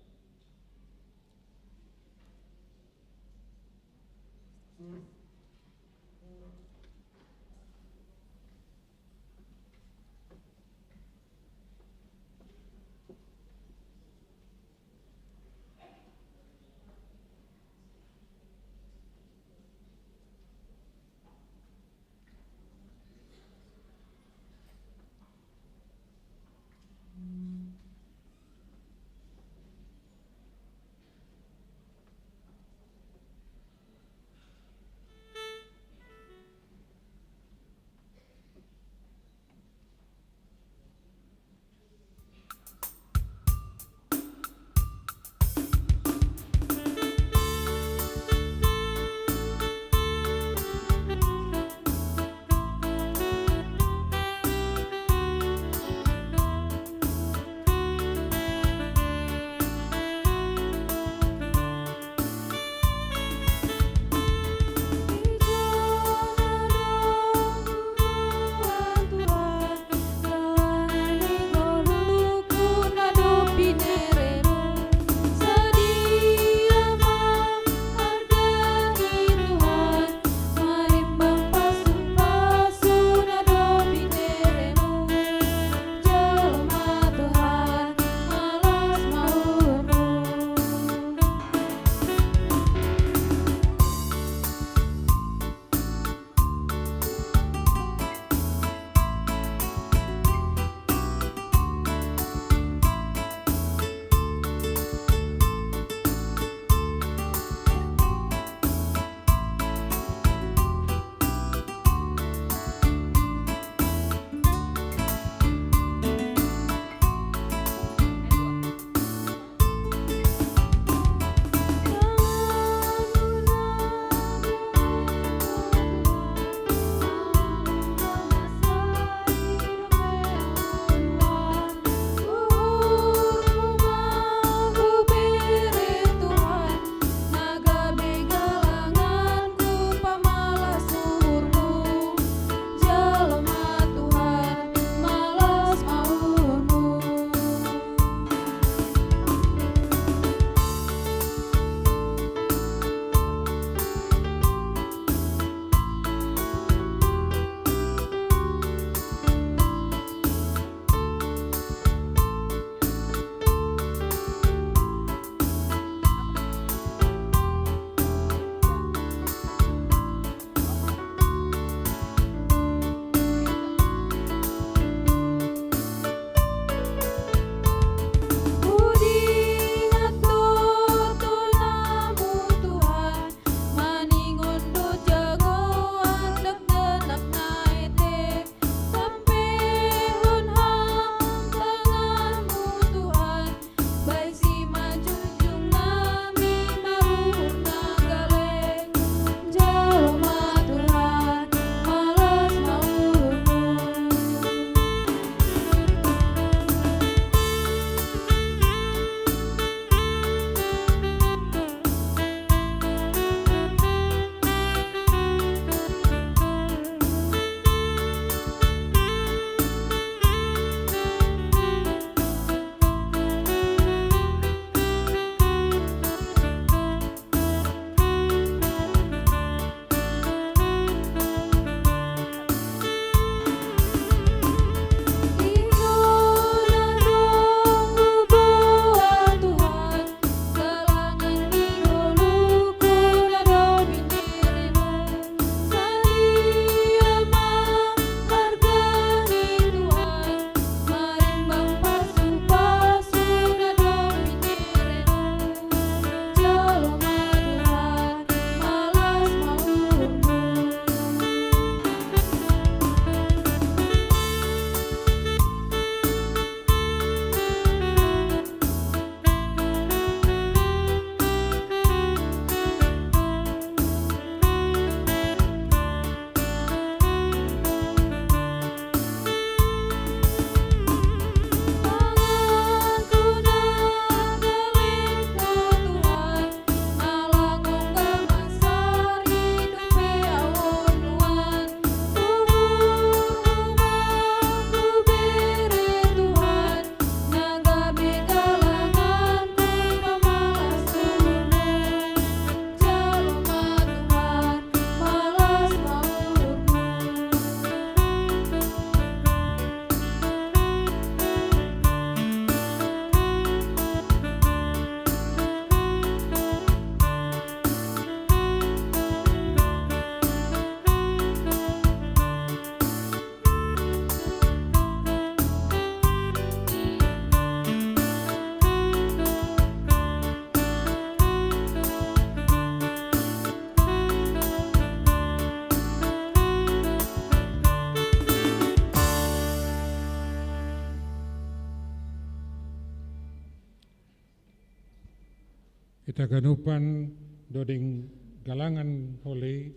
Ita ganupan doding galangan holi,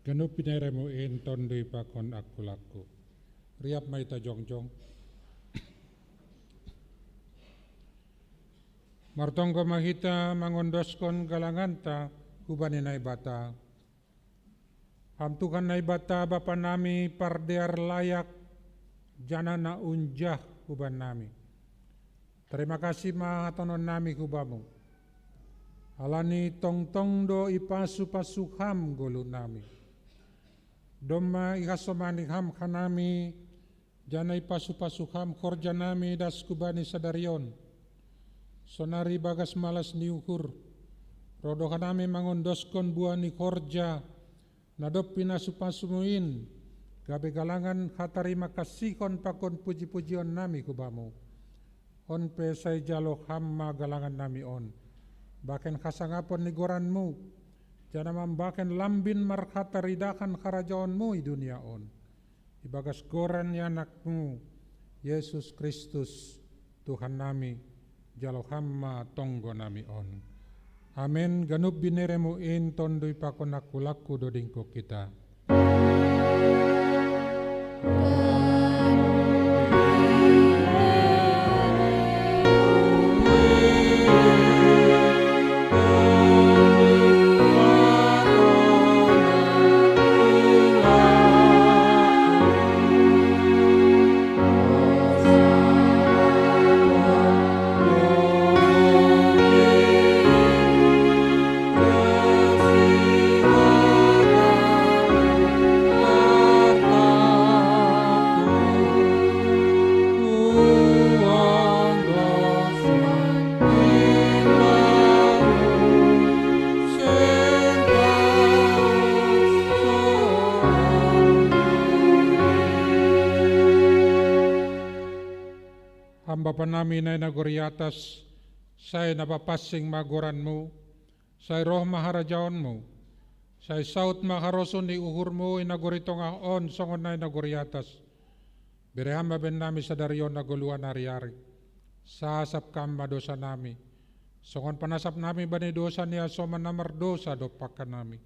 ganup bineremu in tondui pakon aku-laku. Riap ma ita jongjong. Martonggo ma hita mangondoskon galanganta hubani Naibata. Ham Tuhan Naibata Bapa nami pardear layak, janah na unjah huban nami. Tarima kasih ma hatonon nami hubamu. Halani tongtong do ipasu-pasu ham goluh nami. Domma ihasomani ham hanami, janah ipasu-pasu ham horja nami das hubani sadari on. Sonari bagas malas ni uhur, roh do hanami mangondoskon buah ni horja, na dob pinasu-pasumu in, gabe galangan hatarima kasihon pakon puji-pujion nami hubamu. On pe sai jalo ham ma galangan nami on, bahen hasangapon ni goranmu, janah mambahen lambin marhata ridahan harajaonmu i dunia on. Ibagas goran ni anakmu, Yesus Kristus, Tuhan nami, jalo ham ma tonggo nami on. Amen. Ganup bineremu in tondui pakon aku-laku dodingku kita. Ham Bapa nami na i nagori atas, sai na papansing ma goranmu, sai roh ma harajaonmu, sai saut ma harosuh ni uhurmu i nagori tongah on songon na i nagori atas. Bere ham ma bahen nami sadari on hagoluhan ari-ari. Sasap ham ma dosa nami, songon panasap nami bani dosa ni hasoman na mardosa dompak hanami.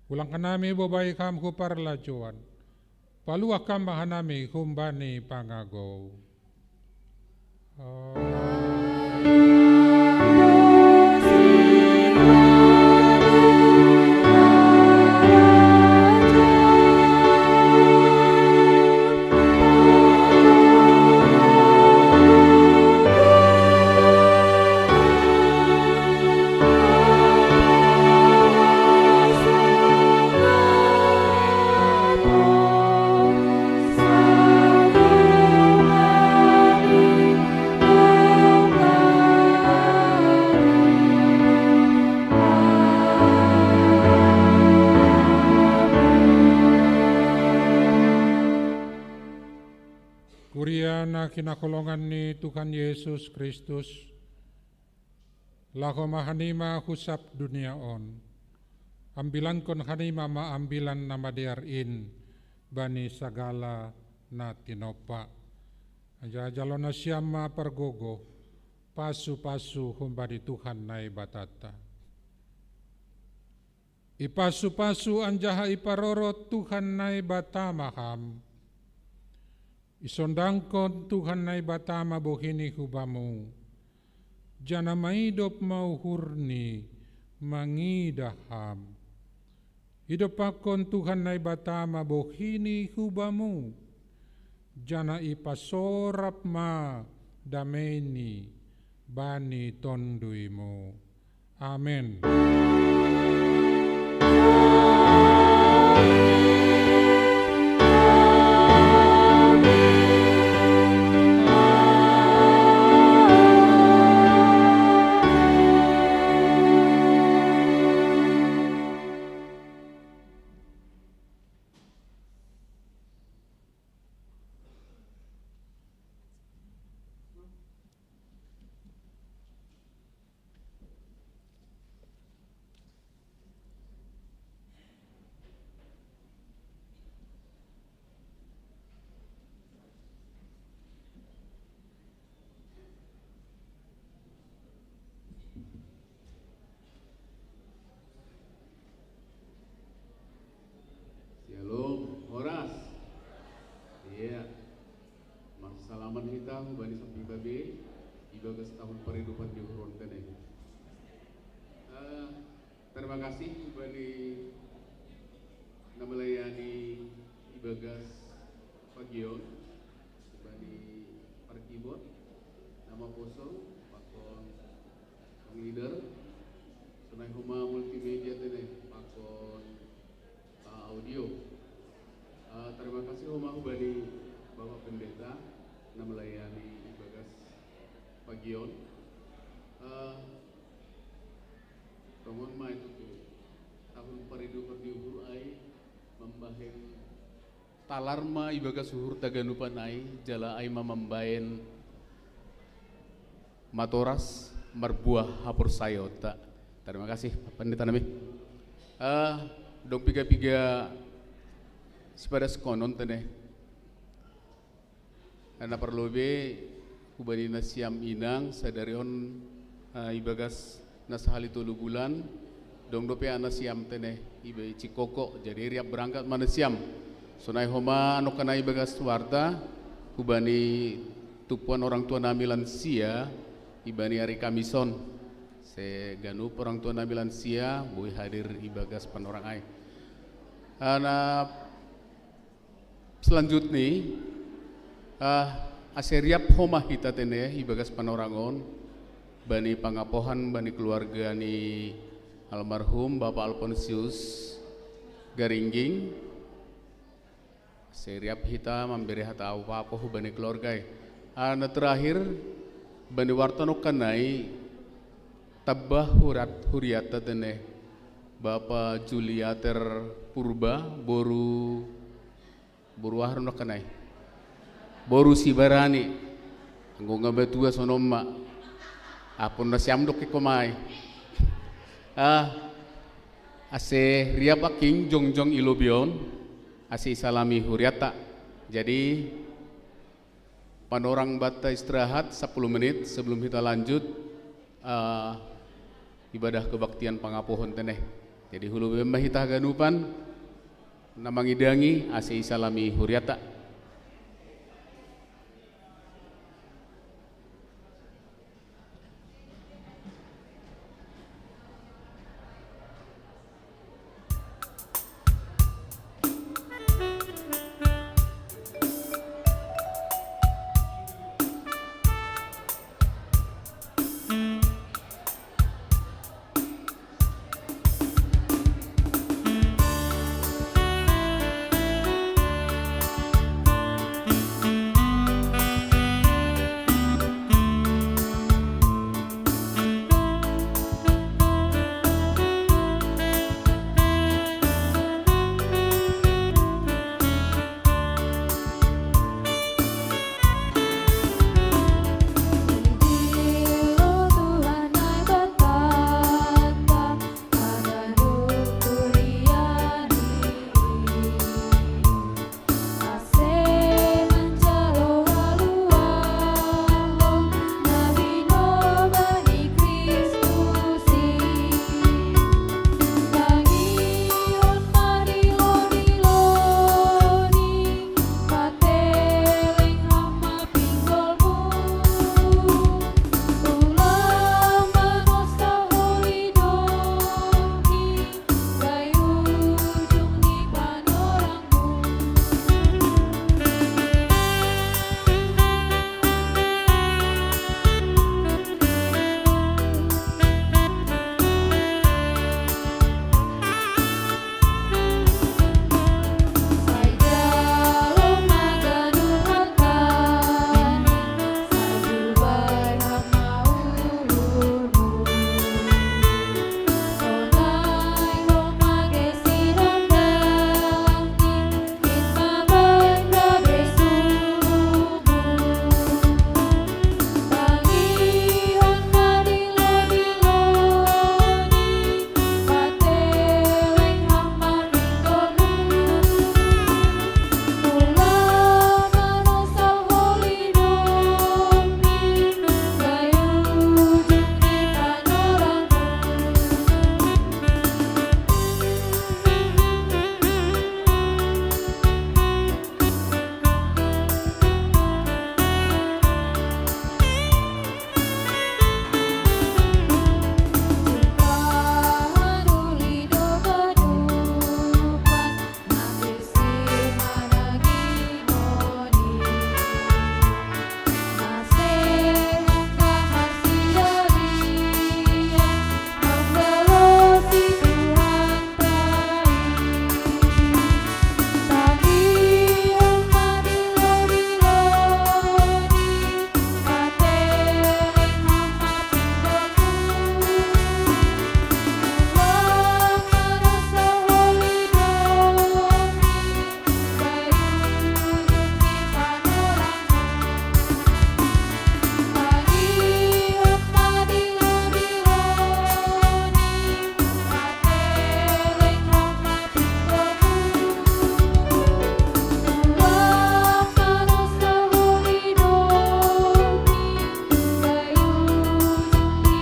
Ulang hanami bobai ham hu parlajouan. Paluah ham ma hanami humbani pangagou. Kuria na hinaholongan ni Tuhan Yesus Kristus, laho ma hanima hu sab dunia on. Ambilankon hanima ma ambilan na madear in bani sagala na tinompa. Anjaha jalo nasiam ma pargogoh, pasu-pasu humbani Tuhan Naibatanta. Ipasu-pasu anjaha iparorot Tuhan Naibata ma ham. Isondangkon Tuhan Naibata ma bohini hubamu, janah maidop ma uhurni mangidah ham. Idompakkon Tuhan Naibata ma bohini hubamu, janah ipasorap ma dameini bani tonduimu. Amen. Ibagas tahun paridupan di uhur tene. Eh, terima kasih hubani na melayani ibagas pagion, hubani parkibot, nama posong, pakon pangleader, sonai homa multimedia tene, pakon ah, audio. Ah, terima kasih homa hubani Bapak Pendeta na melayani ibagas pagion. Ah, tongon ma itu tu tahun paridupan di uhur ai mambahen talar ma ibagas uhur taganupan ai, jala ai ma mambahen matoras marbuah haporsayaonta. Terima kasih, Pendeta nami. Eh, dong piga-piga sipadas konon tene. Na parlobe hubani nasiam inang sadari on, eh, ibagas na sahali tolu bulan, dong dope anasiam tene iba i Cikoko, jadi riap berangkat ma nasiam. Sonai homa nokana ibagas warta, hubani tumpuan orang tua nami lansia, ibani ari Kamison. Se ganup orang tua nami lansia, boi hadir ibagas panorang ai. Ana selanjutni, ah, ase riap homa hita tene ibagas panorang on, bani pangapohan, bani keluarga ni almarhum Bapak Alponsius Garingging. Ase riap hita mambere hata apo-apo hubani keluarga i. Ana terakhir, bani warta nokana i tamba hurat huriata tene. Bapak Juliater Purba, boru, boru aha nokana i. Boru Sibarani. Anggo nga matua sonon ma. Apon nasiam doke homa i. Ah, ase riap aking jongjong i lobi on, ase isalami huriata. Jadi, panorang banta istirahat sepuluh menit sebelum hita lanjut, eh, ibadah kebaktian pangapohon tene. Jadi, huluben ma hita haganupan, na mangidangi, ase isalami huriata.